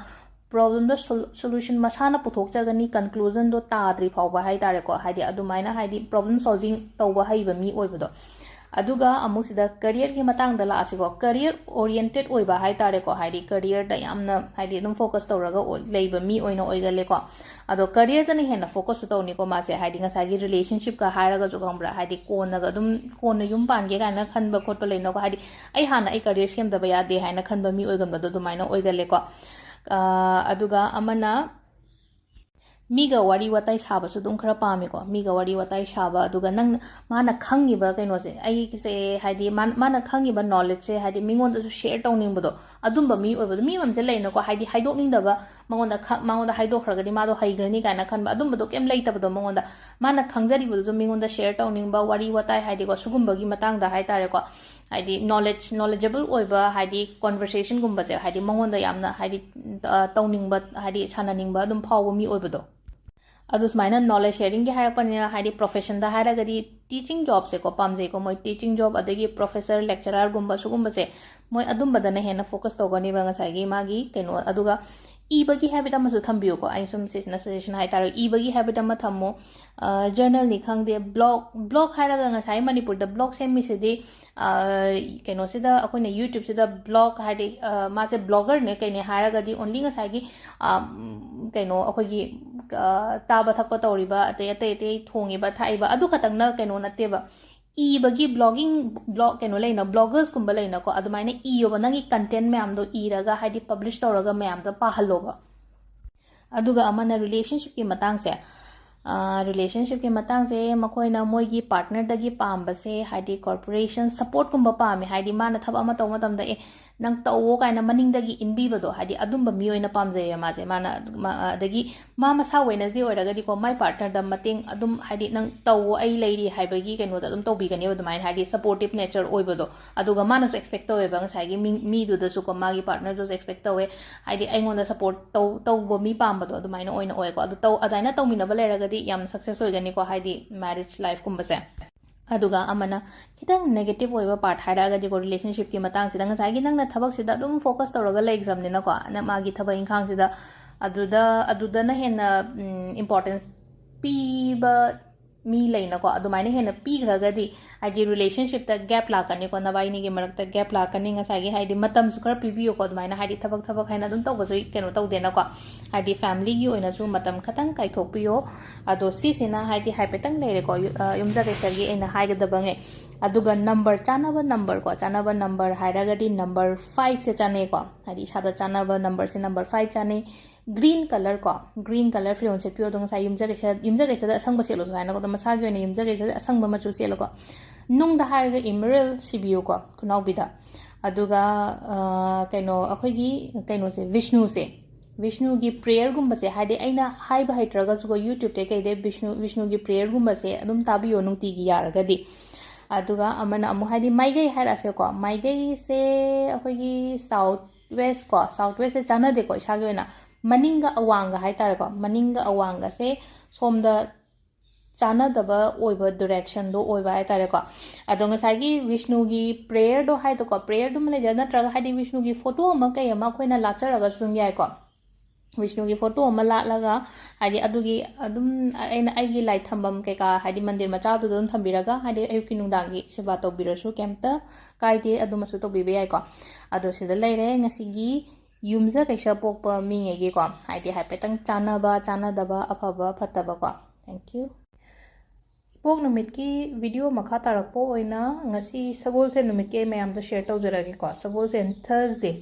problemꯗꯣ sol-, solution ꯃꯁꯥꯅ ꯄꯨꯊꯣꯛꯆꯒꯅꯤ, conclusionꯗꯣ ꯇꯥꯗ꯭ꯔꯤ ꯐꯥꯎꯕ ꯍꯥꯏꯇꯥꯔꯦꯀꯣ꯫ ꯍꯥꯏꯗꯤ ꯑꯗꯨꯃꯥꯏꯅ, ꯍꯥꯏꯗꯤ problem solving ꯇꯧꯕ ꯍꯩꯕ ꯃꯤ ꯑꯣꯏꯕꯗꯣ꯫ ꯑꯗꯨꯒ ꯑꯃꯨꯛ ꯁꯤꯗ careerꯒꯤ ꯃꯇꯥꯡꯗ ꯂꯥꯛꯑꯁꯤꯀꯣ꯫ Career oriented ꯑꯣꯏꯕ ꯍꯥꯏ ꯇꯥꯔꯦꯀꯣ, ꯍꯥꯏꯗꯤ careerꯗ ꯌꯥꯝꯅ ꯍꯥꯏꯗꯤ ꯑꯗꯨꯝ focus ꯇꯧꯔꯒ ꯑꯣꯏ- ꯂꯩꯕ ꯃꯤ ꯑꯣꯏꯅ ꯑꯣꯏꯒꯜꯂꯦꯀꯣ꯫ ꯑꯗꯣ careerꯗꯅ ꯍꯦꯟꯅ focusꯁꯨ ꯇꯧꯅꯤꯀꯣ ꯃꯥꯁꯦ, ꯍꯥꯏꯗꯤ ꯉꯁꯥꯏꯒꯤ relationshipꯀ ꯍꯥꯏꯔꯒꯁꯨ ꯈꯪꯕ꯭ꯔꯥ, ꯍꯥꯏꯗꯤ ꯀꯣꯟꯅꯒ ꯑꯗꯨꯝ ꯀꯣꯟꯅ ꯌꯨꯝ ꯄꯥꯟꯒꯦ ꯀꯥꯏꯅ ꯈꯟꯕ ꯈꯣꯠꯄ ꯂꯩꯅꯀꯣ, ꯍꯥꯏꯗꯤ ꯑꯩ ꯍꯥꯟꯅ ꯑꯩ career ꯁꯦꯝꯗꯕ ꯌꯥꯗꯦ ꯍꯥꯏꯅ ꯈꯟꯕ ꯃꯤ ꯑꯣꯏꯒꯟꯕꯗꯣ ꯑꯗꯨꯃꯥꯏꯅ ꯑꯣꯏꯒꯜꯂꯦꯀꯣ꯫ ꯑꯥ, ꯑꯗꯨꯒ ꯑꯃꯅ ꯃꯤꯒ ꯋꯥꯔꯤ ꯋꯥꯇꯥꯏ ꯁꯥꯕꯁꯨ ꯑꯗꯨꯝ ꯈꯔ ꯄꯥꯝꯃꯦꯀꯣ꯫ ꯃꯤꯒ ꯋꯥꯔꯤ ꯋꯥꯇꯥꯏ ꯁꯥꯕ, ꯑꯗꯨꯒ ꯅꯪ, ꯃꯥꯅ ꯈꯪꯉꯤꯕ ꯀꯩꯅꯣꯁꯦ, ꯑꯩꯒꯤꯁꯦ ꯍꯥꯏꯗꯤ ꯃꯥ-, ꯃꯥꯅ ꯈꯪꯉꯤꯕ knowledgeꯁꯦ ꯍꯥꯏꯗꯤ ꯃꯤꯉꯣꯟꯗꯁꯨ share ꯇꯧꯅꯤꯡꯕꯗꯣ, ꯑꯗꯨꯝꯕ ꯃꯤ ꯑꯣꯏꯕꯗꯣ꯫ ꯃꯤ ꯑꯃꯁꯦ ꯂꯩꯅꯀꯣ, ꯍꯥꯏꯗꯤ ꯍꯥꯏꯗꯣꯛꯅꯤꯡꯗꯕ, ꯃꯉꯣꯟꯗ ꯈ-, ꯃꯉꯣꯟꯗ ꯍꯥꯏꯗꯣꯛꯈ꯭ꯔꯒꯗꯤ ꯃꯥꯗꯣ ꯍꯩꯈ꯭ꯔꯅꯤ ꯀꯥꯏꯅ ꯈꯟꯕ, ꯑꯗꯨꯝꯕꯗꯣ ꯀꯩꯝ ꯂꯩꯇꯕꯗꯣ ꯃꯉꯣꯟꯗ꯫ ꯃꯥꯅ ꯈꯪꯖꯔꯤꯕꯗꯨꯁꯨ ꯃꯤꯉꯣꯟꯗ share ꯇꯧꯅꯤꯡꯕ, ꯋꯥꯔꯤ ꯋꯥꯇꯥꯏ ꯍꯥꯏꯗꯤꯀꯣ, ꯁꯤꯒꯨꯝꯕꯒꯤ ꯃꯇꯥꯡꯗ ꯍꯥꯏ ꯇꯥꯔꯦꯀꯣ, ꯍꯥꯏꯗꯤ knowledge, knowledgeable ꯑꯣꯏꯕ ꯍꯥꯏꯗꯤ conversationꯒꯨꯝꯕꯁꯦ ꯍꯥꯏꯗꯤ ꯃꯉꯣꯟꯗ ꯌꯥꯝꯅ ꯍꯥꯏꯗꯤ, ꯑ, ꯇꯧꯅꯤꯡꯕ, ꯍꯥꯏꯗꯤ ꯁꯥꯟꯅꯅꯤꯡꯕ ꯑꯗꯨꯝ ꯐꯥꯎꯕ ꯃꯤ ꯑꯣꯏꯕꯗꯣ꯫ ꯑꯗꯨ ꯁꯨꯃꯥꯏꯅ knowledge sharingꯒꯤ ꯍꯥꯏꯔꯛꯄꯅꯤꯅ, ꯍꯥꯏꯗꯤ professionꯗ ꯍꯥꯏꯔꯒꯗꯤ teaching jobꯁꯦꯀꯣ ꯄꯥꯝꯖꯩꯀꯣ꯫ ꯃꯣꯏ teaching job, ꯑꯗꯒꯤ professor, lecturerꯒꯨꯝꯕ ꯁꯤꯒꯨꯝꯕꯁꯦ ꯃꯣꯏ ꯑꯗꯨꯝꯕꯗꯅ ꯍꯦꯟꯅ focus ꯇꯧꯒꯅꯦꯕ ꯉꯁꯥꯏꯒꯤ ꯃꯥꯒꯤ ꯀꯩꯅꯣ꯫ ꯑꯗꯨꯒ ꯏꯕꯒꯤ habit ꯑꯃꯁꯨ ꯊꯝꯕꯤꯌꯨꯀꯣ꯫ ꯑꯩ ꯁꯨꯝ ꯁꯤꯁꯤꯅ suggestion ꯍꯥꯏꯇꯥꯔꯦ, ꯏꯕꯒꯤ habit ꯑꯃ ꯊꯝꯃꯣ꯫ ꯑ, journalꯅꯤ ꯈꯪꯗꯦ, blog, blog ꯍꯥꯏꯔꯒ ꯉꯁꯥꯏ ꯃꯅꯤꯄꯨꯔꯗ blog ꯁꯦꯝꯃꯤꯁꯤꯗꯤ, ꯑ, ꯀꯩꯅꯣꯁꯤꯗ, ꯑꯩꯈꯣꯏꯅ YouTubeꯁꯤꯗ blog ꯍꯥꯏꯗꯤ, ꯑ, ꯃꯥꯁꯦ bloggerꯅꯦ ꯀꯩꯅꯦ ꯍꯥꯏꯔꯒꯗꯤ only ꯉꯁꯥꯏꯒꯤ, ꯑ, ꯎꯝ, ꯀꯩꯅꯣ ꯑꯩꯈꯣꯏꯒꯤ, ꯑ, ꯆꯥꯕ ꯊꯛꯄ ꯇꯧꯔꯤꯕ, ꯑꯇꯩ ꯑꯇꯩ ꯑꯇꯩ ꯊꯣꯡꯉꯤꯕ ꯊꯥꯛꯏꯕ ꯑꯗꯨ ꯈꯛꯇꯪꯅ ꯀꯩꯅꯣ ꯅꯠꯇꯦꯕ꯫ ꯏꯕꯒꯤ blogging, blog, ꯀꯩꯅꯣ ꯂꯩꯅ, bloggersꯀꯨꯝꯕ ꯂꯩꯅꯀꯣ, ꯑꯗꯨꯃꯥꯏꯅ ꯏꯌꯣꯕ꯫ ꯅꯪꯒꯤ content ꯃꯌꯥꯝꯗꯣ ꯏꯔꯒ ꯍꯥꯏꯗꯤ publish ꯇꯧꯔꯒ ꯃꯌꯥꯝꯗ ꯄꯥꯍꯜꯂꯣꯕ꯫ ꯑꯗꯨꯒ ꯑꯃꯅ relationshipꯀꯤ ꯃꯇꯥꯡꯁꯦ꯫ ꯑ, relationshipꯀꯤ ꯃꯇꯥꯡꯁꯦ ꯃꯈꯣꯏꯅ ꯃꯣꯏꯒꯤ partnerꯗꯒꯤ ꯄꯥꯝꯕꯁꯦ ꯍꯥꯏꯗꯤ cooperation, supportꯀꯨꯝꯕ ꯄꯥꯝꯃꯦ꯫ ꯍꯥꯏꯗꯤ ꯃꯥꯅ ꯊꯕꯛ ꯑꯃ ꯇꯧꯕ ꯃꯇꯝꯗ, "ꯑꯦ, ꯅꯪ ꯇꯧꯋꯣ" ꯀꯥꯏꯅ ꯃꯅꯤꯡꯗꯒꯤ ꯏꯟꯕꯤꯕꯗꯣ, ꯍꯥꯏꯗꯤ ꯑꯗꯨꯝꯕ ꯃꯤ ꯑꯣꯏꯅ ꯄꯥꯝꯖꯩꯌꯦ ꯃꯥꯁꯦ꯫ ꯃꯥꯅ, ꯃꯥ-, ꯑꯗꯒꯤ ꯃꯥ ꯃꯁꯥ Wednesday ꯑꯣꯏꯔꯒꯗꯤꯀꯣ, ꯃꯥꯏ partnerꯗ ꯃꯇꯦꯡ ꯑꯗꯨꯝ, ꯍꯥꯏꯗꯤ "ꯅꯪ ꯇꯧꯋꯣ, ꯑꯩ ꯂꯩꯔꯤ" ꯍꯥꯏꯕꯒꯤ ꯀꯩꯅꯣꯗ ꯑꯗꯨꯝ ꯇꯧꯕꯤꯒꯅꯦꯕ ꯑꯗꯨꯃꯥꯏꯅ, ꯍꯥꯏꯗꯤ supportive nature ꯑꯣꯏꯕꯗꯣ꯫ ꯑꯗꯨꯒ ꯃꯥꯅꯁꯨ expect ꯇꯧꯋꯦꯕ ꯉꯁꯥꯏꯒꯤ ꯃꯤ-, ꯃꯤꯗꯨꯗꯁꯨꯀꯣ, ꯃꯥꯒꯤ partnerꯗꯨꯁꯨ expect ꯇꯧꯋꯦ, ꯍꯥꯏꯗꯤ ꯑꯩꯉꯣꯟꯗ support ꯇꯧ-, ꯇꯧꯕ ꯃꯤ ꯄꯥꯝꯕꯗꯣ ꯑꯗꯨꯃꯥꯏꯅ ꯑꯣꯏꯅ ꯑꯣꯏꯀꯣ꯫ ꯑꯗꯨ ꯇꯧ-, ꯑꯗꯨꯃꯥꯏꯅ ꯇꯧꯃꯤꯟꯅꯕ ꯂꯩꯔꯒꯗꯤ ꯌꯥꯝ success ꯑꯣꯏꯒꯅꯤꯀꯣ, ꯍꯥꯏꯗꯤ marriage lifeꯀꯨꯝꯕꯁꯦ꯫ ꯑꯗꯨꯒ ꯑꯃꯅ ꯈꯤꯇꯪ negative ꯑꯣꯏꯕ part ꯍꯥꯏꯔꯛꯑꯒꯗꯤꯀꯣ, relationshipꯀꯤ ꯃꯇꯥꯡꯁꯤꯗ ꯉꯁꯥꯏꯒꯤ ꯅꯪꯅ ꯊꯕꯛꯁꯤꯗ ꯑꯗꯨꯝ focus ꯇꯧꯔꯒ ꯂꯩꯈ꯭ꯔꯕꯅꯤꯅꯀꯣ, ꯅꯪ ꯃꯥꯒꯤ ꯊꯕꯛ ꯏꯪꯈꯥꯡꯁꯤꯗ, ꯑꯗꯨꯗ, ꯑꯗꯨꯗꯅ ꯍꯦꯟꯅ, ꯎꯝ, importance ꯄꯤꯕ ꯃꯤ ꯂꯩꯅꯀꯣ, ꯑꯗꯨꯃꯥꯏꯅ ꯍꯦꯟꯅ ꯄꯤꯈ꯭ꯔꯒꯗꯤ ꯍꯥꯏꯗꯤ relationship ꯇ gap ꯂꯥꯛꯀꯅꯤꯀꯣ, ꯅꯕꯥꯏꯅꯤꯒꯤ ꯃꯔꯛꯇ gap ꯂꯥꯛꯀꯅꯤ꯫ ꯉꯁꯥꯏꯒꯤ ꯍꯥꯏꯗꯤ ꯃꯇꯝꯁꯨ ꯈꯔ ꯄꯤꯕꯤꯌꯨꯀꯣ, ꯑꯗꯨꯃꯥꯏꯅ ꯍꯥꯏꯗꯤ ꯊꯕꯛ ꯊꯕꯛ ꯍꯥꯏꯅ ꯑꯗꯨꯝ ꯇꯧꯕꯁꯨ ꯀꯩꯅꯣ ꯇꯧꯗꯦꯅꯀꯣ, ꯍꯥꯏꯗꯤ family ꯒꯤ ꯑꯣꯏꯅꯁꯨ ꯃꯇꯝ ꯈꯇꯪ ꯀꯥꯏꯊꯣꯛꯄꯤꯌꯣ꯫ ꯑꯗꯣ ꯁꯤꯁꯤꯅ ꯍꯥꯏꯗꯤ ꯍꯥꯏꯐꯦꯠꯇꯪ ꯂꯩꯔꯦꯀꯣ, ꯌꯨ-, ꯑ, ꯌꯨꯝꯖꯀꯩꯁꯒꯤ ꯑꯩꯅ ꯍꯥꯏꯒꯗꯕꯉꯩ꯫ ꯑꯗꯨꯒ number, ꯆꯥꯟꯅꯕ number ꯀꯣ, ꯆꯥꯟꯅꯕ number ꯍꯥꯏꯔꯒꯗꯤ number five ꯁꯦ ꯆꯥꯟꯅꯩꯀꯣ, ꯍꯥꯏꯗꯤ ꯏꯁꯥꯗ ꯆꯥꯟꯅꯕ number ꯁꯦ number five ꯆꯥꯟꯅꯩ꯫ Green colour ꯀꯣ, green colour ꯐꯤꯔꯣꯜ ꯁꯦꯠꯄꯤꯌꯣ꯫ ꯑꯗꯣ ꯉꯁꯥꯏ ꯌꯨꯝꯖꯀꯩꯁ-, ꯌꯨꯝꯖꯀꯩꯁꯗ ꯑꯁꯪꯕ ꯁꯦꯠꯂꯣꯁꯨ ꯍꯥꯏꯅꯀꯣ, ꯑꯗꯣ ꯃꯁꯥꯒꯤ ꯑꯣꯏꯅ ꯌꯨꯝꯖꯀꯩꯁꯗ ꯑꯁꯪꯕ ꯃꯆꯨ ꯁꯦꯠꯂꯣꯀꯣ꯫ ꯅꯨꯡꯗ ꯍꯥꯏꯔꯒ emerald ꯁꯤꯕꯤꯌꯨꯀꯣ, ꯈꯨꯅꯥꯎꯕꯤꯗ꯫ ꯑꯗꯨꯒ, ꯑ, ꯀꯩꯅꯣ, ꯑꯩꯈꯣꯏꯒꯤ ꯀꯩꯅꯣꯁꯦ, ꯕꯤꯁꯅꯨꯁꯦ, ꯕꯤꯁꯅꯨꯒꯤ prayer ꯒꯨꯝꯕꯁꯦ, ꯍꯥꯏꯗꯤ ꯑꯩꯅ ꯍꯥꯏꯕ ꯍꯩꯇ꯭ꯔꯒꯁꯨꯀꯣ, YouTube ꯇꯩ ꯀꯩꯗꯩ ꯕꯤꯁꯅꯨ, ꯕꯤꯁꯅꯨꯒꯤ prayer ꯒꯨꯝꯕꯁꯦ ꯑꯗꯨꯝ ꯇꯥꯕꯤꯌꯣ ꯅꯨꯡꯇꯤꯒꯤ ꯌꯥꯔꯒꯗꯤ꯫ ꯑꯗꯨꯒ ꯑꯃꯅ ꯑꯃꯨꯛ ꯍꯥꯏꯗꯤ ꯃꯥꯏꯀꯩ ꯍꯥꯏꯔꯛꯑꯁꯦꯀꯣ, ꯃꯥꯏꯀꯩꯁꯦ ꯑꯩꯈꯣꯏꯒꯤ south west ꯀꯣ, south west ꯁꯦ ꯆꯥꯟꯅꯗꯦꯀꯣ ꯏꯁꯥꯒꯤ ꯑꯣꯏꯅ꯫ ꯃꯅꯤꯡꯒ ꯑꯋꯥꯡꯒ ꯍꯥꯏꯇꯥꯔꯦꯀꯣ, ꯃꯅꯤꯡꯒ ꯑꯋꯥꯡꯒꯁꯦ ꯁꯣꯝꯗ ꯆꯥꯟꯅꯗꯕ ꯑꯣꯏꯕ direction ꯗꯣ ꯑꯣꯏꯕ ꯍꯥꯏꯇꯥꯔꯦꯀꯣ꯫ ꯑꯗꯣ ꯉꯁꯥꯏꯒꯤ ꯕꯤꯁꯅꯨꯒꯤ prayer ꯗꯣ ꯍꯥꯏꯗꯣꯀꯣ, prayer ꯗꯨꯃ ꯂꯩꯖ-, ꯅꯠꯇ꯭ꯔꯒ ꯍꯥꯏꯗꯤ ꯕꯤꯁꯅꯨꯒꯤ photo ꯑꯃ ꯀꯩ ꯑꯃ ꯑꯩꯈꯣꯏꯅ ꯂꯥꯠꯆꯔꯒꯁꯨ ꯑꯗꯨꯝ ꯌꯥꯏꯀꯣ꯫ ꯕꯤꯁꯅꯨꯒꯤ photo ꯑꯃ ꯂꯥꯠꯂꯒ, ꯍꯥꯏꯗꯤ ꯑꯗꯨꯒꯤ ꯑꯗꯨꯝ ꯑꯩꯅ ꯑꯩꯒꯤ ꯂꯥꯏ ꯊꯝꯐꯝ ꯀꯩꯀꯥ, ꯍꯥꯏꯗꯤ ꯃꯟꯗꯤꯔ ꯃꯆꯥꯗꯨꯗ ꯑꯗꯨꯝ ꯊꯝꯕꯤꯔꯒ, ꯍꯥꯏꯗꯤ ꯑꯌꯨꯛꯀꯤ ꯅꯨꯡꯗꯥꯡꯒꯤ ꯁꯦꯕꯥ ꯇꯧꯕꯤꯔꯁꯨ ꯀꯩꯝꯇ ꯀꯥꯏꯗꯦ, ꯑꯗꯨꯃꯁꯨ ꯇꯧꯕꯤꯕ ꯌꯥꯏꯀꯣ꯫ ꯑꯗꯣ ꯁꯤꯗ ꯂꯩꯔꯦ ꯉꯁꯤꯒꯤ ꯌꯨꯝꯖꯀꯩꯁ ꯄꯣꯛꯄ ꯃꯤꯉꯩꯒꯤꯀꯣ, ꯍꯥꯏꯗꯤ ꯍꯥꯏꯐꯦꯠꯇꯪ ꯆꯥꯟꯅꯕ, ꯆꯥꯟꯅꯗꯕ, ꯑꯐꯕ, ꯐꯠꯇꯕꯀꯣ꯫ Thank you꯫ ꯏꯄꯣꯛ ꯅꯨꯃꯤꯠꯀꯤ video ꯃꯈꯥ ꯇꯥꯔꯛꯄ ꯑꯣꯏꯅ ꯉꯁꯤ ꯁꯒꯣꯜꯁꯦꯟ ꯅꯨꯃꯤꯠꯀꯤ ꯑꯩ ꯃꯌꯥꯝꯗ share ꯇꯧꯖꯔꯛꯑꯒꯦꯀꯣ꯫ ꯁꯒꯣꯜꯁꯦꯟ Thursday,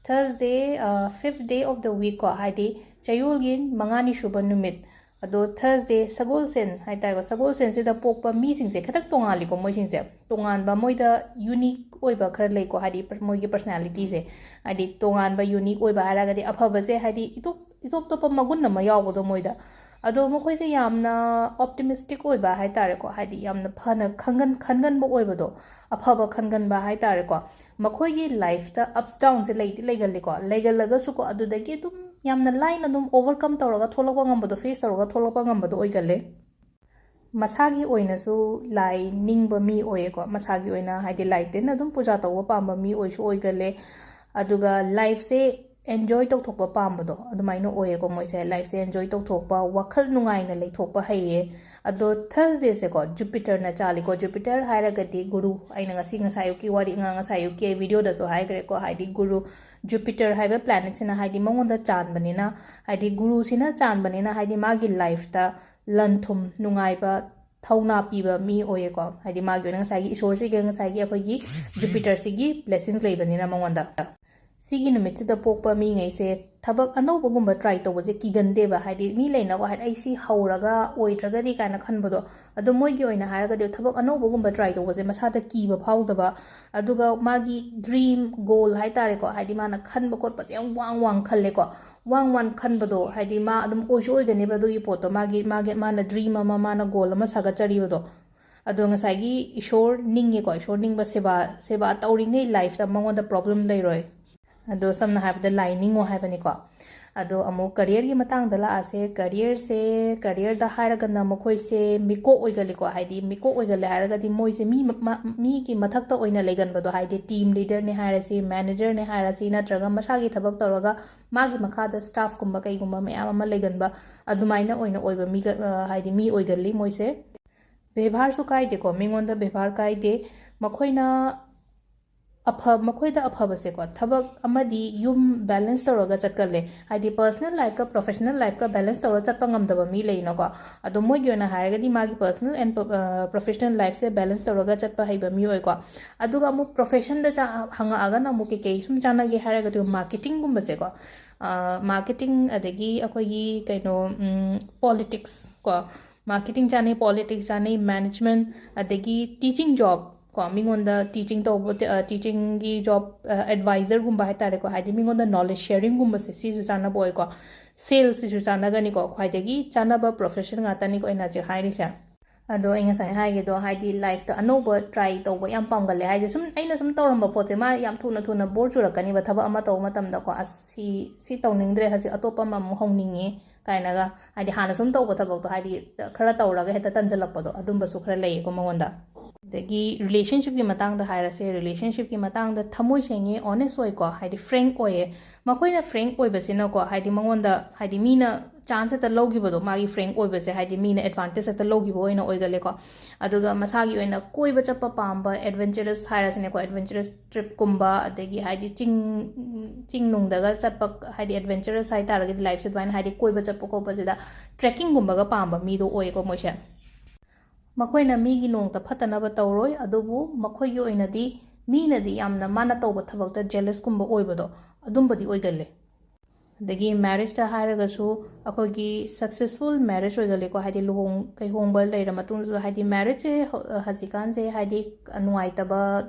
Thursday, ꯑ, fifth day of the week ꯀꯣ, ꯍꯥꯏꯗꯤ ꯆꯌꯣꯜꯒꯤ ꯃꯉꯥꯅꯤ ꯁꯨꯕ ꯅꯨꯃꯤꯠ꯫ ꯑꯗꯣ Thursday, ꯁꯒꯣꯜꯁꯦꯟ ꯍꯥꯏꯇꯥꯔꯦꯀꯣ, ꯁꯒꯣꯜꯁꯦꯟꯁꯤꯗ ꯄꯣꯛꯄ ꯃꯤꯁꯤꯡꯁꯦ ꯈꯤꯇꯪ ꯇꯣꯉꯥꯜꯂꯤꯀꯣ, ꯃꯣꯏꯁꯤꯡꯁꯦ ꯇꯣꯉꯥꯟꯕ, ꯃꯣꯏꯗ unique ꯑꯣꯏꯕ ꯈꯔ ꯂꯩꯀꯣ, ꯍꯥꯏꯗꯤ ꯃꯣꯏꯒꯤ personality ꯁꯦ꯫ ꯍꯥꯏꯗꯤ ꯇꯣꯉꯥꯟꯕ unique ꯑꯣꯏꯕ ꯍꯥꯏꯔꯒꯗꯤ ꯑꯐꯕꯁꯦ, ꯍꯥꯏꯗꯤ ꯏꯇꯣꯞ, ꯏꯇꯣꯞ ꯇꯣꯞꯄ ꯃꯒꯨꯟ ꯑꯃ ꯌꯥꯎꯕꯗꯣ ꯃꯣꯏꯗ꯫ ꯑꯗꯣ ꯃꯈꯣꯏꯁꯦ ꯌꯥꯝꯅ optimistic ꯑꯣꯏꯕ ꯍꯥꯏꯇꯥꯔꯦꯀꯣ, ꯍꯥꯏꯗꯤ ꯌꯥꯝꯅ ꯐꯅ ꯈꯟꯒꯟ-, ꯈꯟꯒꯟꯕ ꯑꯣꯏꯕꯗꯣ, ꯑꯐꯕ ꯈꯟꯒꯟꯕ ꯍꯥꯏꯇꯥꯔꯦꯀꯣ꯫ ꯃꯈꯣꯏꯒꯤ life ꯇ ups downs ꯁꯦ ꯂꯩꯗꯤ ꯂꯩꯒꯜꯂꯤꯀꯣ, ꯂꯩꯒꯜꯂꯒꯁꯨꯀꯣ, ꯑꯗꯨꯗꯒꯤ ꯑꯗꯨꯝ ꯌꯥꯝꯅ ꯂꯥꯏꯅ ꯑꯗꯨꯝ overcome ꯇꯧꯔꯒ ꯊꯣꯛꯂꯛꯄ ꯉꯝꯕꯗꯣ, face ꯇꯧꯔꯒ ꯊꯣꯛꯂꯛꯄ ꯉꯝꯕꯗꯣ ꯑꯣꯏꯒꯜꯂꯦ꯫ ꯃꯁꯥꯒꯤ ꯑꯣꯏꯅꯁꯨ ꯂꯥꯏ ꯅꯤꯡꯕ ꯃꯤ ꯑꯣꯏꯌꯦꯀꯣ, ꯃꯁꯥꯒꯤ ꯑꯣꯏꯅ ꯍꯥꯏꯗꯤ ꯂꯥꯏ ꯇꯤꯟ ꯑꯗꯨꯝ ꯄꯨꯖꯥ ꯇꯧꯕ ꯄꯥꯝꯕ ꯃꯤ ꯑꯣꯏꯁꯨ ꯑꯣꯏꯒꯜꯂꯦ꯫ ꯑꯗꯨꯒ life ꯁꯦ ꯑꯦꯟꯖꯣꯏ ꯇꯧꯊꯣꯛꯄ ꯄꯥꯝꯕꯗꯣ ꯑꯗꯨꯃꯥꯏꯅ ꯑꯣꯏꯌꯦꯀꯣ꯫ ꯃꯣꯏꯁꯦ ꯂꯥꯏꯐꯁꯦ ꯑꯦꯟꯖꯣꯏ ꯇꯧꯊꯣꯛꯄ, ꯋꯥꯈꯜ ꯅꯨꯡꯉꯥꯏꯅ ꯂꯩꯊꯣꯛꯄ ꯍꯩꯌꯦ꯫ ꯑꯗꯣ ꯊꯔꯁꯗꯦꯁꯦꯀꯣ ꯖꯨꯄꯤꯇꯔꯅ ꯆꯥꯜꯂꯤꯀꯣ꯫ ꯖꯨꯄꯤꯇꯔ ꯍꯥꯏꯔꯒꯗꯤ ꯒꯨꯔꯨ, ꯑꯩꯅ ꯉꯁꯤ, ꯉꯁꯥꯏ ꯑꯌꯨꯛꯀꯤ ꯋꯥꯔꯤ, ꯉ-, ꯉꯁꯥꯏ ꯑꯌꯨꯛꯀꯤ ꯑꯩ ꯚꯤꯗꯤꯑꯣꯗꯁꯨ ꯍꯥꯏꯈ꯭ꯔꯦꯀꯣ, ꯍꯥꯏꯗꯤ ꯒꯨꯔꯨ, ꯖꯨꯄꯤꯇꯔ ꯍꯥꯏꯕ ꯄ꯭ꯂꯥꯅꯦꯠꯁꯤꯅ ꯍꯥꯏꯗꯤ ꯃꯉꯣꯟꯗ ꯆꯥꯟꯕꯅꯤꯅ, ꯍꯥꯏꯗꯤ ꯒꯨꯔꯨꯁꯤꯅ ꯆꯥꯟꯕꯅꯤꯅ ꯍꯥꯏꯗꯤ ꯃꯥꯒꯤ ꯂꯥꯏꯐꯇ ꯂꯟ ꯊꯨꯝ ꯅꯨꯡꯉꯥꯏꯕ, ꯊꯧꯅꯥ ꯄꯤꯕ ꯃꯤ ꯑꯣꯏꯌꯦꯀꯣ꯫ ꯍꯥꯏꯗꯤ ꯃꯥꯒꯤ ꯑꯣꯏꯅ ꯉꯁꯥꯏꯒꯤ ꯏꯁꯣꯔꯁꯤꯒ ꯉꯁꯥꯏꯒꯤ ꯑꯩꯈꯣꯏꯒꯤ ꯖꯨꯄꯤꯇꯔꯁꯤꯒꯤ ꯕ꯭ꯂꯦꯁꯤꯡ ꯂꯩꯕꯅꯤꯅ ꯃꯉꯣꯟꯗ꯫ ꯁꯤꯒꯤ ꯅꯨꯃꯤꯠꯁꯤꯗ ꯄꯣꯛꯄ ꯃꯤꯉꯩꯁꯦ ꯊꯕꯛ ꯑꯅꯧꯕꯒꯨꯝꯕ ꯇ꯭ꯔꯥꯏ ꯇꯧꯕꯁꯦ ꯀꯤꯒꯟꯗꯦꯕ꯫ ꯍꯥꯏꯗꯤ ꯃꯤ ꯂꯩꯅꯀꯣ, ꯍꯥꯏꯗꯤ ꯑꯩ ꯁꯤ ꯍꯧꯔꯒ ꯑꯣꯏꯗ꯭ꯔꯒꯗꯤ ꯀꯥꯏꯅ ꯈꯟꯕꯗꯣ꯫ ꯑꯗꯣ ꯃꯣꯏꯒꯤ ꯑꯣꯏꯅ ꯍꯥꯏꯔꯒꯗꯤ ꯊꯕꯛ ꯑꯅꯧꯕꯒꯨꯝꯕ ꯇ꯭ꯔꯥꯏ ꯇꯧꯕꯁꯦ ꯃꯁꯥꯗ ꯀꯤꯕ ꯐꯥꯎꯗꯕ, ꯑꯗꯨꯒ ꯃꯥꯒꯤ ꯗ꯭ꯔꯤꯝ, ꯒꯣꯜ ꯍꯥꯏꯇꯥꯔꯦꯀꯣ, ꯍꯥꯏꯗꯤ ꯃꯥꯅ ꯈꯟꯕ ꯈꯣꯠꯄꯁꯦ ꯌꯥꯝ ꯋꯥꯡ ꯋꯥꯡ ꯈꯜꯂꯦꯀꯣ꯫ ꯋꯥꯡ ꯋꯥꯡ ꯈꯟꯕꯗꯣ ꯍꯥꯏꯗꯤ ꯃꯥ ꯑꯗꯨꯝ ꯑꯣꯏꯁꯨ ꯑꯣꯏꯒꯅꯦꯕ ꯑꯗꯨꯒꯤ ꯄꯣꯠꯇꯣ꯫ ꯃꯥꯒꯤ, ꯃꯥꯒꯤ, ꯃꯥꯅ ꯗ꯭ꯔꯤꯝ ꯑꯃ, ꯃꯥꯅ ꯒꯣꯜ ꯑꯃ ꯁꯥꯒꯠꯆꯔꯤꯕꯗꯣ꯫ ꯑꯗꯣ ꯉꯁꯥꯏꯒꯤ ꯏꯁꯣꯔ ꯅꯤꯡꯉꯦꯀꯣ, ꯏꯁꯣꯔ ꯅꯤꯡꯕ, ꯁꯦꯕꯥ, ꯁꯦꯕꯥ ꯇꯧꯔꯤꯉꯩ ꯂꯥꯏꯐꯇ ꯃꯉꯣꯟꯗ ꯄ꯭ꯔꯣꯕ꯭ꯂꯦꯝ ꯂꯩꯔꯣꯏ꯫ ꯑꯗꯣ ꯁꯝꯅ ꯍꯥꯏꯔꯕꯗ ꯂꯥꯏ ꯅꯤꯡꯉꯣ ꯍꯥꯏꯕꯅꯤꯀꯣ꯫ ꯑꯗꯣ ꯑꯃꯨꯛ ꯀꯔꯤꯌꯔꯒꯤ ꯃꯇꯥꯡꯗ ꯂꯥꯛꯑꯁꯦ꯫ ꯀꯔꯤꯌꯔꯁꯦ, ꯀꯔꯤꯌꯔꯗ ꯍꯥꯏꯔꯒꯅ ꯃꯈꯣꯏꯁꯦ ꯃꯤꯀꯣꯛ ꯑꯣꯏꯒꯜꯂꯤꯀꯣ꯫ ꯍꯥꯏꯗꯤ ꯃꯤꯀꯣꯛ ꯑꯣꯏꯒꯜꯂꯦ ꯍꯥꯏꯔꯒꯗꯤ ꯃꯣꯏꯁꯦ ꯃꯤ ꯃ-, ꯃ-, ꯃꯤꯒꯤ ꯃꯊꯛꯇ ꯑꯣꯏꯅ ꯂꯩꯒꯟꯕꯗꯣ, ꯍꯥꯏꯗꯤ ꯇꯤꯝ ꯂꯤꯗꯔꯅꯦ ꯍꯥꯏꯔꯁꯤ, ꯃꯦꯅꯦꯖꯔꯅꯦ ꯍꯥꯏꯔꯁꯤ, ꯅꯠꯇ꯭ꯔꯒ ꯃꯁꯥꯒꯤ ꯊꯕꯛ ꯇꯧꯔꯒ ꯃꯥꯒꯤ ꯃꯈꯥꯗ ꯁ꯭ꯇꯥꯐꯀꯨꯝꯕ ꯀꯩꯒꯨꯝꯕ ꯃꯌꯥꯝ ꯑꯃ ꯂꯩꯒꯟꯕ, ꯑꯗꯨꯃꯥꯏꯅ ꯑꯣꯏꯅ ꯑꯣꯏꯕ ꯃꯤꯒ, ꯑ, ꯍꯥꯏꯗꯤ ꯃꯤ ꯑꯣꯏꯒꯜꯂꯤ ꯃꯣꯏꯁꯦ꯫ ꯕꯦꯕꯥꯔꯁꯨ ꯀꯥꯏꯗꯦꯀꯣ, ꯃꯤꯉꯣꯟꯗ ꯕꯦꯕꯥꯔ ꯀꯥꯏꯗꯦ꯫ ꯃꯈꯣꯏꯅ ꯑꯐ-, ꯃꯈꯣꯏꯗ ꯑꯐꯕꯁꯦꯀꯣ, ꯊꯕꯛ ꯑꯃꯗꯤ ꯌꯨꯝ ꯕꯦꯂꯦꯟꯁ ꯇꯧꯔꯒ ꯆꯠꯀꯜꯂꯦ꯫ ꯍꯥꯏꯗꯤ ꯄꯔꯁꯅꯦꯜ ꯂꯥꯏꯐꯀ ꯄ꯭ꯔꯣꯐꯦꯁꯅꯦꯜ ꯂꯥꯏꯐꯀ ꯕꯦꯂꯦꯟꯁ ꯇꯧꯔꯒ ꯆꯠꯄ ꯉꯝꯗꯕ ꯃꯤ ꯂꯩꯅꯀꯣ꯫ ꯑꯗꯣ ꯃꯣꯏꯒꯤ ꯑꯣꯏꯅ ꯍꯥꯏꯔꯒꯗꯤ ꯃꯥꯒꯤ ꯄꯔꯁꯅꯦꯜ ꯑꯦꯟ ꯄ-, ꯑ, ꯄ꯭ꯔꯣꯐꯦꯁꯅꯦꯜ ꯂꯥꯏꯐꯁꯦ ꯕꯦꯂꯦꯟꯁ ꯇꯧꯔꯒ ꯆꯠꯄ ꯍꯩꯕ ꯃꯤ ꯑꯣꯏꯀꯣ꯫ ꯑꯗꯨꯒ ꯑꯃꯨꯛ ꯄ꯭ꯔꯣꯐꯦꯁꯟꯗ ꯆꯥ-, ꯍꯪꯉꯛꯑꯒꯅ ꯑꯃꯨꯛ ꯀꯩꯀꯩ ꯁꯨꯝ ꯆꯥꯟꯅꯒꯦ ꯍꯥꯏꯔꯒꯗꯤ ꯃꯥꯔꯀꯦꯇꯤꯡꯒꯨꯝꯕꯁꯦꯀꯣ꯫ ꯑ, ꯃꯥꯔꯀꯦꯇꯤꯡ, ꯑꯗꯒꯤ ꯑꯩꯈꯣꯏꯒꯤ ꯀꯩꯅꯣ, ꯎꯝ, ꯄꯣꯂꯤꯇꯤꯛꯁ ꯀꯣ꯫ ꯃꯥꯔꯀꯦꯇꯤꯡ ꯆꯥꯅꯩ, ꯄꯣꯂꯤꯇꯤꯛꯁ ꯆꯥꯅꯩ, ꯃꯦꯅꯦꯖꯃꯦꯟ, ꯑꯗꯒꯤ ꯇꯤꯆꯤꯡ ꯖꯣꯕ ꯀꯣ, ꯃꯤꯉꯣꯟꯗ ꯇꯤꯆꯤꯡ ꯇꯧꯕ, ꯇꯤ-, ꯑ, ꯇꯤꯆꯤꯡꯒꯤ ꯖꯣꯕ, ꯑ, ꯑꯦꯗꯚꯥꯏꯖꯔꯒꯨꯝꯕ ꯍꯥꯏꯇꯥꯔꯦꯀꯣ, ꯍꯥꯏꯗꯤ ꯃꯤꯉꯣꯟꯗ ꯅꯣꯂꯦꯖ ꯁꯦꯌꯔꯤꯡꯒꯨꯝꯕꯁꯦ, ꯁꯤꯁꯨ ꯆꯥꯟꯅꯕ ꯑꯣꯏꯀꯣ꯫ ꯁꯦꯜꯁꯁꯤꯁꯨ ꯆꯥꯟꯅꯒꯅꯤꯀꯣ, ꯈ꯭ꯋꯥꯏꯗꯒꯤ ꯆꯥꯟꯅꯕ ꯄ꯭ꯔꯣꯐꯦꯁꯟ ꯉꯥꯛꯇꯅꯤꯀꯣ ꯑꯩꯅ ꯍꯧꯖꯤꯛ ꯍꯥꯏꯔꯤꯁꯦ꯫ ꯑꯗꯣ ꯑꯩ ꯉꯁꯥꯏ ꯍꯥꯏꯒꯦꯗꯣ, ꯍꯥꯏꯗꯤ ꯂꯥꯏꯐꯇ ꯑꯅꯧꯕ ꯇ꯭ꯔꯥꯏ ꯇꯧꯕ ꯌꯥꯝ ꯄꯥꯝꯒꯜꯂꯦ ꯍꯥꯏꯁꯦ, ꯁꯨꯝ ꯑꯩꯅ ꯁꯨꯝ ꯇꯧꯔꯝꯕ ꯄꯣꯠꯁꯦ ꯃꯥ ꯌꯥꯝ ꯊꯨꯅ ꯊꯨꯅ ꯕꯣꯔ ꯆꯨꯔꯛꯀꯅꯤꯕ꯫ ꯊꯕꯛ ꯑꯃ ꯇꯧꯕ ꯃꯇꯝꯗꯀꯣ, "ꯑꯁ, ꯁꯤ, ꯁꯤ ꯇꯧꯅꯤꯡꯗ꯭ꯔꯦ, ꯍꯧꯖꯤꯛ ꯑꯇꯣꯞꯄ ꯑꯃꯃꯨꯛ ꯍꯧꯅꯤꯡꯉꯦ" ꯀꯥꯏꯅꯒ, ꯍꯥꯏꯗꯤ ꯍꯥꯟꯅ ꯁꯨꯝ ꯇꯧꯕ ꯊꯕꯛꯇꯣ, ꯍꯥꯏꯗꯤ ꯈꯔ ꯇꯧꯔꯒ ꯍꯦꯛꯇ ꯇꯟꯁꯤꯜꯂꯛꯄꯗꯣ, ꯑꯗꯨꯝꯕꯁꯨ ꯈꯔ ꯂꯩꯌꯦꯀꯣ ꯃꯉꯣꯟꯗ꯫ ꯑꯗꯒꯤ relationshipꯀꯤ ꯃꯇꯥꯡꯗ ꯍꯥꯏꯔꯁꯦ, relationshipꯀꯤ ꯃꯇꯥꯡꯗ ꯊꯃꯣꯏ ꯁꯦꯡꯉꯦ, honest ꯑꯣꯏꯀꯣ, ꯍꯥꯏꯗꯤ frank ꯑꯣꯏꯌꯦ꯫ ꯃꯈꯣꯏꯅ frank ꯑꯣꯏꯕꯁꯤꯅꯀꯣ, ꯍꯥꯏꯗꯤ ꯃꯉꯣꯟꯗ, ꯍꯥꯏꯗꯤ ꯃꯤꯅ chance ꯍꯦꯛꯇ ꯂꯧꯈꯤꯕꯗꯣ, ꯃꯥꯒꯤ frank ꯑꯣꯏꯕꯁꯦ ꯍꯥꯏꯗꯤ ꯃꯤꯅ advantage ꯍꯦꯛꯇ ꯂꯧꯈꯤꯕ ꯑꯣꯏꯅ ꯑꯣꯏꯒꯜꯂꯦꯀꯣ꯫ ꯑꯗꯨꯒ ꯃꯁꯥꯒꯤ ꯑꯣꯏꯅ ꯀꯣꯏꯕ ꯆꯠꯄ ꯄꯥꯝꯕ, adventurous ꯍꯥꯏꯔꯁꯤꯅꯦꯀꯣ, adventurous tripꯀꯨꯝꯕ, ꯑꯗꯒꯤ ꯍꯥꯏꯗꯤ ꯆꯤꯡ, ꯆꯤꯡ ꯅꯨꯡꯗꯒ ꯆꯠꯄ, ꯍꯥꯏꯗꯤ adventurous ꯍꯥꯏ ꯇꯥꯔꯒꯗꯤ lifeꯁꯦ ꯑꯗꯨꯃꯥꯏꯅ ꯍꯥꯏꯗꯤ ꯀꯣꯏꯕ ꯆꯠꯄ ꯈꯣꯠꯄꯁꯤꯗ, trekkingꯒꯨꯝꯕꯒ ꯄꯥꯝꯕ ꯃꯤꯗꯣ ꯑꯣꯏꯌꯦꯀꯣ ꯃꯣꯏꯁꯦ꯫ ꯃꯈꯣꯏꯅ ꯃꯤꯒꯤ ꯅꯣꯡꯇ ꯐꯠꯇꯅꯕ ꯇꯧꯔꯣꯏ, ꯑꯗꯨꯕꯨ ꯃꯈꯣꯏꯒꯤ ꯑꯣꯏꯅꯗꯤ ꯃꯤꯅꯗꯤ ꯌꯥꯝꯅ ꯃꯥꯅ ꯇꯧꯕ ꯊꯕꯛꯇ jealousꯀꯨꯝꯕ ꯑꯣꯏꯕꯗꯣ, ꯑꯗꯨꯝꯕꯗꯤ ꯑꯣꯏꯒꯜꯂꯦ꯫ ꯑꯗꯒꯤ marriageꯇ ꯍꯥꯏꯔꯒꯁꯨ, ꯑꯩꯈꯣꯏꯒꯤ successful marriage ꯑꯣꯏꯒꯜꯂꯦꯀꯣ, ꯍꯥꯏꯗꯤ ꯂꯨꯍꯣꯡ ꯀꯩꯍꯣꯡꯕ ꯂꯩꯔ ꯃꯇꯨꯡꯗꯁꯨ, ꯍꯥꯏꯗꯤ marriageꯁꯦ ꯍꯧ-, ꯍꯧꯖꯤꯛꯀꯥꯟꯁꯦ ꯍꯥꯏꯗꯤ ꯅꯨꯡꯉꯥꯏꯇꯕ,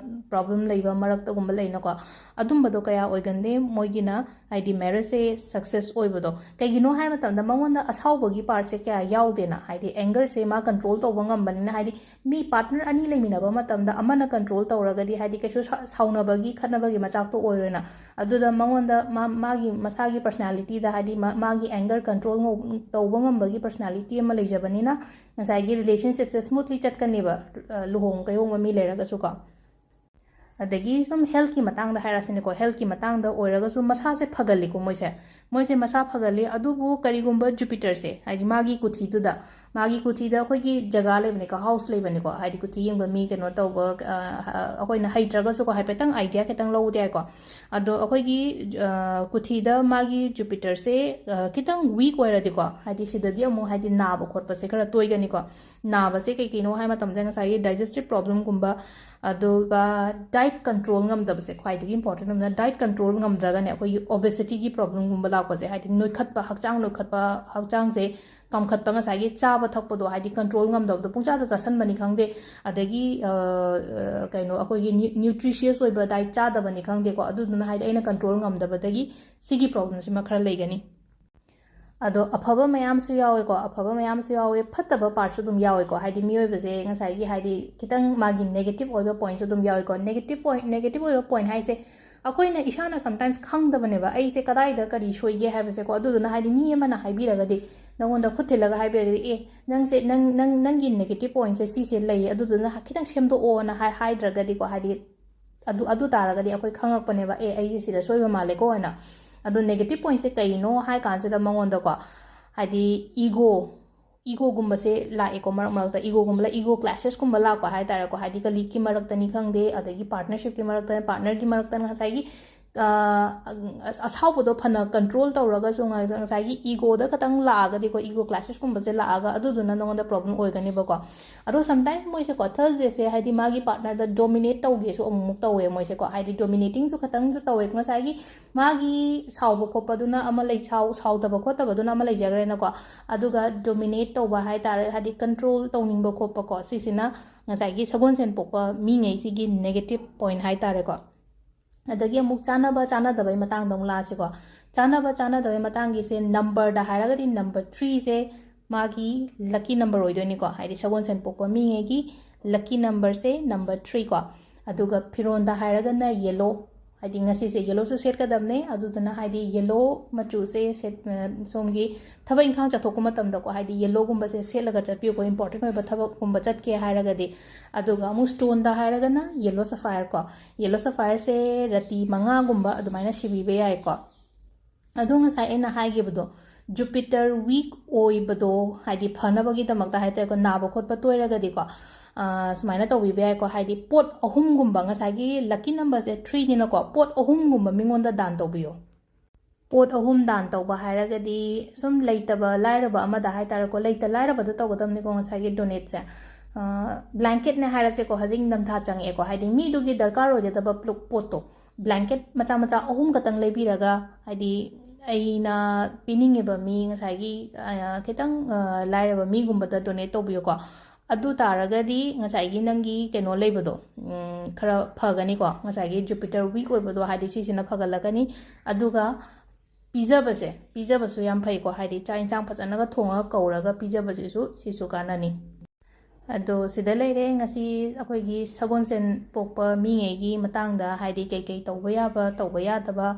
problem ꯂꯩꯕ ꯃꯔꯛꯇꯒꯨꯝꯕ ꯂꯩꯅꯀꯣ, ꯑꯗꯨꯝꯕꯗꯣ ꯀꯌꯥ ꯑꯣꯏꯒꯟꯗꯦ ꯃꯣꯏꯒꯤꯅ꯫ ꯍꯥꯏꯗꯤ marriageꯁꯦ success ꯑꯣꯏꯕꯗꯣ ꯀꯩꯒꯤꯅꯣ ꯍꯥꯏꯕ ꯃꯇꯝꯗ, ꯃꯉꯣꯟꯗ ꯑꯁꯥꯎꯕꯒꯤ partꯁꯦ ꯀꯌꯥ ꯌꯥꯎꯗꯦꯅ, ꯍꯥꯏꯗꯤ angerꯁꯦ ꯃꯥ control ꯇꯧꯕ ꯉꯝꯕꯅꯤꯅ, ꯍꯥꯏꯗꯤ ꯃꯤ partner ꯑꯅꯤ ꯂꯩꯃꯤꯟꯅꯕ ꯃꯇꯝꯗ ꯑꯃꯅ control ꯇꯧꯔꯒꯗꯤ, ꯍꯥꯏꯗꯤ ꯀꯩꯁꯨ ꯁꯥ-, ꯁꯥꯎꯅꯕꯒꯤ ꯈꯠꯅꯕꯒꯤ ꯃꯆꯥꯛꯇꯣ ꯑꯣꯏꯔꯣꯏꯅ꯫ ꯑꯗꯨꯗ ꯃꯉꯣꯟꯗ ꯃꯥ-, ꯃꯥꯒꯤ ꯃꯁꯥꯒꯤ personalityꯗ, ꯍꯥꯏꯗꯤ ꯃꯥ-, ꯃꯥꯒꯤ anger control ꯉꯧ-, ꯇꯧꯕ ꯉꯝꯕꯒꯤ personality ꯑꯃ ꯂꯩꯖꯕꯅꯤꯅ, ꯉꯁꯥꯏꯒꯤ relationshipꯁꯦ smoothly ꯆꯠꯀꯅꯦꯕ, ꯑ, ꯂꯨꯍꯣꯡ ꯀꯩꯍꯣꯡꯕ ꯃꯤ ꯂꯩꯔꯒꯁꯨꯀꯣ꯫ ꯑꯗꯒꯤ ꯁꯨꯝ healthꯀꯤ ꯃꯇꯥꯡꯗ ꯍꯥꯏꯔꯁꯤꯅꯦꯀꯣ, healthꯀꯤ ꯃꯇꯥꯡꯗ ꯑꯣꯏꯔꯒꯁꯨ ꯃꯁꯥꯁꯦ ꯐꯒꯜꯂꯤꯀꯣ ꯃꯣꯏꯁꯦ꯫ ꯃꯣꯏꯁꯦ ꯃꯁꯥ ꯐꯒꯜꯂꯤ, ꯑꯗꯨꯕꯨ ꯀꯔꯤꯒꯨꯝꯕ Jupiterꯁꯦ, ꯍꯥꯏꯗꯤ ꯃꯥꯒꯤ ꯀꯨꯊꯤꯗꯨꯗ, ꯃꯥꯒꯤ ꯀꯨꯊꯤꯗ ꯑꯩꯈꯣꯏꯒꯤ ꯖꯒꯥ ꯂꯩꯕꯅꯤꯀꯣ, house ꯂꯩꯕꯅꯤꯀꯣ, ꯍꯥꯏꯗꯤ ꯀꯨꯊꯤ ꯌꯦꯡꯕ ꯃꯤ ꯀꯩꯅꯣ ꯇꯧꯕ, ꯑ, ꯑ, ꯑꯩꯈꯣꯏꯅ ꯍꯩꯇ꯭ꯔꯒꯁꯨꯀꯣ, ꯍꯥꯏꯐꯦꯠꯇꯪ idea ꯈꯤꯇꯪ ꯂꯧꯕꯗꯤ ꯌꯥꯏꯀꯣ꯫ ꯑꯗꯣ ꯑꯩꯈꯣꯏꯒꯤ, ꯑ, ꯀꯨꯊꯤꯗ ꯃꯥꯒꯤ Jupiterꯁꯦ, ꯑ, ꯈꯤꯇꯪ weak ꯑꯣꯏꯔꯗꯤꯀꯣ, ꯍꯥꯏꯗꯤ ꯁꯤꯗꯗꯤ ꯑꯃꯨꯛ ꯍꯥꯏꯗꯤ ꯅꯥꯕ ꯈꯣꯠꯄꯁꯦ ꯈꯔ ꯇꯣꯏꯒꯅꯤꯀꯣ꯫ ꯅꯥꯕꯁꯦ ꯀꯩ ꯀꯩꯅꯣ ꯍꯥꯏ ꯃꯇꯝꯗ, ꯉꯁꯥꯏꯒꯤ digestive problemꯒꯨꯝꯕ, ꯑꯗꯨꯒ diet control ꯉꯝꯗꯕꯁꯦ ꯈ꯭ꯋꯥꯏꯗꯒꯤ important ꯑꯃꯅ, diet control ꯉꯝꯗ꯭ꯔꯒꯅꯦ ꯑꯩꯈꯣꯏꯒꯤ obesityꯒꯤ problemꯒꯨꯝꯕ ꯂꯥꯛꯄꯁꯦ, ꯍꯥꯏꯗꯤ ꯅꯣꯏꯈꯠꯄ, ꯍꯛꯆꯥꯡ ꯅꯣꯏꯈꯠꯄ, ꯍꯛꯆꯥꯡꯁꯦ ꯀꯥꯝꯈꯠꯄ, ꯉꯁꯥꯏꯒꯤ ꯆꯥꯕ ꯊꯛꯄꯗꯣ ꯍꯥꯏꯗꯤ control ꯉꯝꯗꯕꯗꯣ, ꯄꯨꯡꯆꯥꯗ ꯆꯥꯁꯟꯕꯅꯤ ꯈꯪꯗꯦ, ꯑꯗꯒꯤ, ꯑ, ꯑ, ꯀꯩꯅꯣ, ꯑꯩꯈꯣꯏꯒꯤ nu-, nutritious ꯑꯣꯏꯕ diet ꯆꯥꯗꯕꯅꯤ ꯈꯪꯗꯦꯀꯣ, ꯑꯗꯨꯗꯨꯅ ꯍꯥꯏꯗꯤ ꯑꯩꯅ control ꯉꯝꯗꯕꯗꯒꯤ ꯁꯤꯒꯤ problemꯁꯤꯃ ꯈꯔ ꯂꯩꯒꯅꯤ꯫ ꯑꯗꯣ ꯑꯐꯕ ꯃꯌꯥꯝꯁꯨ ꯌꯥꯎꯋꯦꯀꯣ, ꯑꯐꯕ ꯃꯌꯥꯝꯁꯨ ꯌꯥꯎꯋꯦ, ꯐꯠꯇꯕ partꯁꯨ ꯑꯗꯨꯝ ꯌꯥꯎꯋꯦꯀꯣ, ꯍꯥꯏꯗꯤ ꯃꯤꯑꯣꯏꯕꯁꯦ ꯉꯁꯥꯏꯒꯤ ꯍꯥꯏꯗꯤ ꯈꯤꯇꯪ ꯃꯥꯒꯤ negative ꯑꯣꯏꯕ pointꯁꯨ ꯑꯗꯨꯝ ꯌꯥꯎꯋꯦꯀꯣ꯫ Negative point, negative ꯑꯣꯏꯕ point ꯍꯥꯏꯁꯦ ꯑꯩꯈꯣꯏꯅ ꯏꯁꯥꯅ sometimes ꯈꯪꯗꯕꯅꯦꯕ, ꯑꯩꯁꯦ ꯀꯗꯥꯏꯗ ꯀꯔꯤ ꯁꯣꯏꯒꯦ ꯍꯥꯏꯕꯁꯦꯀꯣ꯫ ꯑꯗꯨꯗꯨꯅ ꯍꯥꯏꯗꯤ ꯃꯤ ꯑꯃꯅ ꯍꯥꯏꯕꯤꯔꯒꯗꯤ ꯅꯪꯉꯣꯟꯗ ꯈꯨꯠ ꯊꯤꯜꯂꯒ ꯍꯥꯏꯕꯤꯔꯒꯗꯤ, "ꯑꯦ, ꯅꯪꯁꯦ, ꯅꯪ, ꯅꯪ, ꯅꯪꯒꯤ negative pointꯁꯦ ꯁꯤꯁꯦ ꯂꯩ, ꯑꯗꯨꯗꯨꯅ ꯈꯤꯇꯪ ꯁꯦꯝꯗꯣꯛꯑꯣꯅ" ꯍꯥꯏ-, ꯍꯥꯏꯗ꯭ꯔꯒꯗꯤꯀꯣ, ꯍꯥꯏꯗꯤ ꯑꯗꯨ, ꯑꯗꯨ ꯇꯥꯔꯒꯗꯤ ꯑꯩꯈꯣꯏ ꯈꯪꯉꯛꯄꯅꯦꯕ, "ꯑꯦ, ꯑꯩꯁꯦ ꯁꯤꯗ ꯁꯣꯏꯕ ꯃꯥꯜꯂꯦꯀꯣ" ꯍꯥꯏꯅ꯫ ꯑꯗꯣ negative pointꯁꯦ ꯀꯩꯅꯣ ꯍꯥꯏ ꯀꯥꯟꯁꯤꯗ ꯃꯉꯣꯟꯗꯀꯣ, ꯍꯥꯏꯗꯤ ego, egoꯒꯨꯝꯕꯁꯦ ꯂꯥꯛꯑꯦꯀꯣ, ꯃꯔꯛ ꯃꯔꯛꯇ egoꯒꯨꯝꯕ ꯂꯥꯛ-, ego clashesꯀꯨꯝꯕ ꯂꯥꯛꯄ ꯍꯥꯏ ꯇꯥꯔꯦꯀꯣ, ꯍꯥꯏꯗꯤ colleagueꯀꯤ ꯃꯔꯛꯇꯅꯤ ꯈꯪꯗꯦ, ꯑꯗꯒꯤ partnershipꯀꯤ ꯃꯔꯛꯇ, partnerꯒꯤ ꯃꯔꯛꯇ ꯉꯁꯥꯏꯒꯤ, ꯑ, ꯑꯁ-, ꯑꯁꯥꯎꯕꯗꯣ ꯐꯅ control ꯇꯧꯔꯒꯁꯨ ꯉ-, ꯉꯁꯥꯏꯒꯤ egoꯗ ꯈꯇꯪ ꯂꯥꯛꯑꯒꯗꯤꯀꯣ, ego clashesꯀꯨꯝꯕꯁꯦ ꯂꯥꯛꯑꯒ ꯑꯗꯨꯗꯨꯅ ꯅꯉꯣꯟꯗ problem ꯑꯣꯏꯒꯅꯦꯕꯀꯣ꯫ ꯑꯗꯣ sometimes ꯃꯣꯏꯁꯦꯀꯣ, Thursdayꯁꯦ ꯍꯥꯏꯗꯤ ꯃꯥꯒꯤ partnerꯗ dominate ꯇꯧꯒꯦꯁꯨ ꯑꯃꯨꯛꯃꯨꯛ ꯇꯧꯋꯦ ꯃꯣꯏꯁꯦꯀꯣ, ꯍꯥꯏꯗꯤ dominatingꯁꯨ ꯈꯇꯪꯁꯨ ꯇꯧꯋꯦ꯫ ꯉꯁꯥꯏꯒꯤ ꯃꯥꯒꯤ ꯁꯥꯎꯕ ꯈꯣꯠꯄꯗꯨꯅ ꯑꯃ ꯂꯩ-, ꯁꯥꯎ-, ꯁꯥꯎꯗꯕ ꯈꯣꯠꯇꯕꯗꯨꯅ ꯑꯃ ꯂꯩꯖꯈ꯭ꯔꯦꯅꯀꯣ, ꯑꯗꯨꯒ dominate ꯇꯧꯕ ꯍꯥꯏ ꯇꯥꯔꯦ, ꯍꯥꯏꯗꯤ control ꯇꯧꯅꯤꯡꯕ ꯈꯣꯠꯄꯀꯣ, ꯁꯤꯁꯤꯅ ꯉꯁꯥꯏꯒꯤ ꯁꯒꯣꯜꯁꯦꯟ ꯄꯣꯛꯄ ꯃꯤꯉꯩꯁꯤꯒꯤ negative point ꯍꯥꯏ ꯇꯥꯔꯦꯀꯣ꯫ ꯑꯗꯒꯤ ꯑꯃꯨꯛ ꯆꯥꯟꯅꯕ ꯆꯥꯟꯅꯗꯕꯩ ꯃꯇꯥꯡꯗ ꯑꯃꯨꯛ ꯂꯥꯛꯑꯁꯤꯀꯣ꯫ ꯆꯥꯟꯅꯕ ꯆꯥꯟꯅꯗꯕꯩ ꯃꯇꯥꯡꯒꯤꯁꯦ numberꯗ ꯍꯥꯏꯔꯒꯗꯤ number threeꯁꯦ ꯃꯥꯒꯤ lucky number ꯑꯣꯏꯗꯣꯏꯅꯤꯀꯣ, ꯍꯥꯏꯗꯤ ꯁꯒꯣꯜꯁꯦꯟ ꯄꯣꯛꯄ ꯃꯤꯉꯩꯒꯤ lucky numberꯁꯦ number three ꯀꯣ꯫ ꯑꯗꯨꯒ ꯐꯤꯔꯣꯟꯗ ꯍꯥꯏꯔꯒꯅ yellow, ꯍꯥꯏꯗꯤ ꯉꯁꯤꯁꯦ yellowꯁꯨ ꯁꯦꯠꯀꯗꯕꯅꯦ, ꯑꯗꯨꯗꯨꯅ ꯍꯥꯏꯗꯤ yellow ꯃꯆꯨꯁꯦ ꯁꯦꯠ-, ꯑ, ꯁꯣꯝꯒꯤ ꯊꯕꯛ ꯏꯪꯈꯥꯡ ꯆꯠꯊꯣꯛꯄ ꯃꯇꯝꯗꯀꯣ, ꯍꯥꯏꯗꯤ yellowꯒꯨꯝꯕꯁꯦ ꯁꯦꯠꯂꯒ ꯆꯠꯄꯤꯌꯨꯀꯣ, important ꯑꯣꯏꯕ ꯊꯕꯛꯀꯨꯝꯕ ꯆꯠꯀꯦ ꯍꯥꯏꯔꯒꯗꯤ꯫ ꯑꯗꯨꯒ ꯑꯃꯨꯛ stoneꯗ ꯍꯥꯏꯔꯒꯅ yellow sapphire ꯀꯣ, yellow sapphireꯁꯦ ꯔꯇꯤ ꯃꯉꯥꯒꯨꯝꯕ ꯑꯗꯨꯃꯥꯏꯅ ꯁꯤꯕꯤꯕ ꯌꯥꯏꯀꯣ꯫ ꯑꯗꯣ ꯉꯁꯥꯏ ꯑꯩꯅ ꯍꯥꯏꯈꯤꯕꯗꯣ, Jupiter weak ꯑꯣꯏꯕꯗꯣ, ꯍꯥꯏꯗꯤ ꯐꯅꯕꯒꯤꯗꯃꯛꯇ ꯍꯥꯏ ꯇꯥꯔꯦꯀꯣ, ꯅꯥꯕ ꯈꯣꯠꯄ ꯇꯣꯏꯔꯒꯗꯤꯀꯣ, ꯑ, ꯁꯨꯃꯥꯏꯅ ꯇꯧꯕꯤꯕ ꯌꯥꯏꯀꯣ, ꯍꯥꯏꯗꯤ ꯄꯣꯠ ꯑꯍꯨꯝꯒꯨꯝꯕ, ꯉꯁꯥꯏꯒꯤ lucky numberꯁꯦ threeꯅꯤꯅꯀꯣ, ꯄꯣꯠ ꯑꯍꯨꯝꯒꯨꯝꯕ ꯃꯤꯉꯣꯟꯗ ꯗꯥꯟ ꯇꯧꯕꯤꯌꯣ꯫ ꯄꯣꯠ ꯑꯍꯨꯝ ꯗꯥꯟ ꯇꯧꯕ ꯍꯥꯏꯔꯒꯗꯤ ꯁꯨꯝ ꯂꯩꯇꯕ ꯂꯥꯏꯔꯕ ꯑꯃꯗ ꯍꯥꯏ ꯇꯥꯔꯦꯀꯣ, ꯂꯩꯇ ꯂꯥꯏꯔꯕꯗ ꯇꯧꯒꯗꯕꯅꯤꯀꯣ ꯉꯁꯥꯏꯒꯤ donateꯁꯦ꯫ ꯑ, blanketꯅꯦ ꯍꯥꯏꯔꯁꯦꯀꯣ, ꯍꯧꯖꯤꯛ ꯅꯤꯡꯊꯝꯊꯥ ꯆꯪꯉꯛꯑꯦꯀꯣ, ꯍꯥꯏꯗꯤ ꯃꯤꯗꯨꯒꯤ ꯗꯔꯀꯥꯔ ꯑꯣꯏꯒꯗꯕ ꯄ꯭ꯂꯨ-, ꯄꯣꯠꯇꯣ, blanket ꯃꯆꯥ ꯃꯆꯥ ꯑꯍꯨꯝ ꯈꯛꯇꯪ ꯂꯩꯕꯤꯔꯒ, ꯍꯥꯏꯗꯤ ꯑꯩꯅ ꯄꯤꯅꯤꯡꯉꯤꯕ ꯃꯤ ꯉꯁꯥꯏꯒꯤ, ꯑ, ꯈꯤꯇꯪ, ꯑ, ꯂꯥꯏꯔꯕ ꯃꯤꯒꯨꯝꯕꯗ donate ꯇꯧꯕꯤꯌꯨꯀꯣ꯫ ꯑꯗꯨ ꯇꯥꯔꯒꯗꯤ ꯉꯁꯥꯏꯒꯤ ꯅꯪꯒꯤ ꯀꯩꯅꯣ ꯂꯩꯕꯗꯣ, ꯎꯝ, ꯈꯔ ꯐꯒꯅꯤꯀꯣ꯫ ꯉꯁꯥꯏꯒꯤ Jupiter weak ꯑꯣꯏꯕꯗꯣ, ꯍꯥꯏꯗꯤ ꯁꯤꯁꯤꯅ ꯐꯒꯠꯂꯛꯀꯅꯤ꯫ ꯑꯗꯨꯒ ꯄꯤꯖꯕꯁꯦ, ꯄꯤꯖꯕꯁꯨ ꯌꯥꯝ ꯐꯩꯀꯣ, ꯍꯥꯏꯗꯤ ꯆꯥꯛ ꯏꯟꯁꯥꯡ ꯐꯖꯅꯒ ꯊꯣꯡꯉꯒ ꯀꯧꯔꯒ ꯄꯤꯖꯕꯁꯤꯁꯨ, ꯁꯤꯁꯨ ꯀꯥꯟꯅꯅꯤ꯫ ꯑꯗꯣ ꯁꯤꯗ ꯂꯩꯔꯦ ꯉꯁꯤ ꯑꯩꯈꯣꯏꯒꯤ ꯁꯒꯣꯜꯁꯦꯟ ꯄꯣꯛꯄ ꯃꯤꯉꯩꯒꯤ ꯃꯇꯥꯡꯗ, ꯍꯥꯏꯗꯤ ꯀꯩꯀꯩ ꯇꯧꯕ ꯌꯥꯕ, ꯇꯧꯕ ꯌꯥꯗꯕ,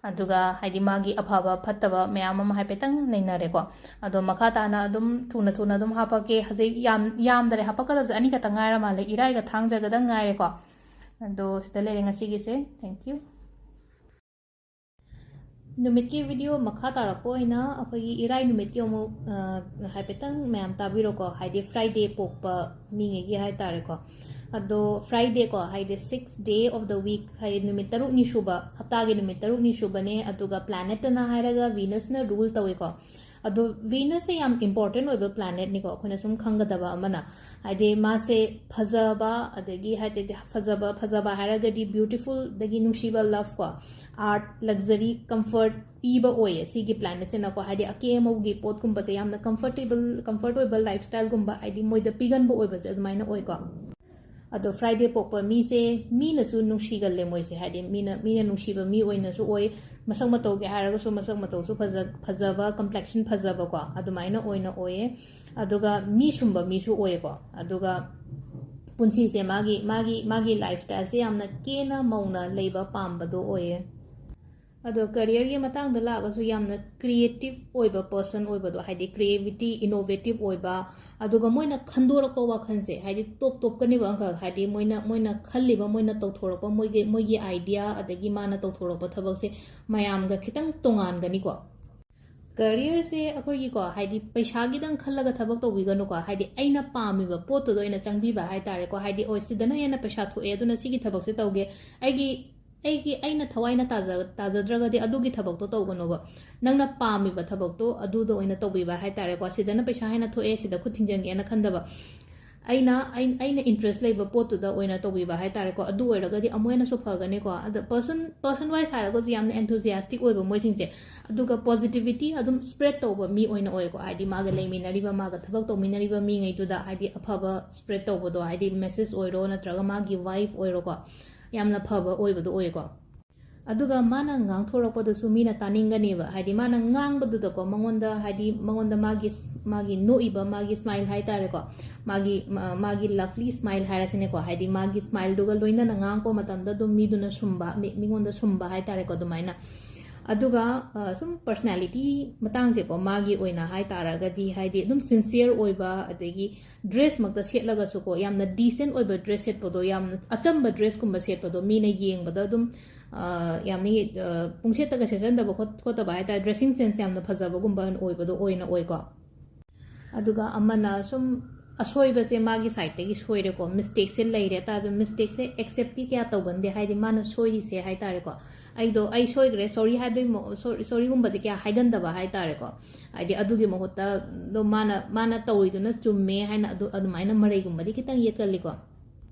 ꯑꯗꯨꯒ ꯍꯥꯏꯗꯤ ꯃꯥꯒꯤ ꯑꯐꯕ ꯐꯠꯇꯕ ꯃꯌꯥꯝ ꯑꯃ ꯍꯥꯏꯐꯦꯠꯇꯪ ꯅꯩꯅꯔꯦꯀꯣ꯫ ꯑꯗꯣ ꯃꯈꯥ ꯇꯥꯅ ꯑꯗꯨꯝ ꯊꯨꯅ ꯊꯨꯅ ꯑꯗꯨꯝ ꯍꯥꯞꯄꯛꯀꯦ꯫ ꯍꯧꯖꯤꯛ ꯌꯥꯝ, ꯌꯥꯝꯗꯔꯦ, ꯍꯥꯞꯄꯛꯀꯗꯕꯁꯦ ꯑꯅꯤꯈꯛꯇꯪ ꯉꯥꯏꯔ ꯃꯥꯜꯂꯦ, ꯏꯔꯥꯏꯒ ꯊꯥꯡꯖꯒꯗꯪ ꯉꯥꯏꯔꯦꯀꯣ꯫ ꯑꯗꯣ ꯁꯤꯗ ꯂꯩꯔꯦ ꯉꯁꯤꯒꯤꯁꯦ꯫ Thank you꯫ ꯅꯨꯃꯤꯠꯀꯤ ꯚꯤꯗꯤꯑꯣ ꯃꯈꯥ ꯇꯥꯔꯛꯄ ꯑꯣꯏꯅ ꯑꯩꯈꯣꯏꯒꯤ ꯏꯔꯥꯏ ꯅꯨꯃꯤꯠꯀꯤ ꯑꯃꯨꯛ, ꯑ, ꯍꯥꯏꯐꯦꯠꯇꯪ ꯃꯌꯥꯝ ꯇꯥꯕꯤꯔꯣꯀꯣ, ꯍꯥꯏꯗꯤ ꯐ꯭ꯔꯥꯏꯗꯦ ꯄꯣꯛꯄ ꯃꯤꯉꯩꯒꯤ ꯍꯥꯏ ꯇꯥꯔꯦꯀꯣ꯫ ꯑꯗꯣ ꯐ꯭ꯔꯥꯏꯗꯦꯀꯣ, ꯍꯥꯏꯗꯤ sixth day of the week, ꯍꯥꯏꯗꯤ ꯅꯨꯃꯤꯠ ꯇꯔꯨꯛꯅꯤ ꯁꯨꯕ, ꯍꯞꯇꯥꯒꯤ ꯅꯨꯃꯤꯠ ꯇꯔꯨꯛꯅꯤ ꯁꯨꯕꯅꯦ꯫ ꯑꯗꯨꯒ ꯄ꯭ꯂꯥꯅꯦꯠꯇꯅ ꯍꯥꯏꯔꯒ ꯚꯤꯅꯁꯅ ꯔꯨꯜ ꯇꯧꯋꯦꯀꯣ꯫ ꯑꯗꯣ ꯚꯤꯅꯁꯁꯦ ꯌꯥꯝ ꯏꯝꯄꯣꯔꯇꯦꯟ ꯑꯣꯏꯕ ꯄ꯭ꯂꯥꯅꯦꯠꯅꯤꯀꯣ, ꯑꯩꯈꯣꯏꯅ ꯁꯨꯝ ꯈꯪꯒꯗꯕ ꯑꯃꯅ꯫ ꯍꯥꯏꯗꯤ ꯃꯥꯁꯦ ꯐꯖꯕ, ꯑꯗꯒꯤ ꯍꯥꯏꯗꯤ ꯐꯖꯕ, ꯐꯖꯕ ꯍꯥꯏꯔꯒꯗꯤ ꯕ꯭ꯌꯨꯇꯤꯐꯨꯜꯗꯒꯤ ꯅꯨꯡꯁꯤꯕ, ꯂꯚ ꯀꯣ, ꯑꯥꯔꯠ, ꯂꯛꯖꯔꯤ, ꯀꯝꯐꯔꯠ ꯄꯤꯕ ꯑꯣꯏꯌꯦ ꯁꯤꯒꯤ ꯄ꯭ꯂꯥꯅꯦꯠꯁꯤꯅꯀꯣ꯫ ꯍꯥꯏꯗꯤ ꯑꯀꯦ ꯑꯃꯧꯒꯤ ꯄꯣꯠꯀꯨꯝꯕꯁꯦ ꯌꯥꯝꯅ ꯀꯝꯐꯔꯇꯦꯕꯜ, ꯀꯝꯐꯔꯠ ꯑꯣꯏꯕ ꯂꯥꯏꯐ ꯁ꯭ꯇꯥꯏꯜꯒꯨꯝꯕ, ꯍꯥꯏꯗꯤ ꯃꯣꯏꯗ ꯄꯤꯒꯟꯕ ꯑꯣꯏꯕꯁꯦ ꯑꯗꯨꯃꯥꯏꯅ ꯑꯣꯏꯀꯣ꯫ ꯑꯗꯣ ꯐ꯭ꯔꯥꯏꯗꯦ ꯄꯣꯛꯄ ꯃꯤꯁꯦ ꯃꯤꯅꯁꯨ ꯅꯨꯡꯁꯤꯒꯜꯂꯦ ꯃꯣꯏꯁꯦ, ꯍꯥꯏꯗꯤ ꯃꯤꯅ, ꯃꯤꯅ ꯅꯨꯡꯁꯤꯕ ꯃꯤ ꯑꯣꯏꯅꯁꯨ ꯑꯣꯏ꯫ ꯃꯁꯛ ꯃꯇꯧꯒꯤ ꯍꯥꯏꯔꯒꯁꯨ ꯃꯁꯛ ꯃꯇꯧꯁꯨ ꯐꯖ-, ꯐꯖꯕ, ꯀꯝꯄ꯭ꯂꯦꯛꯁꯟ ꯐꯖꯕꯀꯣ, ꯑꯗꯨꯃꯥꯏꯅ ꯑꯣꯏꯅ ꯑꯣꯏꯌꯦ꯫ ꯑꯗꯨꯒ ꯃꯤ ꯁꯨꯝꯕ ꯃꯤꯁꯨ ꯑꯣꯏꯌꯦꯀꯣ꯫ ꯑꯗꯨꯒ ꯄꯨꯟꯁꯤꯁꯦ ꯃꯥꯒꯤ, ꯃꯥꯒꯤ, ꯃꯥꯒꯤ ꯂꯥꯏꯐ ꯁ꯭ꯇꯥꯏꯜꯁꯦ ꯌꯥꯝꯅ ꯀꯦꯅ ꯃꯧꯅ ꯂꯩꯕ ꯄꯥꯝꯕꯗꯣ ꯑꯣꯏꯌꯦ꯫ ꯑꯗꯣ ꯀꯦꯔꯤꯌꯔꯒꯤ ꯃꯇꯥꯡꯗ ꯂꯥꯛꯑꯒꯁꯨ ꯌꯥꯝꯅ ꯀ꯭ꯔꯤꯌꯦꯇꯤꯞ ꯑꯣꯏꯕ ꯄꯔꯁꯟ ꯑꯣꯏꯕꯗꯣ, ꯍꯥꯏꯗꯤ ꯀ꯭ꯔꯤꯌꯦꯇꯤꯕꯤꯇꯤ, ꯏꯅꯣꯚꯦꯇꯤꯞ ꯑꯣꯏꯕ, ꯑꯗꯨꯒ ꯃꯣꯏꯅ ꯈꯟꯗꯣꯔꯛꯄ ꯋꯥꯈꯜꯁꯦ ꯍꯥꯏꯗꯤ ꯇꯣꯞ ꯇꯣꯞꯀꯅꯦꯕ ꯑꯪꯀꯜ꯫ ꯍꯥꯏꯗꯤ ꯃꯣꯏꯅ, ꯃꯣꯏꯅ ꯈꯜꯂꯤꯕ, ꯃꯣꯏꯅ ꯇꯧꯊꯣꯔꯛꯄ, ꯃꯣꯏꯒꯤ, ꯃꯣꯏꯒꯤ ꯑꯥꯏꯗꯤꯌꯥ ꯑꯗꯒꯤ ꯃꯥꯅ ꯇꯧꯊꯣꯔꯛꯄ ꯊꯕꯛꯁꯦ ꯃꯌꯥꯝꯒ ꯈꯤꯇꯪ ꯇꯣꯉꯥꯟꯒꯅꯤꯀꯣ꯫ ꯀꯦꯔꯤꯌꯔꯁꯦ ꯑꯩꯈꯣꯏꯒꯤꯀꯣ, ꯍꯥꯏꯗꯤ ꯄꯩꯁꯥꯒꯤꯗꯪ ꯈꯜꯂꯒ ꯊꯕꯛ ꯇꯧꯕꯤꯒꯅꯨꯀꯣ, ꯍꯥꯏꯗꯤ ꯑꯩꯅ ꯄꯥꯝꯃꯤꯕ ꯄꯣꯠꯇꯨꯗ ꯑꯣꯏꯅ ꯆꯪꯕꯤꯕ ꯍꯥꯏ ꯇꯥꯔꯦꯀꯣ꯫ ꯍꯥꯏꯗꯤ ꯑꯣ, ꯁꯤꯗꯅ ꯍꯦꯟꯅ ꯄꯩꯁꯥ ꯊꯣꯛꯑꯦ, ꯑꯗꯨꯅ ꯁꯤꯒꯤ ꯊꯕꯛꯁꯦ ꯇꯧꯒꯦ, ꯑꯩꯒꯤ, ꯑꯩꯒꯤ, ꯑꯩꯅ ꯊꯋꯥꯏꯅ ꯇꯥꯖ-, ꯇꯥꯖꯗ꯭ꯔꯒꯗꯤ ꯑꯗꯨꯒꯤ ꯊꯕꯛꯇꯣ ꯇꯧꯒꯅꯣꯕ꯫ ꯅꯪꯅ ꯄꯥꯝꯃꯤꯕ ꯊꯕꯛꯇꯣ ꯑꯗꯨꯗ ꯑꯣꯏꯅ ꯇꯧꯕꯤꯕ ꯍꯥꯏ ꯇꯥꯔꯦꯀꯣ꯫ ꯁꯤꯗꯅ ꯄꯩꯁꯥ ꯍꯦꯟꯅ ꯊꯣꯛꯑꯦ, ꯁꯤꯗ ꯈꯨꯠ ꯊꯤꯡꯖꯤꯟꯒꯦꯅ ꯈꯟꯗꯕ꯫ ꯑꯩꯅ, ꯑꯩ-, ꯑꯩꯅ ꯏꯟꯇꯔꯦꯁ ꯂꯩꯕ ꯄꯣꯠꯇꯨꯗ ꯑꯣꯏꯅ ꯇꯧꯕꯤꯕ ꯍꯥꯏ ꯇꯥꯔꯦꯀꯣ꯫ ꯑꯗꯨ ꯑꯣꯏꯔꯒꯗꯤ ꯑꯃꯨꯛ ꯍꯦꯟꯅꯁꯨ ꯐꯒꯅꯤꯀꯣ꯫ ꯑꯗ ꯄꯔꯁꯟ, ꯄꯔꯁꯟ ꯋꯥꯏꯁ ꯍꯥꯏꯔꯒꯁꯨ ꯌꯥꯝꯅ ꯑꯦꯟꯊꯨꯖꯤꯌꯥꯁꯇꯤꯛ ꯑꯣꯏꯕ ꯃꯣꯏꯁꯤꯡꯁꯦ꯫ ꯑꯗꯨꯒ ꯄꯣꯖꯤꯇꯤꯚꯤꯇꯤ ꯑꯗꯨꯝ ꯁ꯭ꯄ꯭ꯔꯦꯗ ꯇꯧꯕ ꯃꯤ ꯑꯣꯏꯅ ꯑꯣꯏꯀꯣ꯫ ꯍꯥꯏꯗꯤ ꯃꯥꯒ ꯂꯩꯃꯤꯟꯅꯔꯤꯕ, ꯃꯥꯒ ꯊꯕꯛ ꯇꯧꯃꯤꯟꯅꯔꯤꯕ ꯃꯤꯉꯩꯗꯨꯗ ꯍꯥꯏꯗꯤ ꯑꯐꯕ ꯁ꯭ꯄ꯭ꯔꯦꯗ ꯇꯧꯕꯗꯣ, ꯍꯥꯏꯗꯤ ꯃꯦꯁꯦꯖ ꯑꯣꯏꯔꯣ ꯅꯠꯇ꯭ꯔꯒ ꯃꯥꯒꯤ ꯋꯥꯏꯐ ꯑꯣꯏꯔꯣꯀꯣ, ꯌꯥꯝꯅ ꯐꯕ ꯑꯣꯏꯕꯗꯣ ꯑꯣꯏꯌꯦꯀꯣ꯫ ꯑꯗꯨꯒ ꯃꯥꯅ ꯉꯥꯡꯊꯣꯔꯛꯄꯗꯁꯨ ꯃꯤꯅ ꯇꯥꯅꯤꯡꯒꯅꯦꯕ, ꯍꯥꯏꯗꯤ ꯃꯥꯅ ꯉꯥꯡꯕꯗꯨꯗꯀꯣ, ꯃꯉꯣꯟꯗ, ꯍꯥꯏꯗꯤ ꯃꯉꯣꯟꯗ ꯃꯥꯒꯤ ꯃꯥꯒꯤ ꯅꯣꯛꯏꯕ ꯃꯥꯒꯤ smile ꯍꯥꯏꯇꯥꯔꯦꯀꯣ, ꯃꯥꯒꯤ ꯃꯥꯒꯤ lovely smile ꯍꯥꯏꯔꯁꯤꯅꯦꯀꯣ, ꯍꯥꯏꯗꯤ ꯃꯥꯒꯤ smileꯗꯨꯒ ꯂꯣꯏꯅꯅ ꯉꯥꯡꯉꯛꯄ ꯃꯇꯝꯗ ꯑꯗꯨꯝ ꯃꯤꯗꯨꯅ ꯁꯨꯝꯕ, ꯃꯤ ꯃꯤꯉꯣꯟꯗ ꯁꯨꯝꯕ ꯍꯥꯏꯇꯥꯔꯦꯀꯣ, ꯑꯗꯨꯃꯥꯏꯅ꯫ ꯑꯗꯨꯒ ꯁꯨꯝ personality ꯃꯇꯥꯡꯁꯦꯀꯣ, ꯃꯥꯒꯤ ꯑꯣꯏꯅ ꯍꯥꯏꯇꯥꯔꯒꯗꯤ, ꯍꯥꯏꯗꯤ ꯑꯗꯨꯝ sincere ꯑꯣꯏꯕ, ꯑꯗꯒꯤ dressꯃꯛꯇ ꯁꯦꯠꯂꯒꯁꯨꯀꯣ, ꯌꯥꯝꯅ decent ꯑꯣꯏꯕ dress ꯁꯦꯠꯄꯗꯣ, ꯌꯥꯝꯅ ꯑꯆꯝꯕ dressꯀꯨꯝꯕ ꯁꯦꯠꯄꯗꯣ ꯃꯤꯅ ꯌꯦꯡꯕꯗ ꯑꯗꯨꯝ ꯌꯥꯝꯅ ꯄꯨꯡꯁꯦꯠꯇꯒ ꯁꯦꯠꯆꯟꯗꯕ ꯈꯣꯠꯇꯕ ꯍꯥꯏꯇꯥꯔꯦ, dressing sense ꯌꯥꯝꯅ ꯐꯖꯕꯒꯨꯝꯕ ꯑꯣꯏꯕꯗꯣ ꯑꯣꯏꯅ ꯑꯣꯏꯀꯣ꯫ ꯑꯗꯨꯒ ꯑꯃꯅ ꯁꯨꯝ ꯑꯁꯣꯏꯕꯁꯦ ꯃꯥꯒꯤ sideꯇꯒꯤ ꯁꯣꯏꯔꯦꯀꯣ, mistakeꯁꯦ ꯂꯩꯔꯦ ꯇꯥꯔꯁꯨ, mistakeꯁꯦ acceptꯇꯤ ꯀꯌꯥ ꯇꯧꯒꯟꯗꯦ, ꯍꯥꯏꯗꯤ ꯃꯥꯅ ꯁꯣꯏꯔꯤꯁꯦ ꯍꯥꯏꯇꯥꯔꯦꯀꯣ, ꯑꯩꯗꯣ ꯑꯩ ꯁꯣꯏꯈ꯭ꯔꯦ, sorry ꯍꯥꯏꯕꯒꯨꯝꯕꯁꯦ ꯀꯌꯥ ꯍꯥꯏꯒꯟꯗꯕ ꯍꯥꯏꯇꯥꯔꯦꯀꯣ, ꯍꯥꯏꯗꯤ ꯑꯗꯨꯒꯤ ꯃꯍꯨꯠꯇ ꯑꯗꯨꯝ ꯃꯥꯅ ꯃꯥꯅ ꯇꯧꯔꯤꯗꯨꯅ ꯆꯨꯝꯃꯦ ꯍꯥꯏꯅ ꯑꯗꯨ ꯑꯗꯨꯃꯥꯏꯅ ꯃꯔꯩꯒꯨꯝꯕꯗꯤ ꯈꯤꯇꯪ ꯌꯦꯠꯀꯜꯂꯤꯀꯣ꯫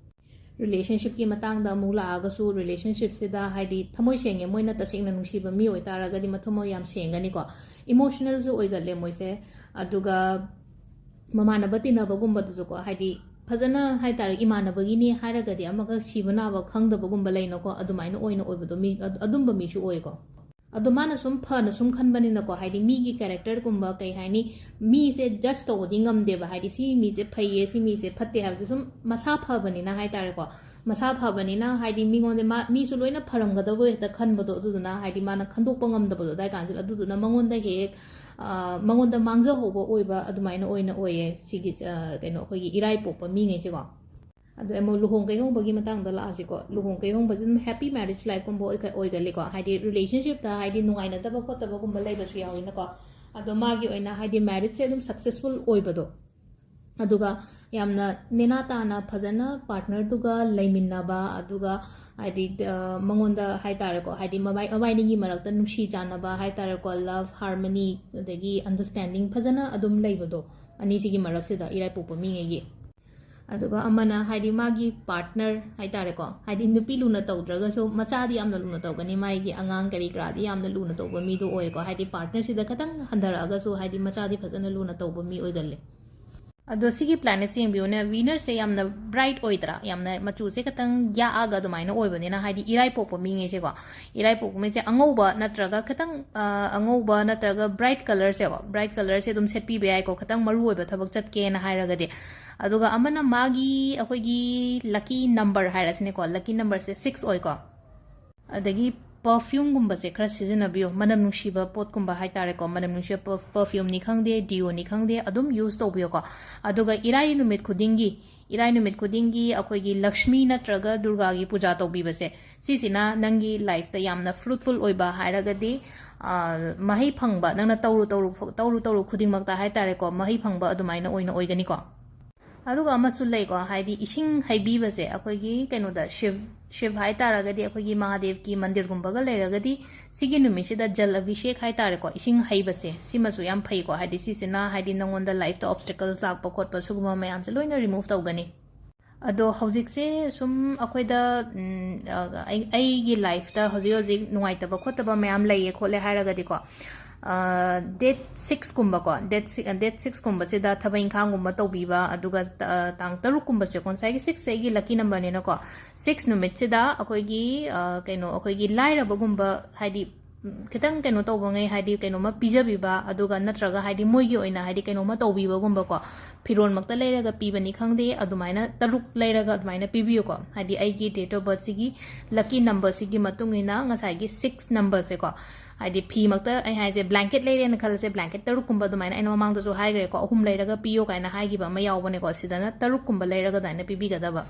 Relationshipꯀꯤ ꯃꯇꯥꯡꯗ ꯑꯃꯨꯛ ꯂꯥꯛꯑꯒꯁꯨ, relationshipꯁꯤꯗ ꯍꯥꯏꯗꯤ ꯊꯃꯣꯏ ꯁꯦꯡꯉꯦ, ꯃꯣꯏꯅ ꯇꯁꯦꯡꯅ ꯅꯨꯡꯁꯤꯕ ꯃꯤ ꯑꯣꯏꯇꯥꯔꯒꯗꯤ ꯃꯊꯃꯣꯏ ꯌꯥꯝ ꯁꯦꯡꯒꯅꯤꯀꯣ, emotionalꯁꯨ ꯑꯣꯏꯒꯜꯂꯦ ꯃꯣꯏꯁꯦ꯫ ꯑꯗꯨꯒ ꯃꯃꯥꯟꯅꯕ ꯇꯤꯟꯅꯕꯒꯨꯝꯕꯗꯨꯁꯨꯀꯣ, ꯍꯥꯏꯗꯤ ꯐꯖꯅ ꯍꯥꯏꯇꯥꯔꯦ, ꯏꯃꯥꯟꯅꯕꯒꯤꯅꯦ ꯍꯥꯏꯔꯒꯗꯤ ꯑꯃꯒ ꯁꯤꯕ ꯅꯥꯕ ꯈꯪꯗꯕꯒꯨꯝꯕ ꯂꯩꯅꯀꯣ, ꯑꯗꯨꯃꯥꯏꯅ ꯑꯣꯏꯅ ꯑꯣꯏꯕꯗꯣ, ꯃꯤ ꯑꯗꯨꯝꯕ ꯃꯤꯁꯨ ꯑꯣꯏꯀꯣ꯫ ꯑꯗꯣ ꯃꯥꯅ ꯁꯨꯝ ꯐꯅ ꯁꯨꯝ ꯈꯟꯕꯅꯤꯅꯀꯣ, ꯍꯥꯏꯗꯤ ꯃꯤꯒꯤ characterꯒꯨꯝꯕ, ꯀꯩ ꯍꯥꯏꯅꯤ, ꯃꯤꯁꯦ judge ꯇꯧꯕꯗꯤ ꯉꯝꯗꯦꯕ, ꯍꯥꯏꯗꯤ ꯁꯤ ꯃꯤꯁꯦ ꯐꯩꯌꯦ, ꯁꯤ ꯃꯤꯁꯦ ꯐꯠꯇꯦ ꯍꯥꯏꯕꯁꯦ ꯁꯨꯝ ꯃꯁꯥ ꯐꯕꯅꯤꯅ ꯍꯥꯏꯇꯥꯔꯦꯀꯣ, ꯃꯁꯥ ꯐꯕꯅꯤꯅ ꯍꯥꯏꯗꯤ ꯃꯤꯉꯣꯟꯗ ꯃꯥ ꯃꯤꯁꯨ ꯂꯣꯏꯅ ꯐꯔꯝꯒꯗꯕ ꯍꯦꯛꯇ ꯈꯟꯕꯗꯣ, ꯑꯗꯨꯗꯨꯅ ꯍꯥꯏꯗꯤ ꯃꯥꯅ ꯈꯟꯗꯣꯛꯄ ꯉꯝꯗꯕꯗꯣ ꯑꯗꯥꯏ ꯀꯥꯟꯁꯤꯗ, ꯑꯗꯨꯗꯨꯅ ꯃꯉꯣꯟꯗ ꯍꯦꯛ ꯍꯦꯛ ꯃꯉꯣꯟꯗ ꯃꯥꯡꯖꯍꯧꯕ ꯑꯣꯏꯕ ꯑꯗꯨꯃꯥꯏꯅ ꯑꯣꯏꯅ ꯑꯣꯏꯌꯦ ꯁꯤꯒꯤ ꯀꯩꯅꯣ ꯑꯩꯈꯣꯏꯒꯤ ꯏꯔꯥꯏ ꯄꯣꯛꯄ ꯃꯤꯉꯩꯁꯦꯀꯣ꯫ ꯑꯗꯣ ꯑꯃꯨꯛ ꯂꯨꯍꯣꯡ ꯀꯩꯍꯣꯡꯕꯒꯤ ꯃꯇꯥꯡꯗ ꯂꯥꯛꯑꯁꯤꯀꯣ, ꯂꯨꯍꯣꯡ ꯀꯩꯍꯣꯡꯕꯁꯤ ꯑꯗꯨꯝ happy marriage lifeꯀꯨꯝꯕ ꯑꯣꯏꯒꯜꯂꯤꯀꯣ, ꯍꯥꯏꯗꯤ relationshipꯇ ꯍꯥꯏꯗꯤ ꯅꯨꯡꯉꯥꯏꯅꯗꯕ ꯈꯣꯠꯇꯕꯒꯨꯝꯕ ꯂꯩꯕꯁꯨ ꯌꯥꯎꯋꯤꯅꯀꯣ꯫ ꯑꯗꯣ ꯃꯥꯒꯤ ꯑꯣꯏꯅ ꯍꯥꯏꯗꯤ marriageꯁꯦ ꯑꯗꯨꯝ successful ꯑꯣꯏꯕꯗꯣ, ꯑꯗꯨꯒ ꯌꯥꯝꯅ ꯅꯦꯅꯥ ꯇꯥꯅ ꯐꯖꯅ partnerꯗꯨꯒ ꯂꯩꯃꯤꯟꯅꯕ, ꯑꯗꯨꯒ ꯍꯥꯏꯗꯤ ꯃꯉꯣꯟꯗ ꯍꯥꯏꯇꯥꯔꯦꯀꯣ, ꯍꯥꯏꯗꯤ ꯃꯕꯥꯏ ꯃꯕꯥꯏꯅꯤꯒꯤ ꯃꯔꯛꯇ ꯅꯨꯡꯁꯤ ꯆꯥꯟꯅꯕ ꯍꯥꯏꯇꯥꯔꯦꯀꯣ, love, harmony, ꯑꯗꯒꯤ understanding ꯐꯖꯅ ꯑꯗꯨꯝ ꯂꯩꯕꯗꯣ ꯑꯅꯤꯁꯤꯒꯤ ꯃꯔꯛꯁꯤꯗ, ꯏꯔꯥꯏꯄꯣꯛꯄ ꯃꯤꯉꯩꯒꯤ꯫ ꯑꯗꯨꯒ ꯑꯃꯅ ꯍꯥꯏꯗꯤ ꯃꯥꯒꯤ partner ꯍꯥꯏꯇꯥꯔꯦꯀꯣ, ꯍꯥꯏꯗꯤ ꯅꯨꯄꯤ ꯂꯨꯅ ꯇꯧꯗ꯭ꯔꯒꯁꯨ ꯃꯆꯥꯗꯤ ꯌꯥꯝꯅ ꯂꯨꯅ ꯇꯧꯒꯅꯤ, ꯃꯥꯒꯤ ꯑꯉꯥꯡ ꯀꯔꯤ ꯀꯔꯥꯗꯤ ꯌꯥꯝꯅ ꯂꯨꯅ ꯇꯧꯕ ꯃꯤꯗꯣ ꯑꯣꯏꯀꯣ, ꯍꯥꯏꯗꯤ partnerꯁꯤꯗ ꯈꯤꯇꯪ ꯍꯟꯊꯔꯛꯑꯒꯁꯨ ꯍꯥꯏꯗꯤ ꯃꯆꯥꯗꯤ ꯐꯖꯅ ꯂꯨꯅ ꯇꯧꯕ ꯃꯤ ꯑꯣꯏꯒꯜꯂꯦ꯫ ꯑꯗꯣ ꯁꯤꯒꯤ planetꯁꯦ ꯌꯦꯡꯕꯤꯌꯨꯅꯦ, Venusꯁꯦ ꯌꯥꯝꯅ bright ꯑꯣꯏꯗ꯭ꯔꯥ? ꯌꯥꯝꯅ ꯃꯆꯨꯁꯦ ꯈꯤꯇꯪ ꯌꯥꯛꯑꯒ ꯑꯗꯨꯃꯥꯏꯅ ꯑꯣꯏꯕꯅꯤꯅ, ꯍꯥꯏꯗꯤ ꯏꯔꯥꯏ ꯄꯣꯛꯄ ꯃꯤꯉꯩꯁꯦꯀꯣ, ꯏꯔꯥꯏ ꯄꯣꯛꯄ ꯃꯤꯁꯦ ꯑꯉꯧꯕ ꯅꯠꯇ꯭ꯔꯒ ꯈꯤꯇꯪ, ꯑ, ꯑꯉꯧꯕ ꯅꯠꯇ꯭ꯔꯒ bright colourꯁꯦꯀꯣ, bright colourꯁꯦ ꯑꯗꯨꯝ ꯁꯦꯠꯄꯤꯕ ꯌꯥꯏꯀꯣ, ꯈꯤꯇꯪ ꯃꯔꯨ ꯑꯣꯏꯕ ꯊꯕꯛ ꯆꯠꯀꯦꯅ ꯍꯥꯏꯔꯒꯗꯤ꯫ ꯑꯗꯨꯒ ꯑꯃꯅ ꯃꯥꯒꯤ ꯑꯩꯈꯣꯏꯒꯤ lucky number ꯍꯥꯏꯔꯁꯤꯅꯦꯀꯣ, lucky numberꯁꯦ six ꯑꯣꯏꯀꯣ꯫ ꯑꯗꯒꯤ perfumeꯒꯨꯝꯕꯁꯦ ꯈꯔ ꯁꯤꯖꯤꯟꯅꯕꯤꯌꯨ, ꯃꯅꯝ ꯅꯨꯡꯁꯤꯕ ꯄꯣꯠꯀꯨꯝꯕ ꯍꯥꯏꯇꯥꯔꯦꯀꯣ, ꯃꯅꯝ ꯅꯨꯡꯁꯤꯕ perfumeꯅꯤ ꯈꯪꯗꯦ, deoꯅꯤ ꯈꯪꯗꯦ, ꯑꯗꯨꯝ use ꯇꯧꯕꯤꯌꯨꯀꯣ꯫ ꯑꯗꯨꯒ ꯏꯔꯥꯏ ꯅꯨꯃꯤꯠ ꯈꯨꯗꯤꯡꯒꯤ, ꯏꯔꯥꯏ ꯅꯨꯃꯤꯠ ꯈꯨꯗꯤꯡꯒꯤ ꯑꯩꯈꯣꯏꯒꯤ ꯂꯛꯁꯃꯤ ꯅꯠꯇ꯭ꯔꯒ ꯗꯨꯔꯒꯥꯒꯤ ꯄꯨꯖꯥ ꯇꯧꯕꯤꯕꯁꯦ, ꯁꯤꯁꯤꯅ ꯅꯪꯒꯤ lifeꯇ ꯌꯥꯝꯅ fruitful ꯑꯣꯏꯕ ꯍꯥꯏꯔꯒꯗꯤ, ꯑ, ꯃꯍꯩ ꯐꯪꯕ, ꯅꯪꯅ ꯇꯧꯔꯨ ꯇꯧꯔꯨ, ꯇꯧꯔꯨ ꯇꯧꯔꯨ ꯈꯨꯗꯤꯡꯃꯛꯇ ꯍꯥꯏꯇꯥꯔꯦꯀꯣ, ꯃꯍꯩ ꯐꯪꯕ ꯑꯗꯨꯃꯥꯏꯅ ꯑꯣꯏꯅ ꯑꯣꯏꯒꯅꯤꯀꯣ꯫ ꯑꯗꯨꯒ ꯑꯃꯁꯨ ꯂꯩꯀꯣ, ꯍꯥꯏꯗꯤ ꯏꯁꯤꯡ ꯍꯩꯕꯤꯕꯁꯦ ꯑꯩꯈꯣꯏꯒꯤ ꯀꯩꯅꯣꯗ, ꯁꯤꯕ, ꯁꯤꯕ ꯍꯥꯏꯇꯥꯔꯒꯗꯤ ꯑꯩꯈꯣꯏꯒꯤ ꯃꯍꯥꯗꯦꯕꯀꯤ ꯃꯟꯗꯤꯔꯒꯨꯝꯕꯒ ꯂꯩꯔꯒꯗꯤ ꯁꯤꯒꯤ ꯅꯨꯃꯤꯠꯁꯤꯗ ꯖꯜ ꯑꯚꯤꯁꯦꯛ ꯍꯥꯏꯇꯥꯔꯦꯀꯣ, ꯏꯁꯤꯡ ꯍꯩꯕꯁꯦ, ꯁꯤꯃꯁꯨ ꯌꯥꯝ ꯐꯩꯀꯣ, ꯍꯥꯏꯗꯤ ꯁꯤꯁꯤꯅ ꯍꯥꯏꯗꯤ ꯅꯪꯉꯣꯟꯗ lifeꯇ obstacles ꯂꯥꯛꯄ ꯈꯣꯠꯄ ꯁꯤꯒꯨꯝꯕ ꯃꯌꯥꯝꯁꯦ ꯂꯣꯏꯅ remove ꯇꯧꯒꯅꯤ꯫ ꯑꯗꯣ ꯍꯧꯖꯤꯛꯁꯦ ꯁꯨꯝ ꯑꯩꯈꯣꯏꯗ, ꯎꯝ, ꯑ, ꯑꯩ-, ꯑꯩꯒꯤ lifeꯇ ꯍꯧꯖꯤꯛ ꯍꯧꯖꯤꯛ ꯅꯨꯡꯉꯥꯏꯇꯕ ꯈꯣꯠꯇꯕ ꯃꯌꯥꯝ ꯂꯩꯌꯦ ꯈꯣꯠꯂꯦ ꯍꯥꯏꯔꯒꯗꯤꯀꯣ, ꯑ, date sixꯀꯨꯝꯕꯀꯣ, date six, date sixꯀꯨꯝꯕꯁꯤꯗ ꯊꯕꯛ ꯏꯪꯈꯥꯡꯒꯨꯝꯕ ꯇꯧꯕꯤꯕ, ꯑꯗꯨꯒ ꯇ-, ꯑ, ꯇꯥꯡ ꯇꯔꯨꯛꯀꯨꯝꯕꯁꯦꯀꯣ, ꯉꯁꯥꯏꯒꯤ sixꯁꯦ ꯑꯩꯒꯤ lucky numberꯅꯤꯅꯀꯣ, six ꯅꯨꯃꯤꯠꯁꯤꯗ ꯑꯩꯈꯣꯏꯒꯤ, ꯑ, ꯀꯩꯅꯣ, ꯑꯩꯈꯣꯏꯒꯤ ꯂꯥꯏꯔꯕꯒꯨꯝꯕ, ꯍꯥꯏꯗꯤ, ꯎꯝ, ꯈꯤꯇꯪ ꯀꯩꯅꯣ ꯇꯧꯕꯉꯩ, ꯍꯥꯏꯗꯤ ꯀꯩꯅꯣꯝꯃ ꯄꯤꯖꯕꯤꯕ, ꯑꯗꯨꯒ ꯅꯠꯇ꯭ꯔꯒ ꯍꯥꯏꯗꯤ ꯃꯣꯏꯒꯤ ꯑꯣꯏꯅ ꯍꯥꯏꯗꯤ ꯀꯩꯅꯣꯝꯃ ꯇꯧꯕꯤꯕꯒꯨꯝꯕꯀꯣ, ꯐꯤꯔꯣꯜꯃꯛꯇ ꯂꯩꯔꯒ ꯄꯤꯕꯅꯤ ꯈꯪꯗꯦ, ꯑꯗꯨꯃꯥꯏꯅ ꯇꯔꯨꯛ ꯂꯩꯔꯒ ꯑꯗꯨꯃꯥꯏꯅ ꯄꯤꯕꯤꯌꯨꯀꯣ꯫ ꯍꯥꯏꯗꯤ ꯑꯩꯒꯤ date of birthꯁꯤꯒꯤ lucky numberꯁꯤꯒꯤ ꯃꯇꯨꯡ ꯏꯟꯅ ꯉꯁꯥꯏꯒꯤ six numberꯁꯦꯀꯣ, ꯍꯥꯏꯗꯤ ꯐꯤ ꯃꯛꯇ ꯑꯩ ꯍꯥꯏꯁꯦ, blanket ꯂꯩꯔꯦꯅ ꯈꯜꯂꯁꯦ, blanket ꯇꯔꯨꯛꯀꯨꯝꯕ ꯑꯗꯨꯃꯥꯏꯅ ꯑꯩꯅ ꯃꯃꯥꯡꯗꯁꯨ ꯍꯥꯏꯈ꯭ꯔꯦꯀꯣ, ꯑꯍꯨꯝ ꯂꯩꯔꯒ ꯄꯤꯌꯣ ꯀꯥꯏꯅ ꯍꯥꯏꯈꯤꯕ ꯑꯃ ꯌꯥꯎꯕꯅꯦꯀꯣ, ꯁꯤꯗꯅ ꯇꯔꯨꯛꯀꯨꯝꯕ ꯂꯩꯔꯒ ꯑꯗꯨꯃꯥꯏꯅ ꯄꯤꯕꯤꯒꯗꯕ꯫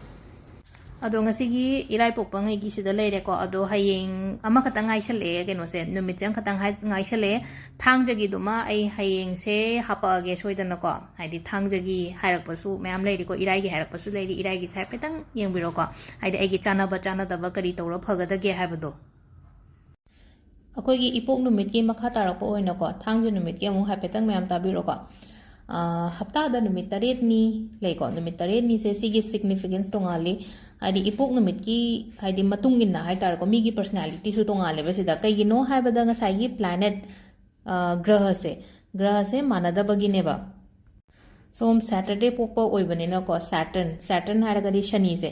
ꯑꯗꯣ ꯉꯁꯤꯒꯤ ꯏꯔꯥꯏꯄꯣꯛꯄꯉꯩꯒꯤ ꯁꯤꯗ ꯂꯩꯔꯦꯀꯣ, ꯑꯗꯣ ꯍꯌꯦꯡ ꯑꯃꯈꯛꯇꯪ ꯉꯥꯏꯁꯜꯂꯛꯑꯦ, ꯀꯩꯅꯣꯁꯦ, ꯅꯨꯃꯤꯠꯁꯦ ꯑꯃꯈꯛꯇꯪ ꯍꯥꯏ-, ꯉꯥꯏꯁꯜꯂꯛꯑꯦ꯫ ꯊꯥꯡꯖꯒꯤꯗꯨꯃ ꯑꯩ ꯍꯌꯦꯡꯁꯦ ꯍꯥꯄꯛꯑꯒꯦ ꯁꯣꯏꯗꯅꯀꯣ, ꯍꯥꯏꯗꯤ ꯊꯥꯡꯖꯒꯤ ꯍꯥꯏꯔꯛꯄꯁꯨ ꯃꯌꯥꯝ ꯂꯩꯔꯤꯀꯣ, ꯏꯔꯥꯏꯒꯤ ꯍꯥꯏꯔꯛꯄꯁꯨ ꯂꯩꯔꯤ, ꯏꯔꯥꯏꯒꯤꯁꯦ ꯍꯥꯏꯐꯦꯠꯇꯪ ꯌꯦꯡꯕꯤꯔꯣꯀꯣ, ꯍꯥꯏꯗꯤ ꯑꯩꯒꯤ ꯆꯥꯟꯅꯕ ꯆꯥꯟꯅꯗꯕ ꯀꯔꯤ ꯇꯧꯔ ꯐꯒꯗꯒꯦ ꯍꯥꯏꯕꯗꯣ꯫ ꯑꯩꯈꯣꯏꯒꯤ ꯏꯄꯣꯛ ꯅꯨꯃꯤꯠꯀꯤ ꯃꯈꯥ ꯇꯥꯔꯛꯄ ꯑꯣꯏꯅꯀꯣ, ꯊꯥꯡꯖ ꯅꯨꯃꯤꯠꯀꯤ ꯑꯃꯨꯛ ꯍꯥꯏꯐꯦꯠꯇꯪ ꯃꯌꯥꯝ ꯇꯥꯕꯤꯔꯣꯀꯣ꯫ ꯑꯥ, ꯍꯞꯇꯥꯗ ꯅꯨꯃꯤꯠ ꯇꯔꯦꯠꯅꯤ ꯂꯩꯀꯣ, ꯅꯨꯃꯤꯠ ꯇꯔꯦꯠꯅꯤꯁꯦ ꯁꯤꯒꯤ significance ꯇꯣꯉꯥꯜꯂꯤ꯫ ꯍꯥꯏꯗꯤ ꯏꯄꯣꯛ ꯅꯨꯃꯤꯠꯀꯤ, ꯍꯥꯏꯗꯤ ꯃꯇꯨꯡ ꯏꯟꯅ ꯍꯥꯏꯇꯥꯔꯦꯀꯣ, ꯃꯤꯒꯤ personalityꯁꯨ ꯇꯣꯉꯥꯜꯂꯦꯕ ꯁꯤꯗ꯫ ꯀꯩꯒꯤꯅꯣ ꯍꯥꯏꯕꯗ ꯉꯁꯥꯏꯒꯤ planet, ꯑꯥ, ꯒ꯭ꯔꯍꯁꯦ, ꯒ꯭ꯔꯍꯁꯦ ꯃꯥꯟꯅꯗꯕꯒꯤꯅꯦꯕ꯫ ꯁꯣꯝ Saturday ꯄꯣꯛꯄ ꯑꯣꯏꯕꯅꯤꯅꯀꯣ, Saturn, Saturn ꯍꯥꯏꯔꯒꯗꯤ ꯁꯅꯤꯁꯦ,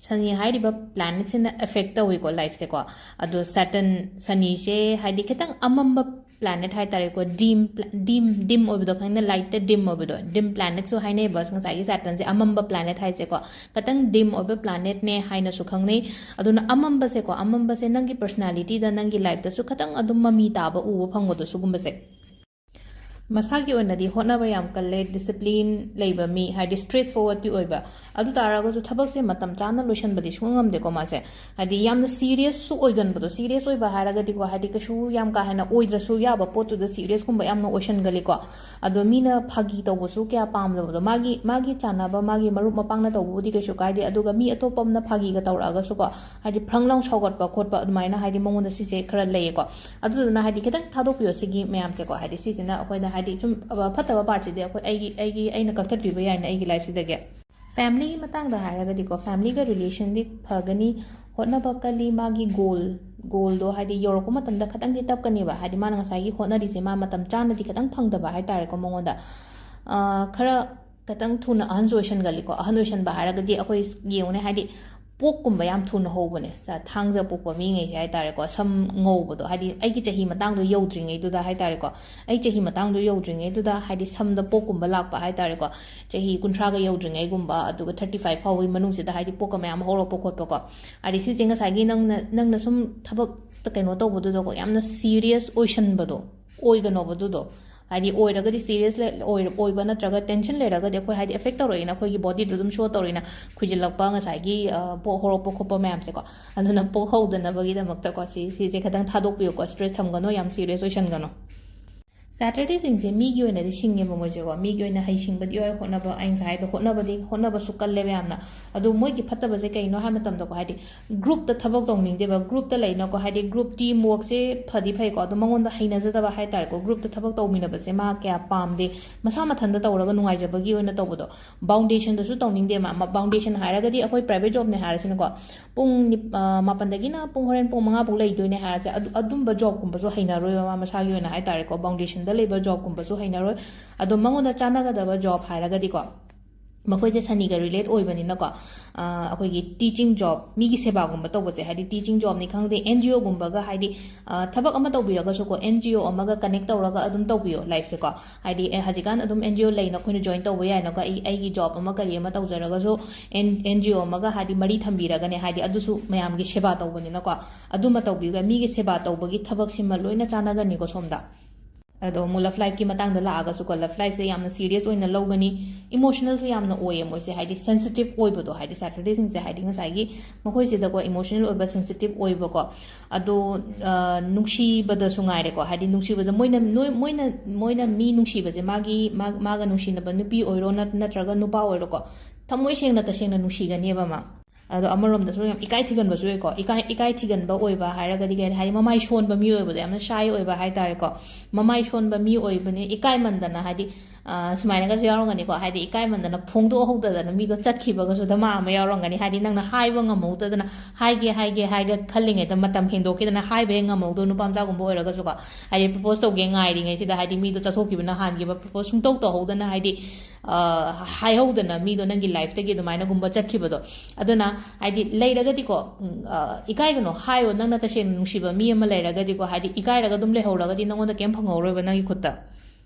ꯁꯅꯤ ꯍꯥꯏꯔꯤꯕ planetꯁꯤꯅ affect ꯇꯧꯏꯀꯣ lifeꯁꯦꯀꯣ꯫ ꯑꯗꯣ Saturn, ꯁꯅꯤꯁꯦ ꯍꯥꯏꯗꯤ ꯈꯤꯇꯪ ꯑꯃꯝꯕ planet ꯍꯥꯏꯇꯥꯔꯦꯀꯣ, dim, dim, dim ꯑꯣꯏꯕꯗꯣ ꯈꯪꯉꯤꯅ, lightꯇ dim ꯑꯣꯏꯕꯗꯣ, dim planetꯁꯨ ꯍꯥꯏꯅꯩꯕ ꯉꯁꯥꯏꯒꯤ Saturnꯁꯦ, ꯑꯃꯝꯕ planet ꯍꯥꯏꯁꯦꯀꯣ, ꯈꯤꯇꯪ dim ꯑꯣꯏꯕ planetꯅꯦ ꯍꯥꯏꯅꯁꯨ ꯈꯪꯅꯩ꯫ ꯑꯗꯨꯅ ꯑꯃꯝꯕꯁꯦꯀꯣ, ꯑꯃꯝꯕꯁꯦ ꯅꯪꯒꯤ personalityꯗ, ꯅꯪꯒꯤ lifeꯇꯁꯨ ꯈꯤꯇꯪ ꯑꯗꯨꯝ ꯃꯃꯤ ꯇꯥꯕ ꯎꯕ ꯐꯪꯕꯗꯣ, ꯁꯤꯒꯨꯝꯕꯁꯦ꯫ ꯃꯁꯥꯒꯤ ꯑꯣꯏꯅꯗꯤ ꯍꯣꯠꯅꯕ ꯌꯥꯝ ꯀꯜꯂꯦ, discipline ꯂꯩꯕ ꯃꯤ, ꯍꯥꯏꯗꯤ straight forwardꯇꯤ ꯑꯣꯏꯕ꯫ ꯑꯗꯨ ꯇꯥꯔꯒꯁꯨ ꯊꯕꯛꯁꯦ ꯃꯇꯝ ꯆꯥꯅ ꯂꯣꯏꯁꯤꯟꯕꯗꯤ ꯁꯨꯡꯉꯝ ꯉꯝꯗꯦꯀꯣ ꯃꯥꯁꯦ꯫ ꯍꯥꯏꯗꯤ ꯌꯥꯝꯅ seriousꯁꯨ ꯑꯣꯏꯒꯟꯕꯗꯣ, serious ꯑꯣꯏꯕ ꯍꯥꯏꯔꯒꯗꯤꯀꯣ, ꯍꯥꯏꯗꯤ ꯀꯩꯁꯨ ꯌꯥꯝ ꯀꯥ ꯍꯦꯟꯅ ꯑꯣꯏꯗ꯭ꯔꯁꯨ ꯌꯥꯕ ꯄꯣꯠꯇꯨꯗ seriousꯀꯨꯝꯕ ꯌꯥꯝꯅ ꯑꯣꯏꯁꯟꯒꯜꯂꯤꯀꯣ꯫ ꯑꯗꯣ ꯃꯤꯅ ꯐꯥꯒꯤ ꯇꯧꯕꯁꯨ ꯀꯌꯥ ꯄꯥꯝꯗꯕꯗꯣ, ꯃꯥꯒꯤ, ꯃꯥꯒꯤ ꯆꯥꯟꯅꯕ, ꯃꯥꯒꯤ ꯃꯔꯨꯞ ꯃꯄꯥꯡꯅ ꯇꯧꯕꯕꯨꯗꯤ ꯀꯩꯁꯨ ꯀꯥꯏꯗꯦ, ꯑꯗꯨꯒ ꯃꯤ ꯑꯇꯣꯞꯄ ꯑꯃꯅ ꯐꯥꯒꯤꯒ ꯇꯧꯔꯛꯑꯒꯁꯨꯀꯣ, ꯍꯥꯏꯗꯤ ꯐ꯭ꯔꯪ ꯂꯥꯎ ꯁꯥꯎꯒꯠꯄ ꯈꯣꯠꯄ ꯑꯗꯨꯃꯥꯏꯅ ꯍꯥꯏꯗꯤ ꯃꯉꯣꯟꯗ ꯁꯤꯁꯦ ꯈꯔ ꯂꯩꯌꯦꯀꯣ꯫ ꯑꯗꯨꯗꯨꯅ ꯍꯥꯏꯗꯤ ꯈꯤꯇꯪ ꯊꯥꯗꯣꯛꯄꯤꯌꯣ ꯁꯤꯒꯤ ꯃꯌꯥꯝꯁꯦꯀꯣ꯫ ꯍꯥꯏꯗꯤ ꯁꯤꯁꯤꯅ ꯑꯩꯈꯣꯏꯗ ꯍꯥꯏꯗꯤ ꯁꯨꯝ, ꯑ, ꯐꯠꯇꯕ partꯁꯤꯗꯤ ꯑꯩꯈꯣꯏ, ꯑꯩꯒꯤ, ꯑꯩꯒꯤ, ꯑꯩꯅ ꯀꯛꯊꯠꯄꯤꯕ ꯌꯥꯏꯅ ꯑꯩꯒꯤ lifeꯁꯤꯗꯒꯤ꯫ Familyꯒꯤ ꯃꯇꯥꯡꯗ ꯍꯥꯏꯔꯒꯗꯤꯀꯣ, familyꯒ relationꯗꯤ ꯐꯒꯅꯤ, ꯍꯣꯠꯅꯕ ꯀꯜꯂꯤ, ꯃꯥꯒꯤ goal, goalꯗꯣ ꯍꯥꯏꯗꯤ ꯌꯧꯔꯛꯄ ꯃꯇꯝꯗ ꯈꯤꯇꯪꯗꯤ ꯇꯞꯀꯅꯦꯕ꯫ ꯍꯥꯏꯗꯤ ꯃꯥꯅ ꯉꯁꯥꯏꯒꯤ ꯍꯣꯠꯅꯔꯤꯁꯦ ꯃꯥ ꯃꯇꯝ ꯆꯥꯅꯗꯤ ꯈꯤꯇꯪ ꯐꯪꯗꯕ ꯍꯥꯏꯇꯥꯔꯦꯀꯣ ꯃꯉꯣꯟꯗ꯫ ꯑ, ꯈꯔ ꯈꯤꯇꯪ ꯊꯨꯅ ꯑꯍꯟꯁꯨ ꯑꯣꯏꯁꯟꯒꯜꯂꯤꯀꯣ꯫ ꯑꯍꯟ ꯑꯣꯏꯁꯟꯕ ꯍꯥꯏꯔꯒꯗꯤ ꯑꯩꯈꯣꯏ ꯌꯦꯡꯉꯨꯅꯦ, ꯍꯥꯏꯗꯤ ꯄꯣꯛꯀꯨꯝꯕ ꯌꯥꯝ ꯊꯨꯅ ꯍꯧꯕꯅꯦ, ꯊꯥꯡꯖ ꯄꯣꯛꯄ ꯃꯤꯉꯩꯁꯦ ꯍꯥꯏꯇꯥꯔꯦꯀꯣ, ꯁꯝ ꯉꯧꯕꯗꯣ, ꯍꯥꯏꯗꯤ ꯑꯩꯒꯤ ꯆꯍꯤ ꯃꯇꯥꯡꯗꯣ ꯌꯧꯗ꯭ꯔꯤꯉꯩꯗꯨꯗ ꯍꯥꯏꯇꯥꯔꯦꯀꯣ, ꯑꯩ ꯆꯍꯤ ꯃꯇꯥꯡꯗꯣ ꯌꯧꯗ꯭ꯔꯤꯉꯩꯗꯨꯗ ꯍꯥꯏꯗꯤ ꯁꯝꯗ ꯄꯣꯛꯀꯨꯝꯕ ꯂꯥꯛꯄ ꯍꯥꯏꯇꯥꯔꯦꯀꯣ, ꯆꯍꯤ ꯀꯨꯟꯊ꯭ꯔꯥꯒ ꯌꯧꯗ꯭ꯔꯤꯉꯩꯒꯨꯝꯕ, ꯑꯗꯨꯒ thirty five ꯐꯥꯎꯕꯒꯤ ꯃꯅꯨꯡꯁꯤꯗ ꯍꯥꯏꯗꯤ ꯄꯣꯛꯀ ꯃꯌꯥꯝ ꯍꯧꯔꯛꯄ ꯈꯣꯠꯄꯀꯣ꯫ ꯍꯥꯏꯗꯤ ꯁꯤꯁꯦ ꯉꯁꯥꯏꯒꯤ ꯅꯪꯅ, ꯅꯪꯅ ꯁꯨꯝ ꯊꯕꯛꯇ ꯀꯩꯅꯣ ꯇꯧꯕꯗꯨꯗꯀꯣ, ꯌꯥꯝꯅ serious ꯑꯣꯏꯁꯟꯕꯗꯣ ꯑꯣꯏꯒꯅꯣꯕ ꯑꯗꯨꯗꯣ꯫ ꯍꯥꯏꯗꯤ ꯑꯣꯏꯔꯒꯗꯤ serious ꯂꯩ-, ꯑꯣꯏ-, ꯑꯣꯏꯕ ꯅꯠꯇ꯭ꯔꯒ tension ꯂꯩꯔꯒꯗꯤ ꯑꯩꯈꯣꯏ ꯍꯥꯏꯗꯤ affect ꯇꯧꯔꯛꯏꯅ, ꯑꯩꯈꯣꯏꯒꯤ bodyꯗ ꯑꯗꯨꯝ show ꯇꯧꯔꯛꯏꯅ, ꯈꯨꯏꯖꯤꯜꯂꯛꯄ, ꯉꯁꯥꯏꯒꯤ, ꯑ, ꯄꯣꯛ ꯍꯧꯔꯛꯄ ꯈꯣꯠꯄ ꯃꯌꯥꯝꯁꯦꯀꯣ꯫ ꯑꯗꯨꯅ ꯄꯣꯛ ꯍꯧꯗꯅꯕꯒꯤꯗꯃꯛꯇꯀꯣ ꯁꯤ, ꯁꯤꯁꯦ ꯈꯤꯇꯪ ꯊꯥꯗꯣꯛꯄꯤꯌꯨꯀꯣ, stress ꯊꯝꯒꯅꯣ, ꯌꯥꯝ serious ꯑꯣꯏꯁꯟꯒꯅꯣ꯫ Saturdayꯁꯤꯡꯁꯦ ꯃꯤꯒꯤ ꯑꯣꯏꯅꯗꯤ ꯁꯤꯡꯉꯦꯕ ꯃꯣꯏꯁꯦꯀꯣ, ꯃꯤꯒꯤ ꯑꯣꯏꯅ ꯍꯩꯁꯤꯡꯕꯗꯤ ꯑꯣꯏ, ꯍꯣꯠꯅꯕ, ꯑꯩ ꯉꯁꯥꯏ ꯍꯥꯏꯗꯣ ꯍꯣꯠꯅꯕꯗꯤ, ꯍꯣꯠꯅꯕꯁꯨ ꯀꯜꯂꯦꯕ ꯌꯥꯝꯅ꯫ ꯑꯗꯣ ꯃꯣꯏꯒꯤ ꯐꯠꯇꯕꯁꯦ ꯀꯩꯅꯣ ꯍꯥꯏ ꯃꯇꯝꯗꯀꯣ, ꯍꯥꯏꯗꯤ groupꯇ ꯊꯕꯛ ꯇꯧꯅꯤꯡꯗꯦꯕ, groupꯇ ꯂꯩꯅꯀꯣ, ꯍꯥꯏꯗꯤ group team workꯁꯦ ꯐꯗꯤ ꯐꯩꯀꯣ, ꯑꯗꯣ ꯃꯉꯣꯟꯗ ꯍꯩꯅꯖꯗꯕ ꯍꯥꯏꯇꯥꯔꯦꯀꯣ, groupꯇ ꯊꯕꯛ ꯇꯧꯃꯤꯟꯅꯕꯁꯦ ꯃꯥ ꯀꯌꯥ ꯄꯥꯝꯗꯦ, ꯃꯁꯥ ꯃꯊꯟꯇ ꯇꯧꯔꯒ ꯅꯨꯡꯉꯥꯏꯖꯕꯒꯤ ꯑꯣꯏꯅ ꯇꯧꯕꯗꯣ꯫ Foundationꯗꯁꯨ ꯇꯧꯅꯤꯡꯗꯦ ꯃꯥ, ꯃ-, foundation ꯍꯥꯏꯔꯒꯗꯤ ꯑꯩꯈꯣꯏ private jobꯅꯦ ꯍꯥꯏꯔꯁꯤꯅꯀꯣ, ꯄꯨꯡ ꯅꯤꯞ-, ꯑ, ꯃꯥꯄꯟꯗꯒꯤꯅ ꯄꯨꯡ, ꯍꯣꯔꯦꯟ ꯄꯨꯡ ꯃꯉꯥ ꯐꯥꯎ ꯂꯩꯗꯣꯏꯅꯦ ꯍꯥꯏꯔꯁꯦ, ꯑꯗꯨ, ꯑꯗꯨꯝꯕ jobꯀꯨꯝꯕꯁꯨ ꯍꯩꯅꯔꯣꯏꯕ ꯃꯥ ꯃꯁꯥꯒꯤ ꯑꯣꯏꯅ ꯍꯥꯏꯇꯥꯔꯦꯀꯣ, foundationꯗ ꯂꯩꯕ ꯖꯣꯕꯀꯨꯝꯕꯁꯨ ꯍꯩꯅꯔꯣꯏ꯫ ꯑꯗꯣ ꯃꯉꯣꯟꯗ ꯆꯥꯟꯅꯒꯗꯕ ꯖꯣꯕ ꯍꯥꯏꯔꯒꯗꯤꯀꯣ, ꯃꯈꯣꯏꯁꯦ ꯁꯅꯤꯒ ꯔꯤꯂꯦꯠ ꯑꯣꯏꯕꯅꯤꯅꯀꯣ, ꯑ, ꯑꯩꯈꯣꯏꯒꯤ ꯇꯤꯆꯤꯡ ꯖꯣꯕ, ꯃꯤꯒꯤ ꯁꯦꯕꯥꯒꯨꯝꯕ ꯇꯧꯕꯁꯦ, ꯍꯥꯏꯗꯤ ꯇꯤꯆꯤꯡ ꯖꯣꯕꯅꯤ ꯈꯪꯗꯦ, ꯑꯦꯟ ꯖꯤ ꯑꯣꯒꯨꯝꯕꯒ, ꯍꯥꯏꯗꯤ, ꯑ, ꯊꯕꯛ ꯑꯃ ꯇꯧꯕꯤꯔꯒꯁꯨꯀꯣ, ꯑꯦꯟ ꯖꯤ ꯑꯣ ꯑꯃꯒ ꯀꯅꯦꯛ ꯇꯧꯔꯒ ꯑꯗꯨꯝ ꯇꯧꯕꯤꯌꯣ ꯂꯥꯏꯐꯁꯦꯀꯣ꯫ ꯍꯥꯏꯗꯤ, ꯑꯦ, ꯍꯧꯖꯤꯛꯀꯥꯟ ꯑꯗꯨꯝ ꯑꯦꯟ ꯖꯤ ꯑꯣ ꯂꯩꯅ ꯑꯩꯈꯣꯏꯅ ꯖꯣꯏꯟ ꯇꯧꯕ ꯌꯥꯏꯅꯀꯣ, ꯑꯩ, ꯑꯩꯒꯤ ꯖꯣꯕ ꯑꯃ ꯀꯔꯤ ꯑꯃ ꯇꯧꯖꯔꯒꯁꯨ, ꯑꯦꯟ, ꯑꯦꯟ ꯖꯤ ꯑꯣ ꯑꯃꯒ, ꯍꯥꯏꯗꯤ, ꯃꯔꯤ ꯊꯝꯕꯤꯔꯒꯅꯦ, ꯍꯥꯏꯗꯤ, ꯑꯗꯨꯁꯨ ꯃꯌꯥꯝꯒꯤ ꯁꯦꯕꯥ ꯇꯧꯕꯅꯤꯅꯀꯣ, ꯑꯗꯨꯃ ꯇꯧꯕꯤꯌꯨꯒ, ꯃꯤꯒꯤ ꯁꯦꯕꯥ ꯇꯧꯕꯒꯤ ꯊꯕꯛꯁꯤꯃ ꯂꯣꯏꯅ ꯆꯥꯟꯅꯒꯅꯤꯀꯣ ꯁꯣꯝꯗ꯫ ꯑꯗꯣ ꯑꯃꯨꯛ ꯂꯞ ꯂꯥꯏꯐꯀꯤ ꯃꯇꯥꯡꯗ ꯂꯥꯛꯑꯒꯁꯨꯀꯣ, ꯂꯞ ꯂꯥꯏꯐꯁꯦ ꯌꯥꯝꯅ ꯁꯤꯔꯤꯌꯁ ꯑꯣꯏꯅ ꯂꯧꯒꯅꯤ, ꯏꯃꯣꯁꯅꯦꯜꯁꯨ ꯌꯥꯝꯅ ꯑꯣꯏꯌꯦ ꯃꯣꯏꯁꯦ, ꯍꯥꯏꯗꯤ ꯁꯦꯟꯁꯤꯇꯤꯞ ꯑꯣꯏꯕꯗꯣ, ꯍꯥꯏꯗꯤ ꯁꯦꯇꯔꯗꯦꯁꯤꯡꯁꯦ, ꯍꯥꯏꯗꯤ ꯉꯁꯥꯏꯒꯤ ꯃꯈꯣꯏꯁꯤꯗꯀꯣ ꯏꯃꯣꯁꯅꯦꯜ ꯑꯣꯏꯕ, ꯁꯦꯟꯁꯤꯇꯤꯞ ꯑꯣꯏꯕꯀꯣ꯫ ꯑꯗꯣ, ꯑ, ꯅꯨꯡꯁꯤꯕꯗꯁꯨ ꯉꯥꯏꯔꯦꯀꯣ, ꯍꯥꯏꯗꯤ ꯅꯨꯡꯁꯤꯕꯁꯦ ꯃꯣꯏꯅ, ꯅꯣꯏ-, ꯃꯣꯏꯅ, ꯃꯣꯏꯅ ꯃꯤ ꯅꯨꯡꯁꯤꯕꯁꯦ, ꯃꯥꯒꯤ, ꯃꯥ-, ꯃꯥꯒ ꯅꯨꯡꯁꯤꯅꯕ ꯅꯨꯄꯤ ꯑꯣꯏꯔꯣ ꯅꯠ-, ꯅꯠꯇ꯭ꯔꯒ ꯅꯨꯄꯥ ꯑꯣꯏꯔꯣꯀꯣ, ꯊꯃꯣꯏ ꯁꯦꯡꯅ ꯇꯁꯦꯡꯅ ꯅꯨꯡꯁꯤꯒꯅꯦꯕ ꯃꯥ꯫ ꯑꯗꯣ ꯑꯃꯔꯣꯝꯗꯁꯨ ꯌꯥꯝ ꯏꯀꯥꯏ ꯊꯤꯒꯟꯕꯁꯨ ꯑꯣꯏꯀꯣ꯫ ꯏꯀꯥꯏ, ꯏꯀꯥꯏ ꯊꯤꯒꯟꯕ ꯑꯣꯏꯕ ꯍꯥꯏꯔꯒꯗꯤ ꯀꯩ ꯍꯥꯏꯅꯤ, ꯃꯃꯥꯏ ꯁꯣꯟꯕ ꯃꯤ ꯑꯣꯏꯕꯗꯣ, ꯌꯥꯝꯅ ꯁꯥꯏ ꯑꯣꯏꯕ ꯍꯥꯏꯇꯥꯔꯦꯀꯣ꯫ ꯃꯃꯥꯏ ꯁꯣꯟꯕ ꯃꯤ ꯑꯣꯏꯕꯅꯤ, ꯏꯀꯥꯏꯃꯟꯗꯅ, ꯍꯥꯏꯗꯤ, ꯑ, ꯁꯨꯃꯥꯏꯅꯒꯁꯨ ꯌꯥꯎꯔꯝꯒꯅꯤꯀꯣ, ꯍꯥꯏꯗꯤ ꯏꯀꯥꯏꯃꯟꯗꯅ ꯐꯣꯡꯗꯣꯛꯍꯧꯗꯗꯅ ꯃꯤꯗꯣ ꯆꯠꯈꯤꯕꯒꯁꯨ ꯗꯃꯥ ꯑꯃ ꯌꯥꯎꯔꯝꯒꯅꯤ, ꯍꯥꯏꯗꯤ ꯅꯪꯅ ꯍꯥꯏꯕ ꯉꯝꯍꯧꯗꯗꯅ, ꯍꯥꯏꯒꯦ, ꯍꯥꯏꯒꯦ, ꯍꯥꯏꯒꯦ ꯈꯜꯂꯤꯉꯩꯗ ꯃꯇꯝ ꯍꯦꯟꯗꯣꯛꯈꯤꯗꯅ ꯍꯥꯏꯕ ꯍꯦꯛ ꯉꯝꯍꯧꯗꯣ, ꯅꯨꯄꯥ ꯃꯆꯥꯒꯨꯝꯕ ꯑꯣꯏꯔꯒꯁꯨꯀꯣ, ꯍꯥꯏꯗꯤ ꯄ꯭ꯔꯄꯣꯁ ꯇꯧꯒꯦ ꯉꯥꯏꯔꯤꯉꯩꯁꯤꯗ, ꯍꯥꯏꯗꯤ ꯃꯤꯗꯣ ꯆꯠꯊꯣꯛꯈꯤꯕꯅ ꯍꯥꯟꯈꯤꯕ, ꯄ꯭ꯔꯄꯣꯁ ꯁꯨꯡꯇꯧ ꯇꯧꯍꯧꯗꯅ, ꯍꯥꯏꯗꯤ, ꯑ, ꯍꯥꯏꯍꯧꯗꯅ ꯃꯤꯗꯣ ꯅꯪꯒꯤ ꯂꯥꯏꯐꯇꯒꯤ ꯑꯗꯨꯃꯥꯏꯅꯒꯨꯝꯕ ꯆꯠꯈꯤꯕꯗꯣ꯫ ꯑꯗꯨꯅ, ꯍꯥꯏꯗꯤ, ꯂꯩꯔꯒꯗꯤꯀꯣ, ꯎꯝ, ꯑ, ꯏꯀꯥꯏꯒꯅꯣ, ꯍꯥꯏꯌꯣ, ꯅꯪꯅ ꯇꯁꯦꯡꯅ ꯅꯨꯡꯁꯤꯕ ꯃꯤ ꯑꯃ ꯂꯩꯔꯒꯗꯤꯀꯣ, ꯍꯥꯏꯗꯤ, ꯏꯀꯥꯏꯔꯒ ꯑꯗꯨꯝ ꯂꯩꯍꯧꯔꯒꯗꯤ ꯅꯪꯉꯣꯟꯗ ꯀꯩꯝ ꯐꯪꯍꯧꯔꯣꯏꯕ ꯅꯪꯒꯤ ꯈꯨꯠꯇ꯫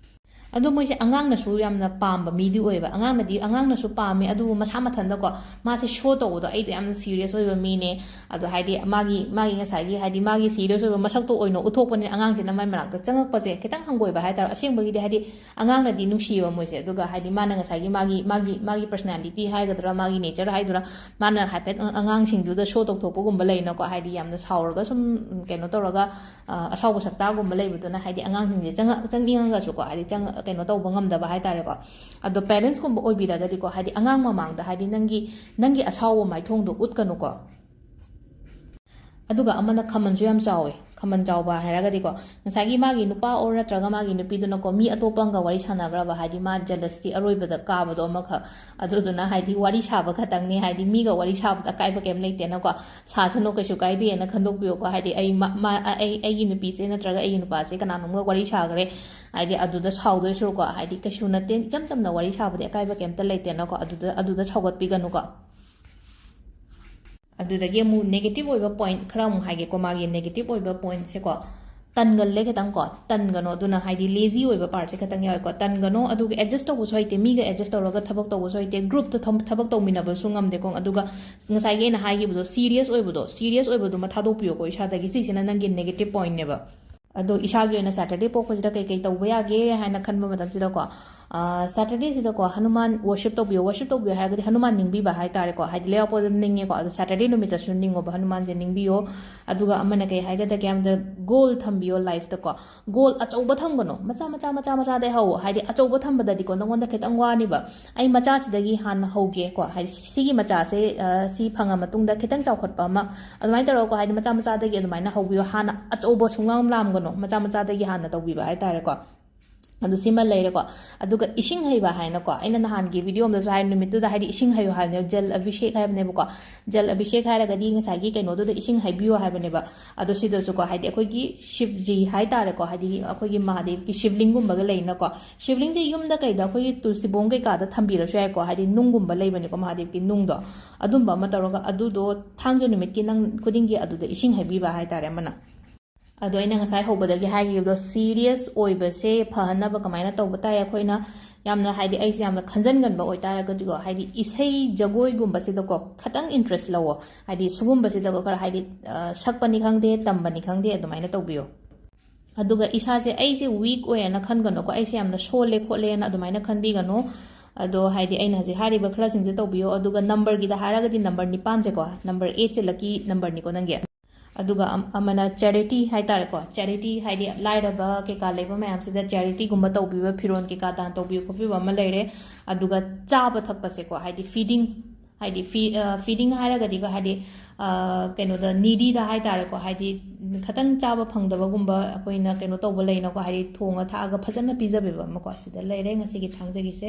ꯑꯗꯣ ꯃꯣꯏꯁꯦ ꯑꯉꯥꯡꯅꯁꯨ ꯌꯥꯝꯅ ꯄꯥꯝꯕ ꯃꯤꯗꯤ ꯑꯣꯏꯌꯦꯕ꯫ ꯑꯉꯥꯡꯅꯗꯤ, ꯑꯉꯥꯡꯅꯁꯨ ꯄꯥꯝꯃꯦ, ꯑꯗꯨꯕꯨ ꯃꯁꯥ ꯃꯊꯟꯇꯀꯣ, ꯃꯥꯁꯦ ꯁꯣ ꯇꯧꯕꯗꯣ, "ꯑꯩꯗꯣ ꯌꯥꯝꯅ ꯁꯤꯔꯤꯌꯁ ꯑꯣꯏꯕ ꯃꯤꯅꯦ", ꯑꯗꯣ, ꯍꯥꯏꯗꯤ, ꯃꯥꯒꯤ, ꯃꯥꯒꯤ ꯉꯁꯥꯏꯒꯤ, ꯍꯥꯏꯗꯤ, ꯃꯥꯒꯤ ꯁꯤꯔꯤꯌꯁ ꯑꯣꯏꯕ ꯃꯁꯛꯇꯣ ꯑꯣꯏꯅ ꯎꯠꯊꯣꯛꯄꯅꯤꯅ ꯑꯉꯥꯡꯁꯤꯅ ꯃꯥꯏ ꯃꯅꯥꯛꯇ ꯆꯪꯉꯛꯄꯁꯦ ꯈꯤꯇꯪ ꯍꯪꯒꯣꯏꯕ ꯍꯥꯏꯇꯥꯔꯦ꯫ ꯑꯁꯦꯡꯕꯒꯤꯗꯤ, ꯍꯥꯏꯗꯤ, ꯑꯉꯥꯡꯅꯗꯤ ꯅꯨꯡꯁꯤꯌꯦꯕ ꯃꯣꯏꯁꯦ꯫ ꯑꯗꯨꯒ, ꯍꯥꯏꯗꯤ, ꯃꯥꯅ ꯉꯁꯥꯏꯒꯤ ꯃꯥꯒꯤ, ꯃꯥꯒꯤ, ꯃꯥꯒꯤ ꯄꯔꯁꯅꯦꯂꯤꯇꯤ ꯍꯥꯏꯒꯗ꯭ꯔꯥ, ꯃꯥꯒꯤ ꯅꯦꯆꯔ ꯍꯥꯏꯗꯨꯔꯥ, ꯃꯥꯅ ꯍꯥꯏꯐꯦꯠ ꯑꯉꯥꯡꯁꯤꯡꯗꯨꯗ ꯁꯣ ꯇꯧꯊꯣꯛꯄꯒꯨꯝꯕ ꯂꯩꯅꯀꯣ, ꯍꯥꯏꯗꯤ, ꯌꯥꯝꯅ ꯁꯥꯎꯔꯒ ꯁꯨꯝ, ꯎꯝ, ꯀꯩꯅꯣ ꯇꯧꯔꯒ, ꯑ, ꯑꯁꯥꯎꯕ ꯁꯛꯇꯥꯒꯨꯝꯕ ꯂꯩꯕꯗꯨꯅ, ꯍꯥꯏꯗꯤ, ꯑꯉꯥꯡꯁꯤꯡꯁꯦ ꯆꯪꯉ-, ꯆꯪꯅꯤꯡꯉꯒꯁꯨꯀꯣ, ꯍꯥꯏꯗꯤ, ꯆꯪ-, ꯀꯩꯅꯣ ꯇꯧꯕ ꯉꯝꯗꯕ ꯍꯥꯏꯇꯥꯔꯦꯀꯣ꯫ ꯑꯗꯣ ꯄꯦꯔꯦꯟꯁꯀꯨꯝꯕ ꯑꯣꯏꯕꯤꯔꯒꯗꯤꯀꯣ, ꯍꯥꯏꯗꯤ, ꯑꯉꯥꯡ ꯃꯃꯥꯡꯗ, ꯍꯥꯏꯗꯤ, ꯅꯪꯒꯤ, ꯅꯪꯒꯤ ꯑꯁꯥꯎꯕ ꯃꯥꯏꯊꯣꯡꯗꯣ ꯎꯠꯀꯅꯨꯀꯣ꯫ ꯑꯗꯨꯒ ꯑꯃꯅ ꯈꯃꯜꯁꯨ ꯌꯥꯝ ꯆꯥꯎꯋꯦ꯫ ꯈꯝꯕꯟ ꯆꯥꯎꯕ ꯍꯥꯏꯔꯒꯗꯤꯀꯣ, ꯉꯁꯥꯏꯒꯤ ꯃꯥꯒꯤ ꯅꯨꯄꯥ ꯑꯣꯔ ꯅꯠꯇ꯭ꯔꯒ ꯃꯥꯒꯤ ꯅꯨꯄꯤꯗꯨꯅꯀꯣ, ꯃꯤ ꯑꯇꯣꯞꯄ ꯑꯃꯒ ꯋꯥꯔꯤ ꯁꯥꯟꯅꯈ꯭ꯔꯕ, ꯍꯥꯏꯗꯤ ꯃꯥ ꯖꯦꯂꯁꯇꯤ ꯑꯔꯣꯏꯕꯗ ꯀꯥꯕꯗꯣ ꯑꯃꯈꯛ, ꯑꯗꯨꯗꯨꯅ ꯍꯥꯏꯗꯤ ꯋꯥꯔꯤ ꯁꯥꯕ ꯈꯛꯇꯪꯅꯤ, ꯍꯥꯏꯗꯤ ꯃꯤꯒ ꯋꯥꯔꯤ ꯁꯥꯕꯗ ꯑꯀꯥꯏꯕ ꯀꯩꯝ ꯂꯩꯇꯦꯅꯀꯣ, ꯁꯥꯁꯅꯨ, ꯀꯩꯁꯨ ꯀꯥꯏꯗꯦꯅ ꯈꯟꯗꯣꯛꯄꯤꯌꯣꯀꯣ꯫ ꯍꯥꯏꯗꯤ ꯑꯩ ꯃ-, ꯃ-, ꯑꯩ, ꯑꯩꯒꯤ ꯅꯨꯄꯤꯁꯦ ꯅꯠꯇ꯭ꯔꯒ ꯑꯩꯒꯤ ꯅꯨꯄꯥꯁꯦ ꯀꯅꯥꯅꯣꯝꯒ ꯋꯥꯔꯤ ꯁꯥꯈ꯭ꯔꯦ, ꯍꯥꯏꯗꯤ ꯑꯗꯨꯗ ꯁꯥꯎꯗꯣꯏ ꯁꯔꯨꯛꯀꯣ, ꯍꯥꯏꯗꯤ ꯀꯩꯁꯨ ꯅꯠꯇꯦ, ꯏꯆꯝ ꯆꯝꯅ ꯋꯥꯔꯤ ꯁꯥꯕꯗꯤ ꯑꯀꯥꯏꯕ ꯀꯩꯝꯇ ꯂꯩꯇꯦꯅꯀꯣ, ꯑꯗꯨꯗ, ꯑꯗꯨꯗ ꯁꯥꯎꯒꯠꯄꯤꯒꯅꯨꯀꯣ꯫ ꯑꯗꯨꯗꯒꯤ ꯑꯃꯨꯛ negative ꯑꯣꯏꯕ point ꯈꯔ ꯑꯃꯨꯛ ꯍꯥꯏꯒꯦꯀꯣ, ꯃꯥꯒꯤ negative ꯑꯣꯏꯕ pointꯁꯦꯀꯣ꯫ ꯇꯟꯒꯜꯂꯦ ꯈꯤꯇꯪ ꯀꯣ, ꯇꯟꯒꯅꯣ꯫ ꯑꯗꯨꯅ ꯍꯥꯏꯗꯤ lazy ꯑꯣꯏꯕ partꯁꯦ ꯈꯤꯇꯪ ꯌꯥꯎꯋꯦꯀꯣ, ꯇꯟꯒꯅꯣ꯫ ꯑꯗꯨꯒ adjust ꯇꯧꯕꯁꯨ ꯍꯩꯇꯦ, ꯃꯤꯒ adjust ꯇꯧꯔꯒ ꯊꯕꯛ ꯇꯧꯕꯁꯨ ꯍꯩꯇꯦ, groupꯇ ꯊꯝ-, ꯊꯕꯛ ꯇꯧꯃꯤꯟꯅꯕꯁꯨ ꯉꯝꯗꯦꯀꯣ꯫ ꯑꯗꯨꯒ ꯉꯁꯥꯏꯒꯤ ꯑꯩꯅ ꯍꯥꯏꯈꯤꯕꯗꯣ, serious ꯑꯣꯏꯕꯗꯣ, serious ꯑꯣꯏꯕꯗꯨꯃ ꯊꯥꯗꯣꯛꯄꯤꯌꯣꯀꯣ ꯏꯁꯥꯗꯒꯤ꯫ ꯁꯤꯁꯤꯅ ꯅꯪꯒꯤ negative pointꯅꯦꯕ꯫ ꯑꯗꯣ ꯏꯁꯥꯒꯤ ꯑꯣꯏꯅ Saturday ꯄꯣꯛꯄꯁꯤꯗ ꯀꯩꯀꯩ ꯇꯧꯕ ꯌꯥꯒꯦ ꯍꯥꯏꯅ ꯈꯟꯕ ꯃꯇꯝꯁꯤꯗꯀꯣ, ꯑꯥ, Saturdayꯁꯤꯗꯀꯣ ꯍꯅꯨꯃꯥꯟ worship ꯇꯧꯕꯤꯌꯣ꯫ Worship ꯇꯧꯕꯤꯌꯣ ꯍꯥꯏꯔꯒꯗꯤ ꯍꯅꯨꯃꯥꯟ ꯅꯤꯡꯕꯤꯕ ꯍꯥꯏꯇꯥꯔꯦꯀꯣ, ꯍꯥꯏꯗꯤ ꯂꯩꯕꯥꯛꯄꯣꯛꯄꯗ ꯅꯤꯡꯉꯦꯀꯣ, ꯑꯗꯣ Saturday ꯅꯨꯃꯤꯠꯇꯁꯨ ꯅꯤꯡꯉꯣꯕ, ꯍꯅꯨꯃꯥꯟꯁꯦ ꯅꯤꯡꯕꯤꯌꯣ꯫ ꯑꯗꯨꯒ ꯑꯃꯅ ꯀꯩ ꯍꯥꯏꯒꯗꯒꯦ ꯍꯥꯏꯕꯗ, goal ꯊꯝꯕꯤꯌꯣ lifeꯇꯀꯣ꯫ Goal ꯑꯆꯧꯕ ꯊꯝꯒꯅꯣ, ꯃꯆꯥ ꯃꯆꯥ ꯃꯆꯥ ꯃꯆꯥꯗꯩ ꯍꯧꯋꯣ꯫ ꯍꯥꯏꯗꯤ ꯑꯆꯧꯕ ꯊꯝꯕꯗꯗꯤꯀꯣ ꯅꯉꯣꯟꯗ ꯈꯤꯇꯪ ꯋꯥꯅꯤꯕ꯫ ꯑꯩ ꯃꯆꯥꯁꯤꯗꯒꯤ ꯍꯥꯟꯅ ꯍꯧꯒꯦꯀꯣ, ꯍꯥꯏꯗꯤ ꯁꯤ-, ꯁꯤꯒꯤ ꯃꯆꯥꯁꯦ, ꯑ, ꯁꯤ ꯐꯪꯉ ꯃꯇꯨꯡꯗ ꯈꯤꯇꯪ ꯆꯥꯎꯈꯠꯄ ꯑꯃ, ꯑꯗꯨꯃꯥꯏꯅ ꯇꯧꯔꯒꯀꯣ, ꯍꯥꯏꯗꯤ ꯃꯆꯥ ꯃꯆꯥꯗꯒꯤ ꯑꯗꯨꯃꯥꯏꯅ ꯍꯧꯕꯤꯌꯣ꯫ ꯍꯥꯟꯅ ꯑꯆꯧꯕ ꯁꯨꯡꯂꯥꯝ ꯂꯥꯝꯒꯅꯣ, ꯃꯆꯥ ꯃꯆꯥꯗꯒꯤ ꯍꯥꯟꯅ ꯇꯧꯕꯤꯕ ꯍꯥꯏꯇꯥꯔꯦꯀꯣ꯫ ꯑꯗꯨ ꯁꯤꯃ ꯂꯩꯔꯦꯀꯣ꯫ ꯑꯗꯨꯒ ꯏꯁꯤꯡ ꯍꯩꯕ ꯍꯥꯏꯅꯀꯣ, ꯑꯩꯅ ꯅꯍꯥꯟꯒꯤ video ꯑꯃꯗꯁꯨ ꯍꯥꯏ, ꯅꯨꯃꯤꯠꯇꯨꯗ ꯍꯥꯏꯗꯤ ꯏꯁꯤꯡ ꯍꯩꯌꯣ ꯍꯥꯏꯕꯅꯦꯕ, ꯖꯜ ꯑꯚꯤꯁꯦꯛ ꯍꯥꯏꯕꯅꯦꯕꯀꯣ꯫ ꯖꯜ ꯑꯚꯤꯁꯦꯛ ꯍꯥꯏꯔꯒꯗꯤ ꯉꯁꯥꯏꯒꯤ ꯀꯩꯅꯣꯗꯨꯗ ꯏꯁꯤꯡ ꯍꯩꯕꯤꯌꯣ ꯍꯥꯏꯕꯅꯦꯕ꯫ ꯑꯗꯣ ꯁꯤꯗꯁꯨꯀꯣ, ꯍꯥꯏꯗꯤ ꯑꯩꯈꯣꯏꯒꯤ ꯁꯤꯕꯖꯤ ꯍꯥꯏꯇꯥꯔꯦꯀꯣ, ꯍꯥꯏꯗꯤ ꯑꯩꯈꯣꯏꯒꯤ ꯃꯍꯥꯗꯦꯕꯀꯤ ꯁꯤꯕꯂꯤꯡꯒꯨꯝꯕꯒ ꯂꯩꯅꯀꯣ, ꯁꯤꯕꯂꯤꯡꯁꯦ ꯌꯨꯝꯗ ꯀꯩꯗ ꯑꯩꯈꯣꯏꯒꯤ ꯇꯨꯜꯁꯤꯕꯣꯡ ꯀꯩꯀꯥꯗ ꯊꯝꯕꯤꯔꯁꯨ ꯌꯥꯏꯀꯣ, ꯍꯥꯏꯗꯤ ꯅꯨꯡꯒꯨꯝꯕ ꯂꯩꯕꯅꯤꯀꯣ, ꯃꯍꯥꯗꯦꯕꯀꯤ ꯅꯨꯡꯗꯣ, ꯑꯗꯨꯝꯕ ꯑꯃ ꯇꯧꯔꯒ ꯑꯗꯨꯗꯣ ꯊꯥꯡꯖ ꯅꯨꯃꯤꯠꯀꯤ ꯅꯪ ꯈꯨꯗꯤꯡꯒꯤ ꯑꯗꯨꯗ ꯏꯁꯤꯡ ꯍꯩꯕꯤꯕ ꯍꯥꯏꯇꯥꯔꯦ ꯑꯃꯅ꯫ ꯑꯗꯣ ꯑꯩꯅ ꯉꯁꯥꯏ ꯍꯧꯕꯗꯒꯤ ꯍꯥꯏꯈꯤꯕꯗꯣ, serious ꯑꯣꯏꯕꯁꯦ ꯐꯍꯟꯅꯕ ꯀꯃꯥꯏꯅ ꯇꯧꯕ ꯇꯥꯏ? ꯑꯩꯈꯣꯏꯅ ꯌꯥꯝꯅ, ꯍꯥꯏꯗꯤ ꯑꯩꯁꯦ ꯌꯥꯝꯅ ꯈꯟꯖꯟꯒꯟꯕ ꯑꯣꯏꯇꯥꯔꯒꯗꯤꯀꯣ, ꯍꯥꯏꯗꯤ ꯏꯁꯩ ꯖꯒꯣꯏꯒꯨꯝꯕꯁꯤꯗꯀꯣ ꯈꯇꯪ interest ꯂꯧꯋꯣ꯫ ꯍꯥꯏꯗꯤ ꯁꯤꯒꯨꯝꯕꯁꯤꯗꯀꯣ ꯈꯔ, ꯍꯥꯏꯗꯤ, ꯑ, ꯁꯛꯄꯅꯤ ꯈꯪꯗꯦ, ꯇꯝꯕꯅꯤ ꯈꯪꯗꯦ, ꯑꯗꯨꯃꯥꯏꯅ ꯇꯧꯕꯤꯌꯣ꯫ ꯑꯗꯨꯒ ꯏꯁꯥꯁꯦ, ꯑꯩꯁꯦ weak ꯑꯣꯏꯌꯦꯅ ꯈꯟꯒꯅꯨꯀꯣ, ꯑꯩꯁꯦ ꯌꯥꯝꯅ ꯁꯣꯜꯂꯦ ꯈꯣꯠꯂꯦꯅ ꯑꯗꯨꯃꯥꯏꯅ ꯈꯟꯕꯤꯒꯅꯨ꯫ ꯑꯗꯣ ꯍꯥꯏꯗꯤ ꯑꯩꯅ ꯍꯧꯖꯤꯛ ꯍꯥꯏꯔꯤꯕ ꯈꯔꯁꯤꯡꯁꯦ ꯇꯧꯕꯤꯌꯣ꯫ ꯑꯗꯨꯒ numberꯒꯤꯗ ꯍꯥꯏꯔꯒꯗꯤ number ꯅꯤꯄꯥꯟꯁꯦꯀꯣ, number eightꯁꯦ lucky numberꯅꯤꯀꯣ ꯅꯪꯒꯤ꯫ ꯑꯗꯨꯒ ꯑꯝ-, ꯑꯃꯅ charity ꯍꯥꯏꯇꯥꯔꯦꯀꯣ, charity ꯍꯥꯏꯗꯤ ꯂꯥꯏꯔꯕ ꯀꯩꯀꯥ ꯂꯩꯕ ꯃꯌꯥꯝꯁꯤꯗ charityꯒꯨꯝꯕ ꯇꯧꯕꯤꯕ, ꯐꯤꯔꯣꯟ ꯀꯩꯀꯥ ꯗꯥꯟ ꯇꯧꯕꯤꯕ ꯈꯣꯠꯄꯤꯕ ꯑꯃ ꯂꯩꯔꯦ꯫ ꯑꯗꯨꯒ ꯆꯥꯕ ꯊꯛꯄꯁꯦꯀꯣ, ꯍꯥꯏꯗꯤ feeding, ꯍꯥꯏꯗꯤ ꯐꯤ ꯐꯤꯗꯤꯡ ꯍꯥꯏꯔꯒꯗꯤꯀꯣ, ꯍꯥꯏꯗꯤ ꯑ, ꯀꯩꯅꯣꯗ, ꯅꯤꯗꯤꯗ ꯍꯥꯏꯇꯥꯔꯦꯀꯣ, ꯍꯥꯏꯗꯤ ꯈꯤꯇꯪ ꯆꯥꯕ ꯐꯪꯗꯕꯒꯨꯝꯕ, ꯑꯩꯈꯣꯏꯅ ꯀꯩꯅꯣ ꯇꯧꯕ ꯂꯩꯅꯀꯣ, ꯍꯥꯏꯗꯤ ꯊꯣꯡꯉ ꯊꯥꯛꯑꯒ ꯐꯖꯅ ꯄꯤꯖꯕꯤꯕ ꯑꯃꯀꯣ, ꯁꯤꯗ ꯂꯩꯔꯦ ꯉꯁꯤꯒꯤ ꯊꯥꯡꯖꯒꯤꯁꯦ꯫